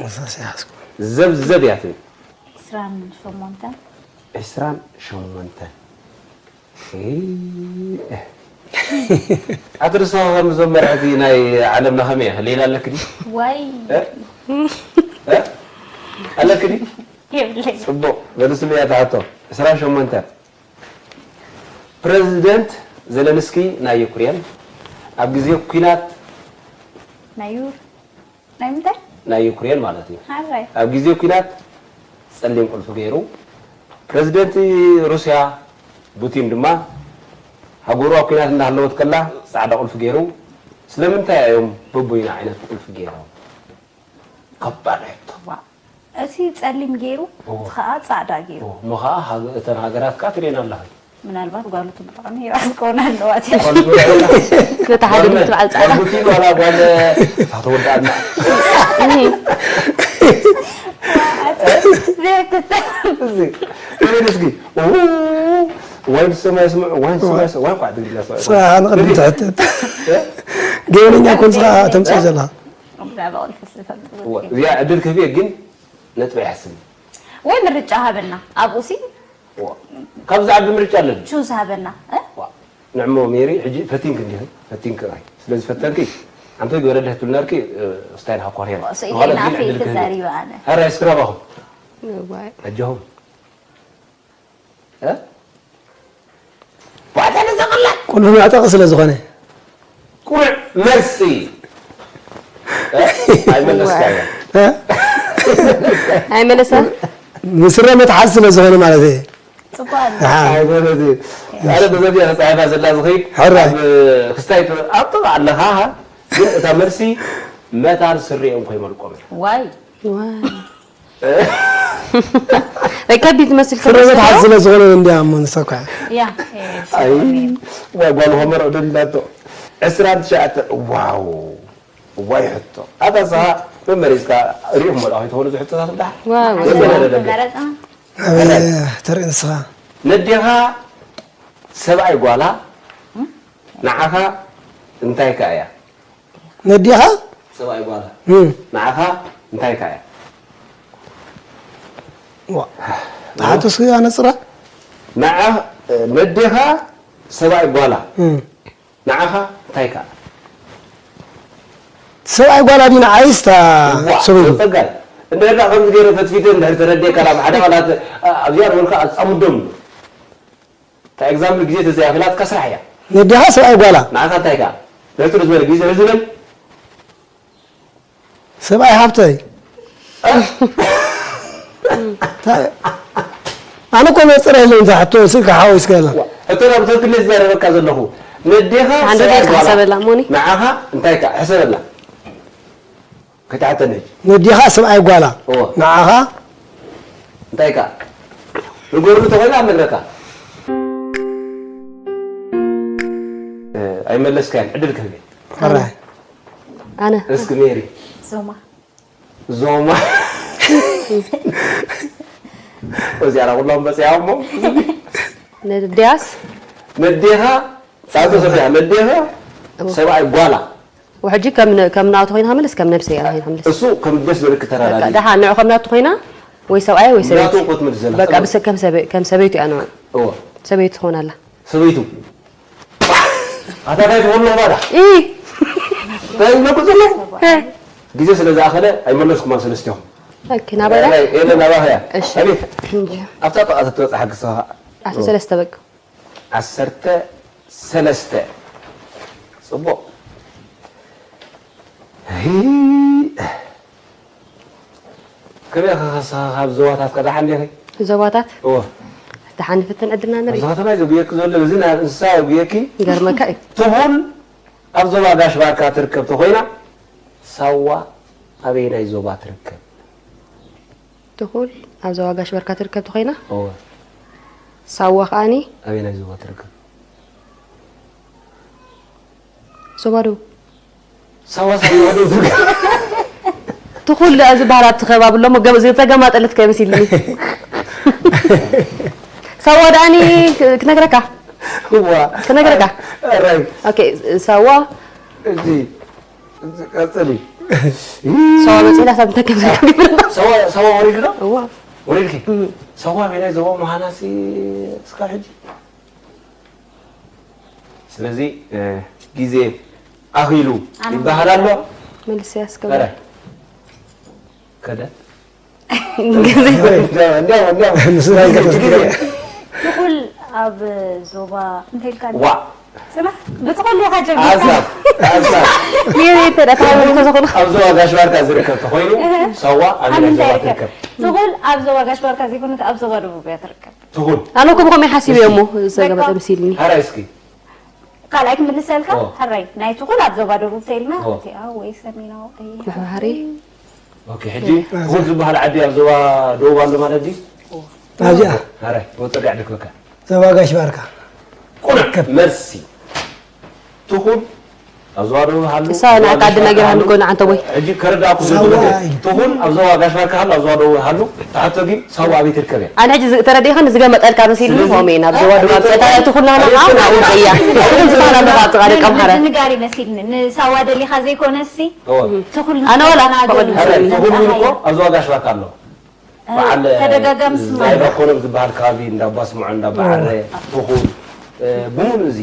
መሳሲ ሓስኩ ዘብዘብ እያ ትብል ዕስራን ሸሞንተን ዕስራን ሸሞንተን ኣቲ ርስኻ ከምዞም መራሕቲ ናይ ዓለምና ከመይ ኢኺ ሌላ ኣለኪ ድዩ? ዋይ ኣለኪ ድዩ? የብለይ። ጽቡቕ በሉ ስምዒ እያ ትሓቶ። ዕስራን ሸሞንተን ፕረዚደንት ዘለንስኪ ናይ ዩክሬን ኣብ ግዜ ኲናት ናይ ዩር ናይ ምንታይ? ናይ ዩክሬን ማለት እዩ። ሓራይ ኣብ ግዜ ኲናት ጸሊም ቁልፊ ገይሩ፣ ፕረዚደንት ሩስያ ቡቲን ድማ ሃገሩ ኣብ ኲናት እንዳሃለወት ከላ ጻዕዳ ቁልፊ ገይሩ። ስለምንታይ እዮም በቦይና ዓይነት ቁልፊ ገይሮም? ከባድ ሕቶ። ዋእ፣ እቲ ጸሊም ገይሩ እቲ ኸኣ ጻዕዳ ገይሩ። እሞ ኸኣ ሃገ- እተን ሃገራት ከኣ ትርእየን ኣለኺ። ምናልባት ጓሉ ትምርዖ ነይራ ክትከውን ኣለዋ እቲኣ። ነታ ሓደ ድምፂ በዓል ፃዕዳ ጓል ቡቲን ዋላ ጓል እታ ተወዳእና ዘይክተ እዚ ከመይ እስኪ ኡ፣ ዋይ ንሰማይ ስምዑ ዋይ ንሰማይ ስምዑ ዋይ ኳዕ ትግርኛ ስምዑ ንሳ ንቕድም ትሕተት ገበነኛ ኮን ስኻ ተምፅእ ዘለኻ ብዛዕባ ቁልፊ ዝፈልጥ እዚኣ ዕድል ክህብየ ግን ነጥበ ይሓስብ ወይ ምርጫ ሃበና ኣብኡ ሲ ካብ ዝዓቢ ምርጫ ኣለኒ ቹዝ ሃበና ንዕሞ ሜሪ ሕጂ ፈቲንክ እንዲኺ ፈቲንክ ኢኺ ስለዚ ፈተንኪ ኣንተ ግበረለይ ትብል ነርኪ ስታይል ሃኳር የለ ስኢለይ ንኣፈይ ተዛሪበ ኣነ ሕራይ እስክራባኹም ኣጆኹም ቁልፊ መዕጠቂ ስለ ዝኾነ ቁሩዕ መልሲ ኣይመለስካዮ ኣይመለሰ ምስረ መትሓዝ ስለ ዝኾነ ማለት እየ ኣረ በዘቢያ ተፃሒፋ ዘላ ዝኸይድ ሕራይ ክስታይ ኣብ ጥቓ ኣለኻ ግን እታ መልሲ መታን ስሪኦም ኮይመልቆም ዋይ ከቢድ ትመስል ስረበት ሓዝ ስለ ዝኾነ እንዲያ እሞ ንሰኳ ያ ዋይ ጓል ሆመር ዕደልናቶ ዕስራን ትሽዓተ ዋው ዋይ ሕቶ ኣታ ስኻ መመሪዝካ ሪእኹም መልኣ ከይትኾኑ ዝሕቶታት እንዳ ዋው መረፅና ኣበይ ተርኢ ንስኻ ነዴኻ ሰብኣይ ጓላ ንዓኻ እንታይ ከ እያ ነዴኻ ሰብኣይ ጓላ እም፣ ንዓኻ እንታይ ከ እያ ዋ፣ ተሓተስኩ ኣነፅራ ንዓ ነዴኻ ሰብኣይ ጓላ እም፣ ንዓኻ እንታይ ከ ሰብኣይ ጓላ ዲና ዓይስታ ዋ፣ ሰበይቱ ጸጋይ እንድሕር ደኣ ከምዚ ገይረ ፈትፊተ እንድሕር ተረዲእካ ናብ ሓደ ቃላት ኣብዚኣ ነበርካ ኣጻምዶም እታ ኤግዛምፕል ግዜ ተዘይኣኺላትካ ስራሕ እያ ነዴኻ ሰብኣይ ጓላ ንዓኻ እንታይ ከኣ ነጥሩ ዝበለ ግዜ ዝበል። ሰብኣይ ሃብተይ። ታ-፣ ኣነ እኮ መፅረ የለን እዛ ሕቶ፣ ስልኪ ሓወስካ የለን። ሕቶ ናብ ትኽክል ዝዛረበካ ዘለኹ። ነዴኻ ሓንዶ ሰብኣይ ጌርካ ጓላ። ሕሰበላ፣ ሞኒ። ንዓኻ እንታይ ከ-፣ ሕሰበላ። ከይትሓተኒ ሕጂ። ነዴኻ ሰብኣይ ጓላ። እወ። ንዓኻ እንታይ ከ-፣ ንገርሉ ተኾይኑ ኣብ ነግረካ። እ፣ ኣይመለስካን፣ ዕድል ክህብ እየ። ሕራይ። ኣነ። እስኪ ሜሪ። ዞማ። ዞማ። እዚኣ ኩሎም በፂኣ እሞ። ነድያስ? ነዴኻ፣ ሳቶ ሰፊያ፣ ነዴኻ፣ እዎ። ሰብኣይ ጓላ። ወሕጂ ከም ነ-፣ ከም ናቱ ኮይንካ መልስ፣ ከም ነብሰይ እያ ኮይንካ መልስ። እሱ ከም ደስ ዝብልክ ተራዳዲ። በቃ፣ ደሓን ንዑ ከም ናቱ ኮይና፣ ወይ ሰብኣይ ወይ ሰበይቲ። ናቱ እኮ ትምልስ ዘላ። በቃ፣ ብስ-፣ ከም ሰበ-፣ ከም ሰበይቱ እያ ንዑ። እዎ። ሰበይቱ ትኾን ኣላ። ሰበይቱ። ኣታ እንታይ ትኾን ኣለኹ ባዳ? ኢ። እንታይ ይብለኩ ዘለኹ? እ። ግዜ ስለ ዝኣኸለ ኣይመለስኩማን ሰለስቲኹም። ኦኬ፣ ናባይ ዳ? ኤለ፣ ኤለ ናባኻ እያ። እሺ። ኣቤት። እንጂ። ኣብታ ጥቓ ተትበጽሕ ሓግዝኻ። ዓሰርተ ሰለስተ በቃ። ዓሰርተ ሰለስተ። ጽቡቕ። ሂ። ከመይ ኢኻ ከሳኻ ካብ ዞባታት ከ ደሓን ዲኺ? ዞባታት? እወ። ደሓን ንፍትን ዕድልና ንርኢ። ኣብዚ ከተማ እዩ ዘጉየኪ ዘሎ፣ እዚ ናይ እንስሳ የጉየኪ። ይገርመካ እዩ። ትኹል ኣብ ዞባ ጋሽ ባርካ ትርከብ ተኾይና፣ ሳዋ ኣበየናይ ዞባ ትርከብ? ትኹል ኣብ ዞባ ጋሽ ባርካ ትርከብ ተኾይና፣ እወ። ሳዋ ከኣኒ ኣበየናይ ዞባ ትርከብ? ዞባ ደቡብ። ሳዋ ሳዋ ደቡብ ትርከብ። ትኹል ዝበሃል ኣብቲ ከባቢ ኣሎ፣ እሞ ገብ-፣ ዝተገማጠለት ከይመሲልኒ። ሳዋ ደኣኒ ክ-፣ ክነግረካ? እዋ። ክነግረካ? ኣራይ። ኦኬ፣ ሳዋ። እዚ፣ እዚ ቀጽሊ። ሳዋ መጺና ሳብ እንታይ ከም ዝገብር። ሳዋ፣ ሳዋ ወሪዱ ዶ? እዋ። ወሪድኪ? እም። ሳዋ ኣበየናይ ዞባ ምዃናሲ እስካብ ሕጂ? ስለዚ፣ እ፣ ግዜ ኣኺሉ ኣነ ይበሃል ኣሎ። መልሰይ ኣስገባ። ኧረ፣ ከደ። ግዜ። እንዲያው፣ እንዲያው፣ እንዲያው። ንሱ ናይ ገፈስ ግዜ። ትኹል ኣብ ዞባ እንታይ ኢልካ? ዋ። ጽናሕ፣ ብትኹል ኢኻ ጀሚርካ። ኣዛብ፣ ኣዛብ። ሜሪ፣ ተዳ-፣ ተዳ-፣ ተዳ-፣ ኣብ ዞባ ጋሽ ባርካ ዝርከብ ተኾይኑ፣ እህ። ሳዋ ኣብ ኣብ ምንታይ ዞባ ይርከብ? ትርከብ? ትኹል ኣብ ዞባ ጋሽ ባርካ ዘይኮነት ኣብ ዞባ ደቡብ እያ ትርከብ። ትኹል። ኣነ እኮ ብኸመይ ሓሲበ እሞ፣ እሺ። ዘገበጠ በቃ። መሲልኒ። ሃራይ እስኪ። ካልኣይ ክምልሰልካ? ኦ። ሃራይ። ናይ ትኹል ኣብ ዞባ ደቡብ ተይልና፣ ኦ። እቲኣ ወይ ሰሜናዊ፣ ምሕባሪ። ኦኬ፣ ሕጂ ትኹል ዝበሃል ዓዲ ኣብ ዞባ ደቡብ ኣሎ ማለት ድዩ? ኣብዚኣ። ሃራይ፣ ወጥሪ ዓዲ ክበካ። ዞባ ጋሽ ባርካ። ቁሩብ መልሲ። ትኹል ኣብ ዞባ ደቡብ ሃሉ፣ እሳ ኣብ ዞባ ንዓካ ጋሽ ዓዲ ባርካ ነጊራ ሃሉ። ሃሉ እኮ ንዓንተ ወይ። ሕጂ ከረዳእኩ ሳዋ ዝብል ኢሉ። ትኹል ኣብ ዞባ ጋሽ ባርካ ሃሉ፣ ኣብ ዞባ ደቡብ ሃሉ፣ ተሓቶ ግን ሳዋ ኣበይ ትርከብ እያ? ኣነ ሕጂ ዝ-፣ ተረዲእካ ንዝገመጠልካ መሲልኒ ስለዚ፣ ሆሜ ናብ ዞባ ደቡብ ኣብ ኣበይ ጸታ ትርከብ? ትኹልና ኣበይ ናብኡ ትርከብ? እያ። ትኹል ዝበሃል ኣሎ ኣብ ጥቓ ደቂ ኣምሓራ። ምዝንጋር ይመሲልኒ። ንሳዋ ደሊኻ ዘይኮነሲ፣ እወ። ትኹል ኣነ ወላ ንኽተናገር ፈቐድ እዩ። ሃራይ፣ ትኹል ዝብል እኮ ኣብ ዞባ ጋሽ ባርካ ኣሎ። በዓል፣ ተደጋጋሚ ስም ናይ ኣሎ። ባኮሎም ዝበሃል ከባቢ፣ እንዳ ኣባ ስምዖን፣ እንዳ በዓረ፣ እዎ። ትኹል፣ እ፣ ብምሉእ እዚ።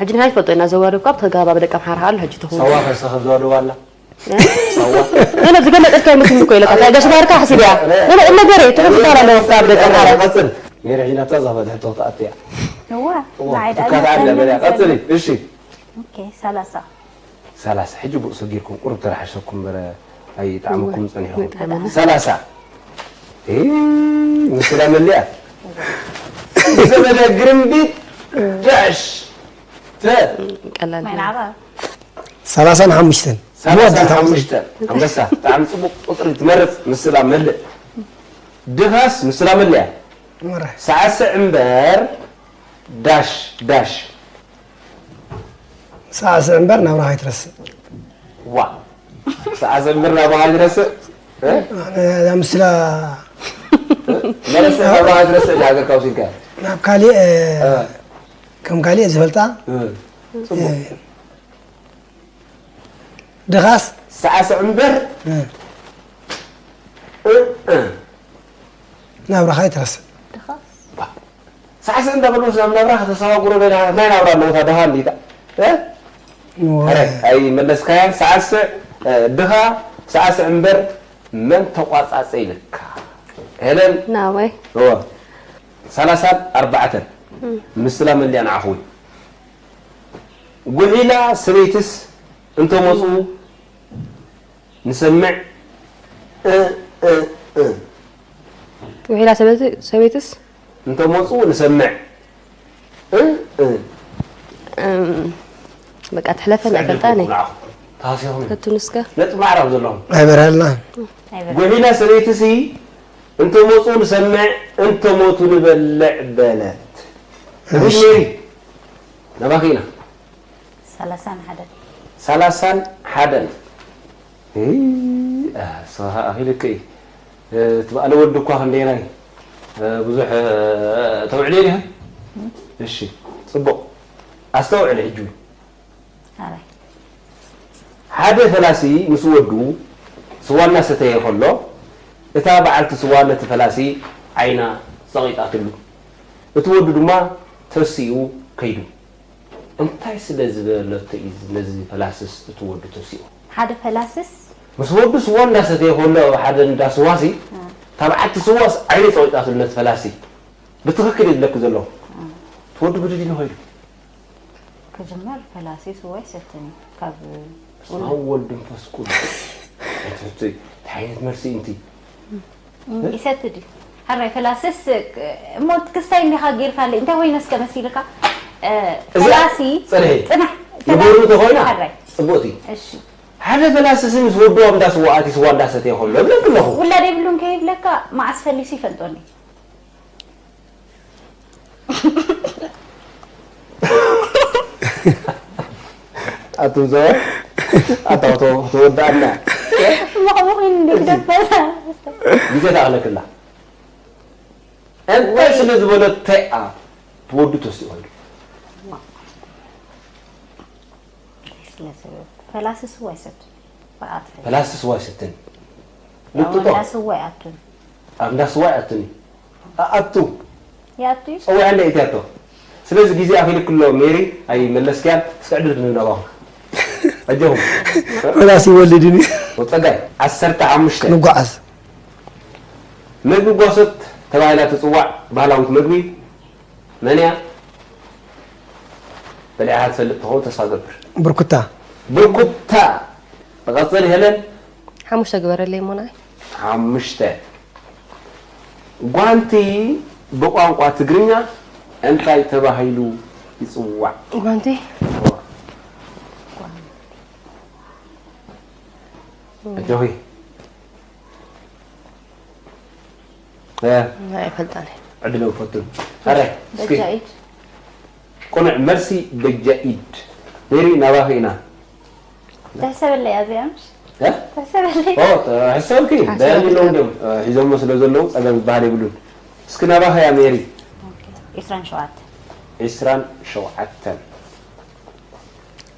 ሕጂ ንሕና ይፈልጦ ኢና፣ ዘዋደብ ካብ ተጋባቢ ደቂ ኣምሓራ ኣሎ፣ ሕጂ ትኹል። ሳዋ ከሰኸ ዘዋደብ ኣላ? እ? ሳዋ? ኖ፣ ኖ፣ ዝገመጠልካ ይመስል እኮ ኢለካ፣ እንታይ ጋሽ ባርካ ሓሲብ እያ? ኖ፣ ኖ፣ እነገረ፣ ትኹል ዝበሃል ኣሎ፣ ካብ ደቂ ኣምሓራ። ቀጽል። ነይረ ሕጂ ናብታ ዛፈት ሕቶ ክትኣቱ እያ። እዋ፣ እዋ፣ ንዓይ ደኣ ትካታተል እያ፣ መን በል እያ። ይመስል? ቀጽሊ፣ እሺ። ኦኬ፣ ሰላሳ። ሰላሳ። ሕጂ ብኡ ሰጊርኩም ቁሩብ ተረሓሸኩም እምበር ኣይጠዓመኩም ጸኒሕኩም። ኣይጠዓመና። ሰላሳ። እ፣ ምስላ መሊኣ። ዘመደ ግርምቢጥ ዳሽ ተ-፣ ቀላል። ማይ ናባ። ሰላሳን ሓሙሽተን። ሰላሳን ሓሙሽተን። ኣንበሳ፣ ብጣዕሚ ጽቡቕ ቁጽሪ ትመርጽ። ምስላ መልእ። ድኻስ ምስላ መሊኣ። መራሒ። ሳዕስዕ እምበር ዳሽ ዳሽ። ሳዕስዕ እምበር ናብራኻ ኣይትረስዕ። ዋ። ሳዕስዕ እምበር ናብራኻ ኣይትረስዕ? እ? ኣነ እዛ ምስላ መለሰ ናብራኻ ኣይትረስዕ ኢላ ሃገርካ ወሲድካ። ናብ ካሊእ፣ እ። ከም ካሊእ ዝፈልጣ፣ እ። ጽቡቕ። እ። ድኻስ? ሳዕስዕ እምበር። እ። እ፣ እ። ናብራኻ ኣይትረስዕ። ድኻስ? ሳዕስዕ እንዳበሉ ናብ ናብራ ከተሰጋግሮ ናይ፣ ናይ ናብራ ኣለዎ፣ እታ ድኻ እንዲታ። እ? እወ። ኣረ፣ ኣይመለስካያን። ሳዕስዕ፣ እ፣ ድኻ፣ ሳዕስዕ እምበር መን ተቋጻጸ ኢልካ? ሄለን? ናወይ። እወ። ሰላሳን ኣርባዕተን። እም። ምስላ መን ድያ ንዓኹም? ጉሒላ ሰበይትስ እንተመፁ ንሰምዕ እ፣ እ፣ እ። ጉሒላ ሰበይቲ- ሰበይትስ እንተመፁ ንሰምዕ እ፣ እ። እም፣ በቃ ትሕለፈና ኣይፈልጣን እየ። ንዓኹም ተሃሲኹም እዩ። ፈትኑ እስከ። ነጥቢ ማዕረ ኣብ ዘለኹም ኣይበርሃልና። ኣይበል ጉሒላ ሰበይትሲ እንተመፁ ንሰምዕ እንተሞቱ ንበልዕ በለት። ንጉስ ሜሪ ናባኺ ኢና። ሰላሳን ሓደን ሰላሳን ሓደን። እይ፣ እ፣ ሰ-፣ ኣኺልክ እይ። እ፣ እቲ በዓል ወዲ እኳ ክንደየናይ፣ እ፣ ብዙሕ፣ እ፣ ተውዕልዮ ዲኻ? እሺ፣ ጽቡቕ። ኣስተውዕሊ ሕጂ እውን። ኣራይ ሓደ ፈላሲ ምስ ወዱ ስዋ እናሰተየ ከሎ፣ እታ በዓልቲ ስዋ ነቲ ፈላሲ ዓይና ጸቒጣትሉ። እቲ ወዱ ድማ ተሲኡ ከይዱ። እንታይ ስለ ዝበለቶ እዩ ነዚ ፈላስስ እቲ ወዱ ተሲኡ? ሓደ ፈላስስ ምስ ወዱ ስዋ እንዳሰተየ ከሎ ሓደ እንዳ ስዋሲ እታ በዓልቲ ስዋስ ዓይኒ ፀዊጣትሉ ነቲ ፈላሲ። ብትኽክል እዩ ዝብለኪ ዘለኹ። እቲ ወዱ ብድድ ኢሉ ኸይዱ። ክጅመር ፈላሲ ስዋ ይሰትን እዩ ካብ በስመ ኣብ ወወልድ መንፈስ ቅዱስ። ኣይትሕቱይ። እንታይ ዓይነት መልሲ እዩ እንቲ? ይሰትድ እዩ። ሕራይ ፈላስስ እሞ ክስታይ እንዲኻ ጌርካለይ እንታይ ኮይኑ እስከ መሲልካ? እ፣ እዛ ፈላሲ ፅንሒ ፅናሕ ንጎሩ ተኾይና ሕራይ ፅቡቕቲ። እሺ ሓደ ፈላሲ ምስ ወዱ ኣብ እንዳ ስዋ ኣትዩ ስዋ እንዳሰተየ ከሎ እብለኪ ኣለኹ። ውላደይ ብሉን ከይብለካ መዓስ ፈሊሱ ይፈልጦኒ። ኣቱም ሰባት ኣታውቶ ተወዳእና ምኽምኺን እንዲ ክደፈሳ ግዜ ተኣለክላ እንታይ ስለ ዝበለተኣ ትወዱ ተስኡ ኸይዱ። ስለዚ ፈላሲ ስዋ ይሰቱ ብኣት ፈላሲ ስዋ ይሰትን ያው ልጥጦ እንዳ ስዋ ይኣቱን ኣብ እንዳ ስዋ ይኣቱን እዩ። ኣኣቱ ይኣቱ እዩ። ጸዊዐ እንደ ኢትያቶ። ስለዚ ግዜ ኣኺልክሎ ሜሪ ኣይመለስክያን። እስኪ ዕድል ክንህብ ናባኹም። ኣጆኹም። ፈላሲ ይወልድን እዩ። ወጸጋይ ዓሰርተ ሓሙሽተ ንጓዓዝ። መግቢ ጓሶት ተባሂላ ትጽዋዕ ባህላዊት መግቢ መን እያ? በሊዕኻ ትፈልጥ ትኸውን ተስፋ ገብር። ብርኩታ። ብርኩታ። ተቐጽል ሄለን። ሓሙሽተ ግበረለይ እሞ ንዓይ። ሓሙሽተ። ጓንቲ ብቋንቋ ትግርኛ እንታይ ተባሂሉ ይጽዋዕ? ጓንቲ ኣጆኺ። እ፣ ኣይፈልጣን እየ። ዕድሎም ፈቱን። ኣረ፣ እስኪ በጃ ኢድ ቅኑዕ መልሲ በጃ ኢድ። ሜሪ ናባኺ ኢና። ተሕሰበለይ ኣዚኣ ምሽ እ? ተሕሰበለይ ኦ፣ ሕሰብኪ ሓሳብ ዳያኒ ኣለዉ ይገብር። እንዲዮም እ፣ ሒዞሞ ስለ ዘለዉ ጸገም ዝበሃል የብሉን። እስኪ ናባኺ እያ ሜሪ። ዒስራን ሸውዓተን ዒስራን ሸውዓተን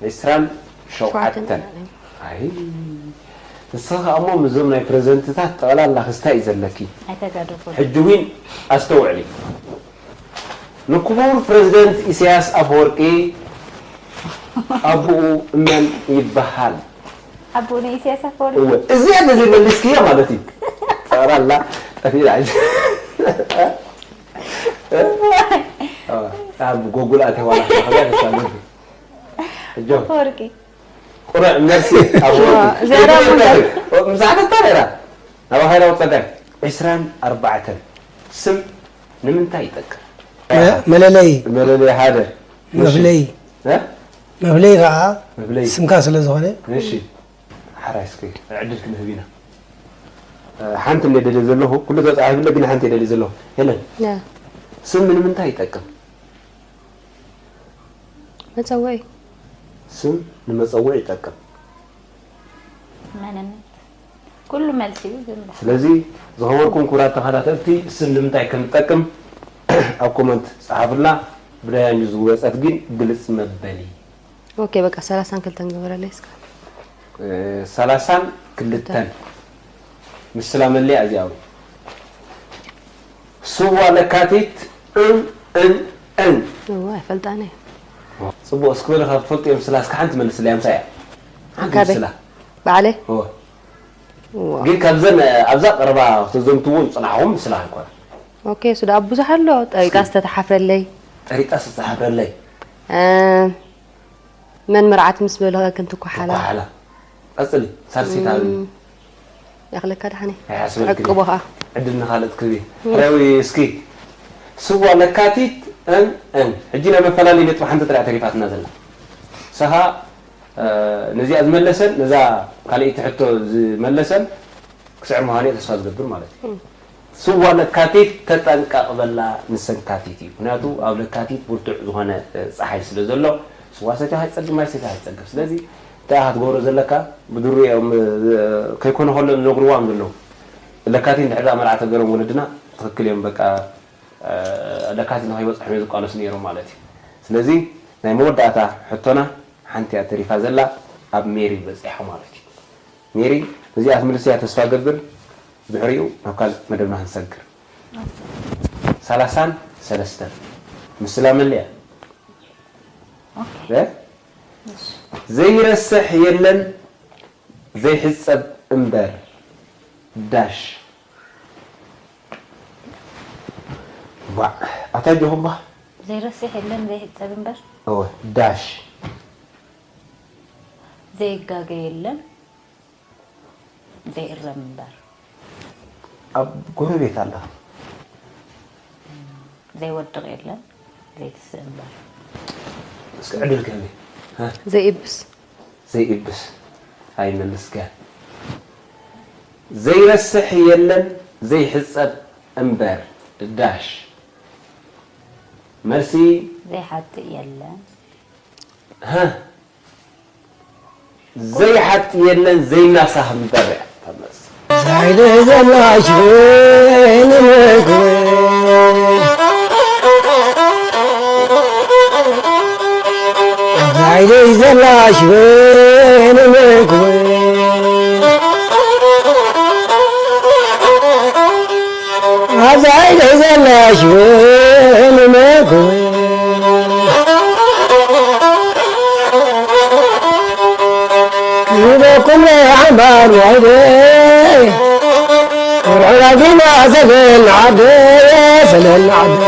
ዒስራን ሸውዓተን ሸውዓተን። ኣይ ንስኻ ከዓ እሞ ምስዞም ናይ ፕሬዝደንትታት ጠቕላላ ክስታይ እዩ ዘለኪ። ኣይተጋደፉ ሕጂ እውን ኣስተውዕሊ። ንክቡር ፕሬዝደንት ኢሳያስ ኣፈወርቂ ኣቦኡ መን ይበሃል? ኣቦኡ ንኢሳያስ ኣፈወርቂ እወ እዚኣ ተዘይመሊስክያ ማለት እዩ። ጠቕላላ ጠፊእላ። ኣብ ጎጉል ኣተዋላ ተሳለፍ። ሕጆ ኣፈወርቂ ቁሩዕ መልሲ ኣብ እዚኣ ደኣ ምሳዕተታ ነራ ናብ ኣኸላ ወጸጋይ ዒስራን ኣርባዕተን ስም ንምንታይ ይጠቅም? መ- መለለይ መለለይ ሓደ መፍለይ እ? መፍለይ ከዓ መፍለይ ስምካ ስለ ዝኾነ እሺ ሓራይ እስኪ ዕድል ክንህብ ኢና። ሓንቲ እንደ ደልየ ዘለኹ ኩሉ ተጻሒፉለ ግን ሓንቲ ደልየ ዘለኹ ሄለን ያ ስም ንምንታይ ይጠቅም? መጸውዒ ስም ንመጸውዒ ይጠቅም። መንነት ኩሉ መልሲ እዩ ግን ስለዚ ዝኸበርኩም ክቡራት ተኸታተልቲ ስም ንምንታይ ከም ዝጠቅም ኣብ ኮመንት ጸሓፉልና። ብዳያንዩ ዝወጸት ግን ግልጽ መበሊ ኦኬ በቃ ሰላሳን ክልተን ግበረለይ እስከ እ፣ ሰላሳን ክልተን ምስላ መለያ እዚኣ እውን ስዋ ለካቲት እን እን እን እዋ ኣይፈልጣን እየ ጽቡቕ እስኪ በለ ካብ ትፈልጥዮ ምስላ እስኪ ሓንቲ መልስለያ ምሳያ ሓንቲ ካበይ? ምስላ ባዕለይ እወ እዋ ግን ካብዘን ኣብዛ ቀረባ ክተዘምትዎ ዝጽናሕኹም ምስላ ኣይኮነ ኦኬ እሱ ደኣ ብዙሕ ኣሎ ጠሪጣ ዝተተሓፍረለይ ጠሪጣ ዝተሓፍረለይ እ፣ መን መርዓት ምስ በልኸ ክንትኳሓላ። ትኳሓላ። ቀጽሊ፣ ሳልሰይቲ ሃብኒ። እም፣ ያኽለካ ደሓነ። ኣይሓስበልክን። ዕቅቦ ኸኣ። ዕድል ንኻልእ ትክቢ። እም። ሕራዊ እስኪ። ስዋ ለካቲት እን እን። ሕጂ ናይ መፈላለዩ ነጥቢ ሓንቲ ጥራይ ተሪፋትና ዘላ። ሰኻ፣ እ፣ ነዚኣ ዝመለሰን፣ ነዛ ካልኣይቲ ሕቶ ዝመለሰን ክስዕር ምዃኑ እየ ተስፋ ዝገብር ማለት እዩ። እም። ስዋ ለካቲት ተጠንቀቕ በላ ንሰንካቲት እዩ። ምኽንያቱ ኣብ ለካቲት ብርቱዕ ዝኾነ፣ እ፣ ጸሓይ ስለ ዘሎ፣ ስዋ ሰቲኻ ኣይትጸግብ፣ ማይ ሰቲኻ ኣይትጸግብ። ስለዚ እንታይ ኢኻ ትገብሮ ዘለካ? ብድሩ እዮም፣ እ፣ ከይኮነ ከሎ ዝነግርዋ እዮም ዘለዉ። ለካቲት እንድሕር ደኣ መርዓ ተገሮም ወለድና ትኽክል እዮም። በቃ፣ እ፣ ለካቲት ንኸይበጽሖም እዮም ዝቃለሱ ነይሮም ማለት እዩ። ስለዚ ናይ መወዳእታ ሕቶና ሓንቲ እያ ተሪፋ ዘላ፣ ኣብ ሜሪ በጺሓ ማለት እዩ። ሜሪ፣ እዚኣ ትምልስ እያ ተስፋ ገብር። ድሕሪኡ ናብ ካልእ መደብና ክንሰግር። ሰላሳን ሰለስተን። ምስላ መለያ። ኦኬ። እ? እሺ። ዘይረስሕ የለን ዘይሕጸብ እምበር። ዳሽ። ዋ፣ ኣታ ጆኹባ። ዘይረስሕ የለን ዘይሕጸብ እምበር። እወ፣ ዳሽ። ዘይጋገ የለን ዘይእረም እምበር። ኣብ ጎረቤት ኣላ። ዘይወድቕ የለን ዘይትስእ እምበር። እስኪ ዕድል ክህብ። ሃ? ዘይእብስ። ዘይእብስ። ኣይመልስከ። ዘይረስሕ የለን ዘይሕጸብ እምበር። ዳሽ። መልሲ። ዘይሓጥእ የለን። ሃ? ዘይሓጥእ የለን ዘይናሳኽ እምበር እያ እታ መልሲ። ዛይደይ ዘላሽ በኒ መግበ። ዛይደይ ዘላሽ በኒ መግበ። ዛይደይ ዘላሽ በኒ መግበ። ክህበኩም ዓምባር ዋይደ ወርዕራጊና ሰለና ዓደ ሰለና ዓደ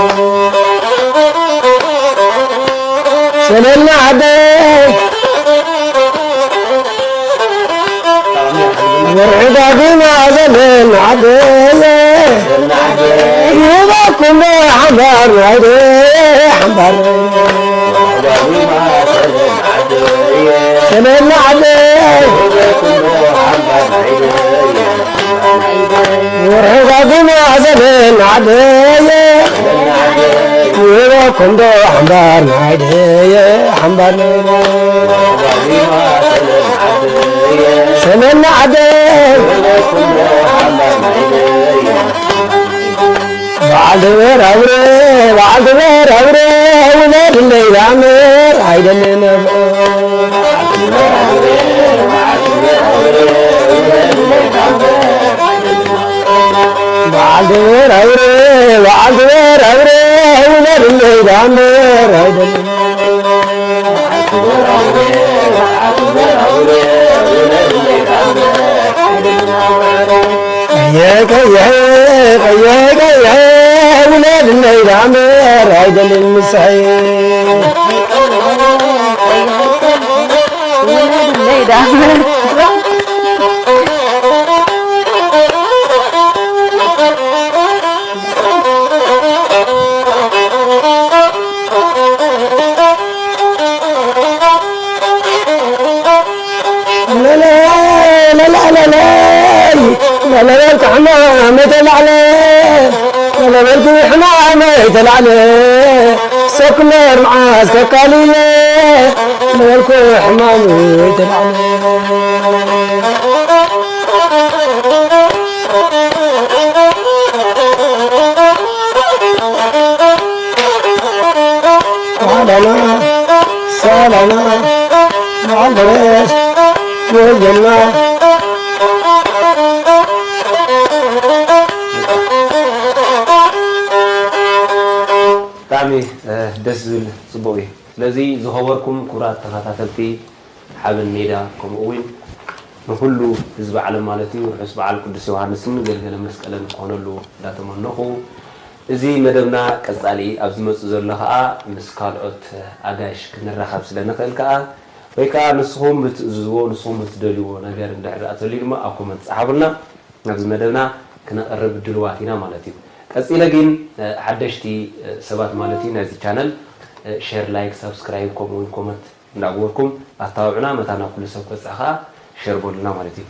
ሰለና ዓደ ወርዕራጊና ሰለና ዓደ ይህበኩም ዓምባር ዋይደ ዓምባር ሰለና ዓደ ሰለና ዓደ ወርሒ ዳግማ ሰለና ዓደየ ይበኩም ዶ ሓምባር ናይደየ ሓምባር ሰለና ዓደ በዓል ድበር ኣውረ በዓል ድበር ኣውረ ውለድለይ ዳምር ኣይደልን ነብዖ በዓል ድበር ኣውረ በዓል ድበር ኣውረ ውለድለይ ዳምር ኣይደልን ቀይሕ ቀይሕ ቀይሕ ቀይሕ ውለድለይ ዳምር ኣይደልን ምሳይ ለለበልኩ ሕማመይ ተላዕለ ለለበልኩ ሕማመይ ተላዕለ ሰኩመር መዓዝ ከካልየ ለበልኩ ሕማመይ ተላዕለ ሰላማ ሰላማ መዓልደረስ ወልደና ብጣዕሚ ደስ ዝብል ጽቡቕ እዩ። ስለዚ ዝኸበርኩም ክቡራት ተኸታተልቲ ሓበን ሜዳ ከምኡ እውን ንኹሉ ህዝቢ ዓለም ማለት እዩ ርሑስ በዓል ቅዱስ ዮሃንስን ገልገለ መስቀልን ክኾነሉ እንዳተመነኹ እዚ መደብና ቀጻሊ ኣብ ዝመጽእ ዘሎ ከኣ ምስ ካልኦት ኣጋይሽ ክንራኸብ ስለ ንኽእል ከኣ ወይ ከዓ ንስኹም ብትእዝዝዎ፣ ንስኹም ብትደልይዎ ነገር እንድሕር ደኣ ተልዩ ድማ ኣብ ኮመንት ጸሓፉልና። ናብዚ መደብና ክነቕርብ ድልዋት ኢና ማለት እዩ። ቀጺለ ግን፣ እ፣ ሓደሽቲ፣ እ፣ ሰባት ማለት እዩ ናይዚ ቻነል፣ እ፣ ሼር፣ ላይክ፣ ሳብስክራይብ ከምኡ እውን ኮመንት እንዳገበርኩም ኣተባብዑና። መታን ናብ ኩሉ ሰብ ክበጽሕ ከዓ ሼር በሉና ማለት እዩ።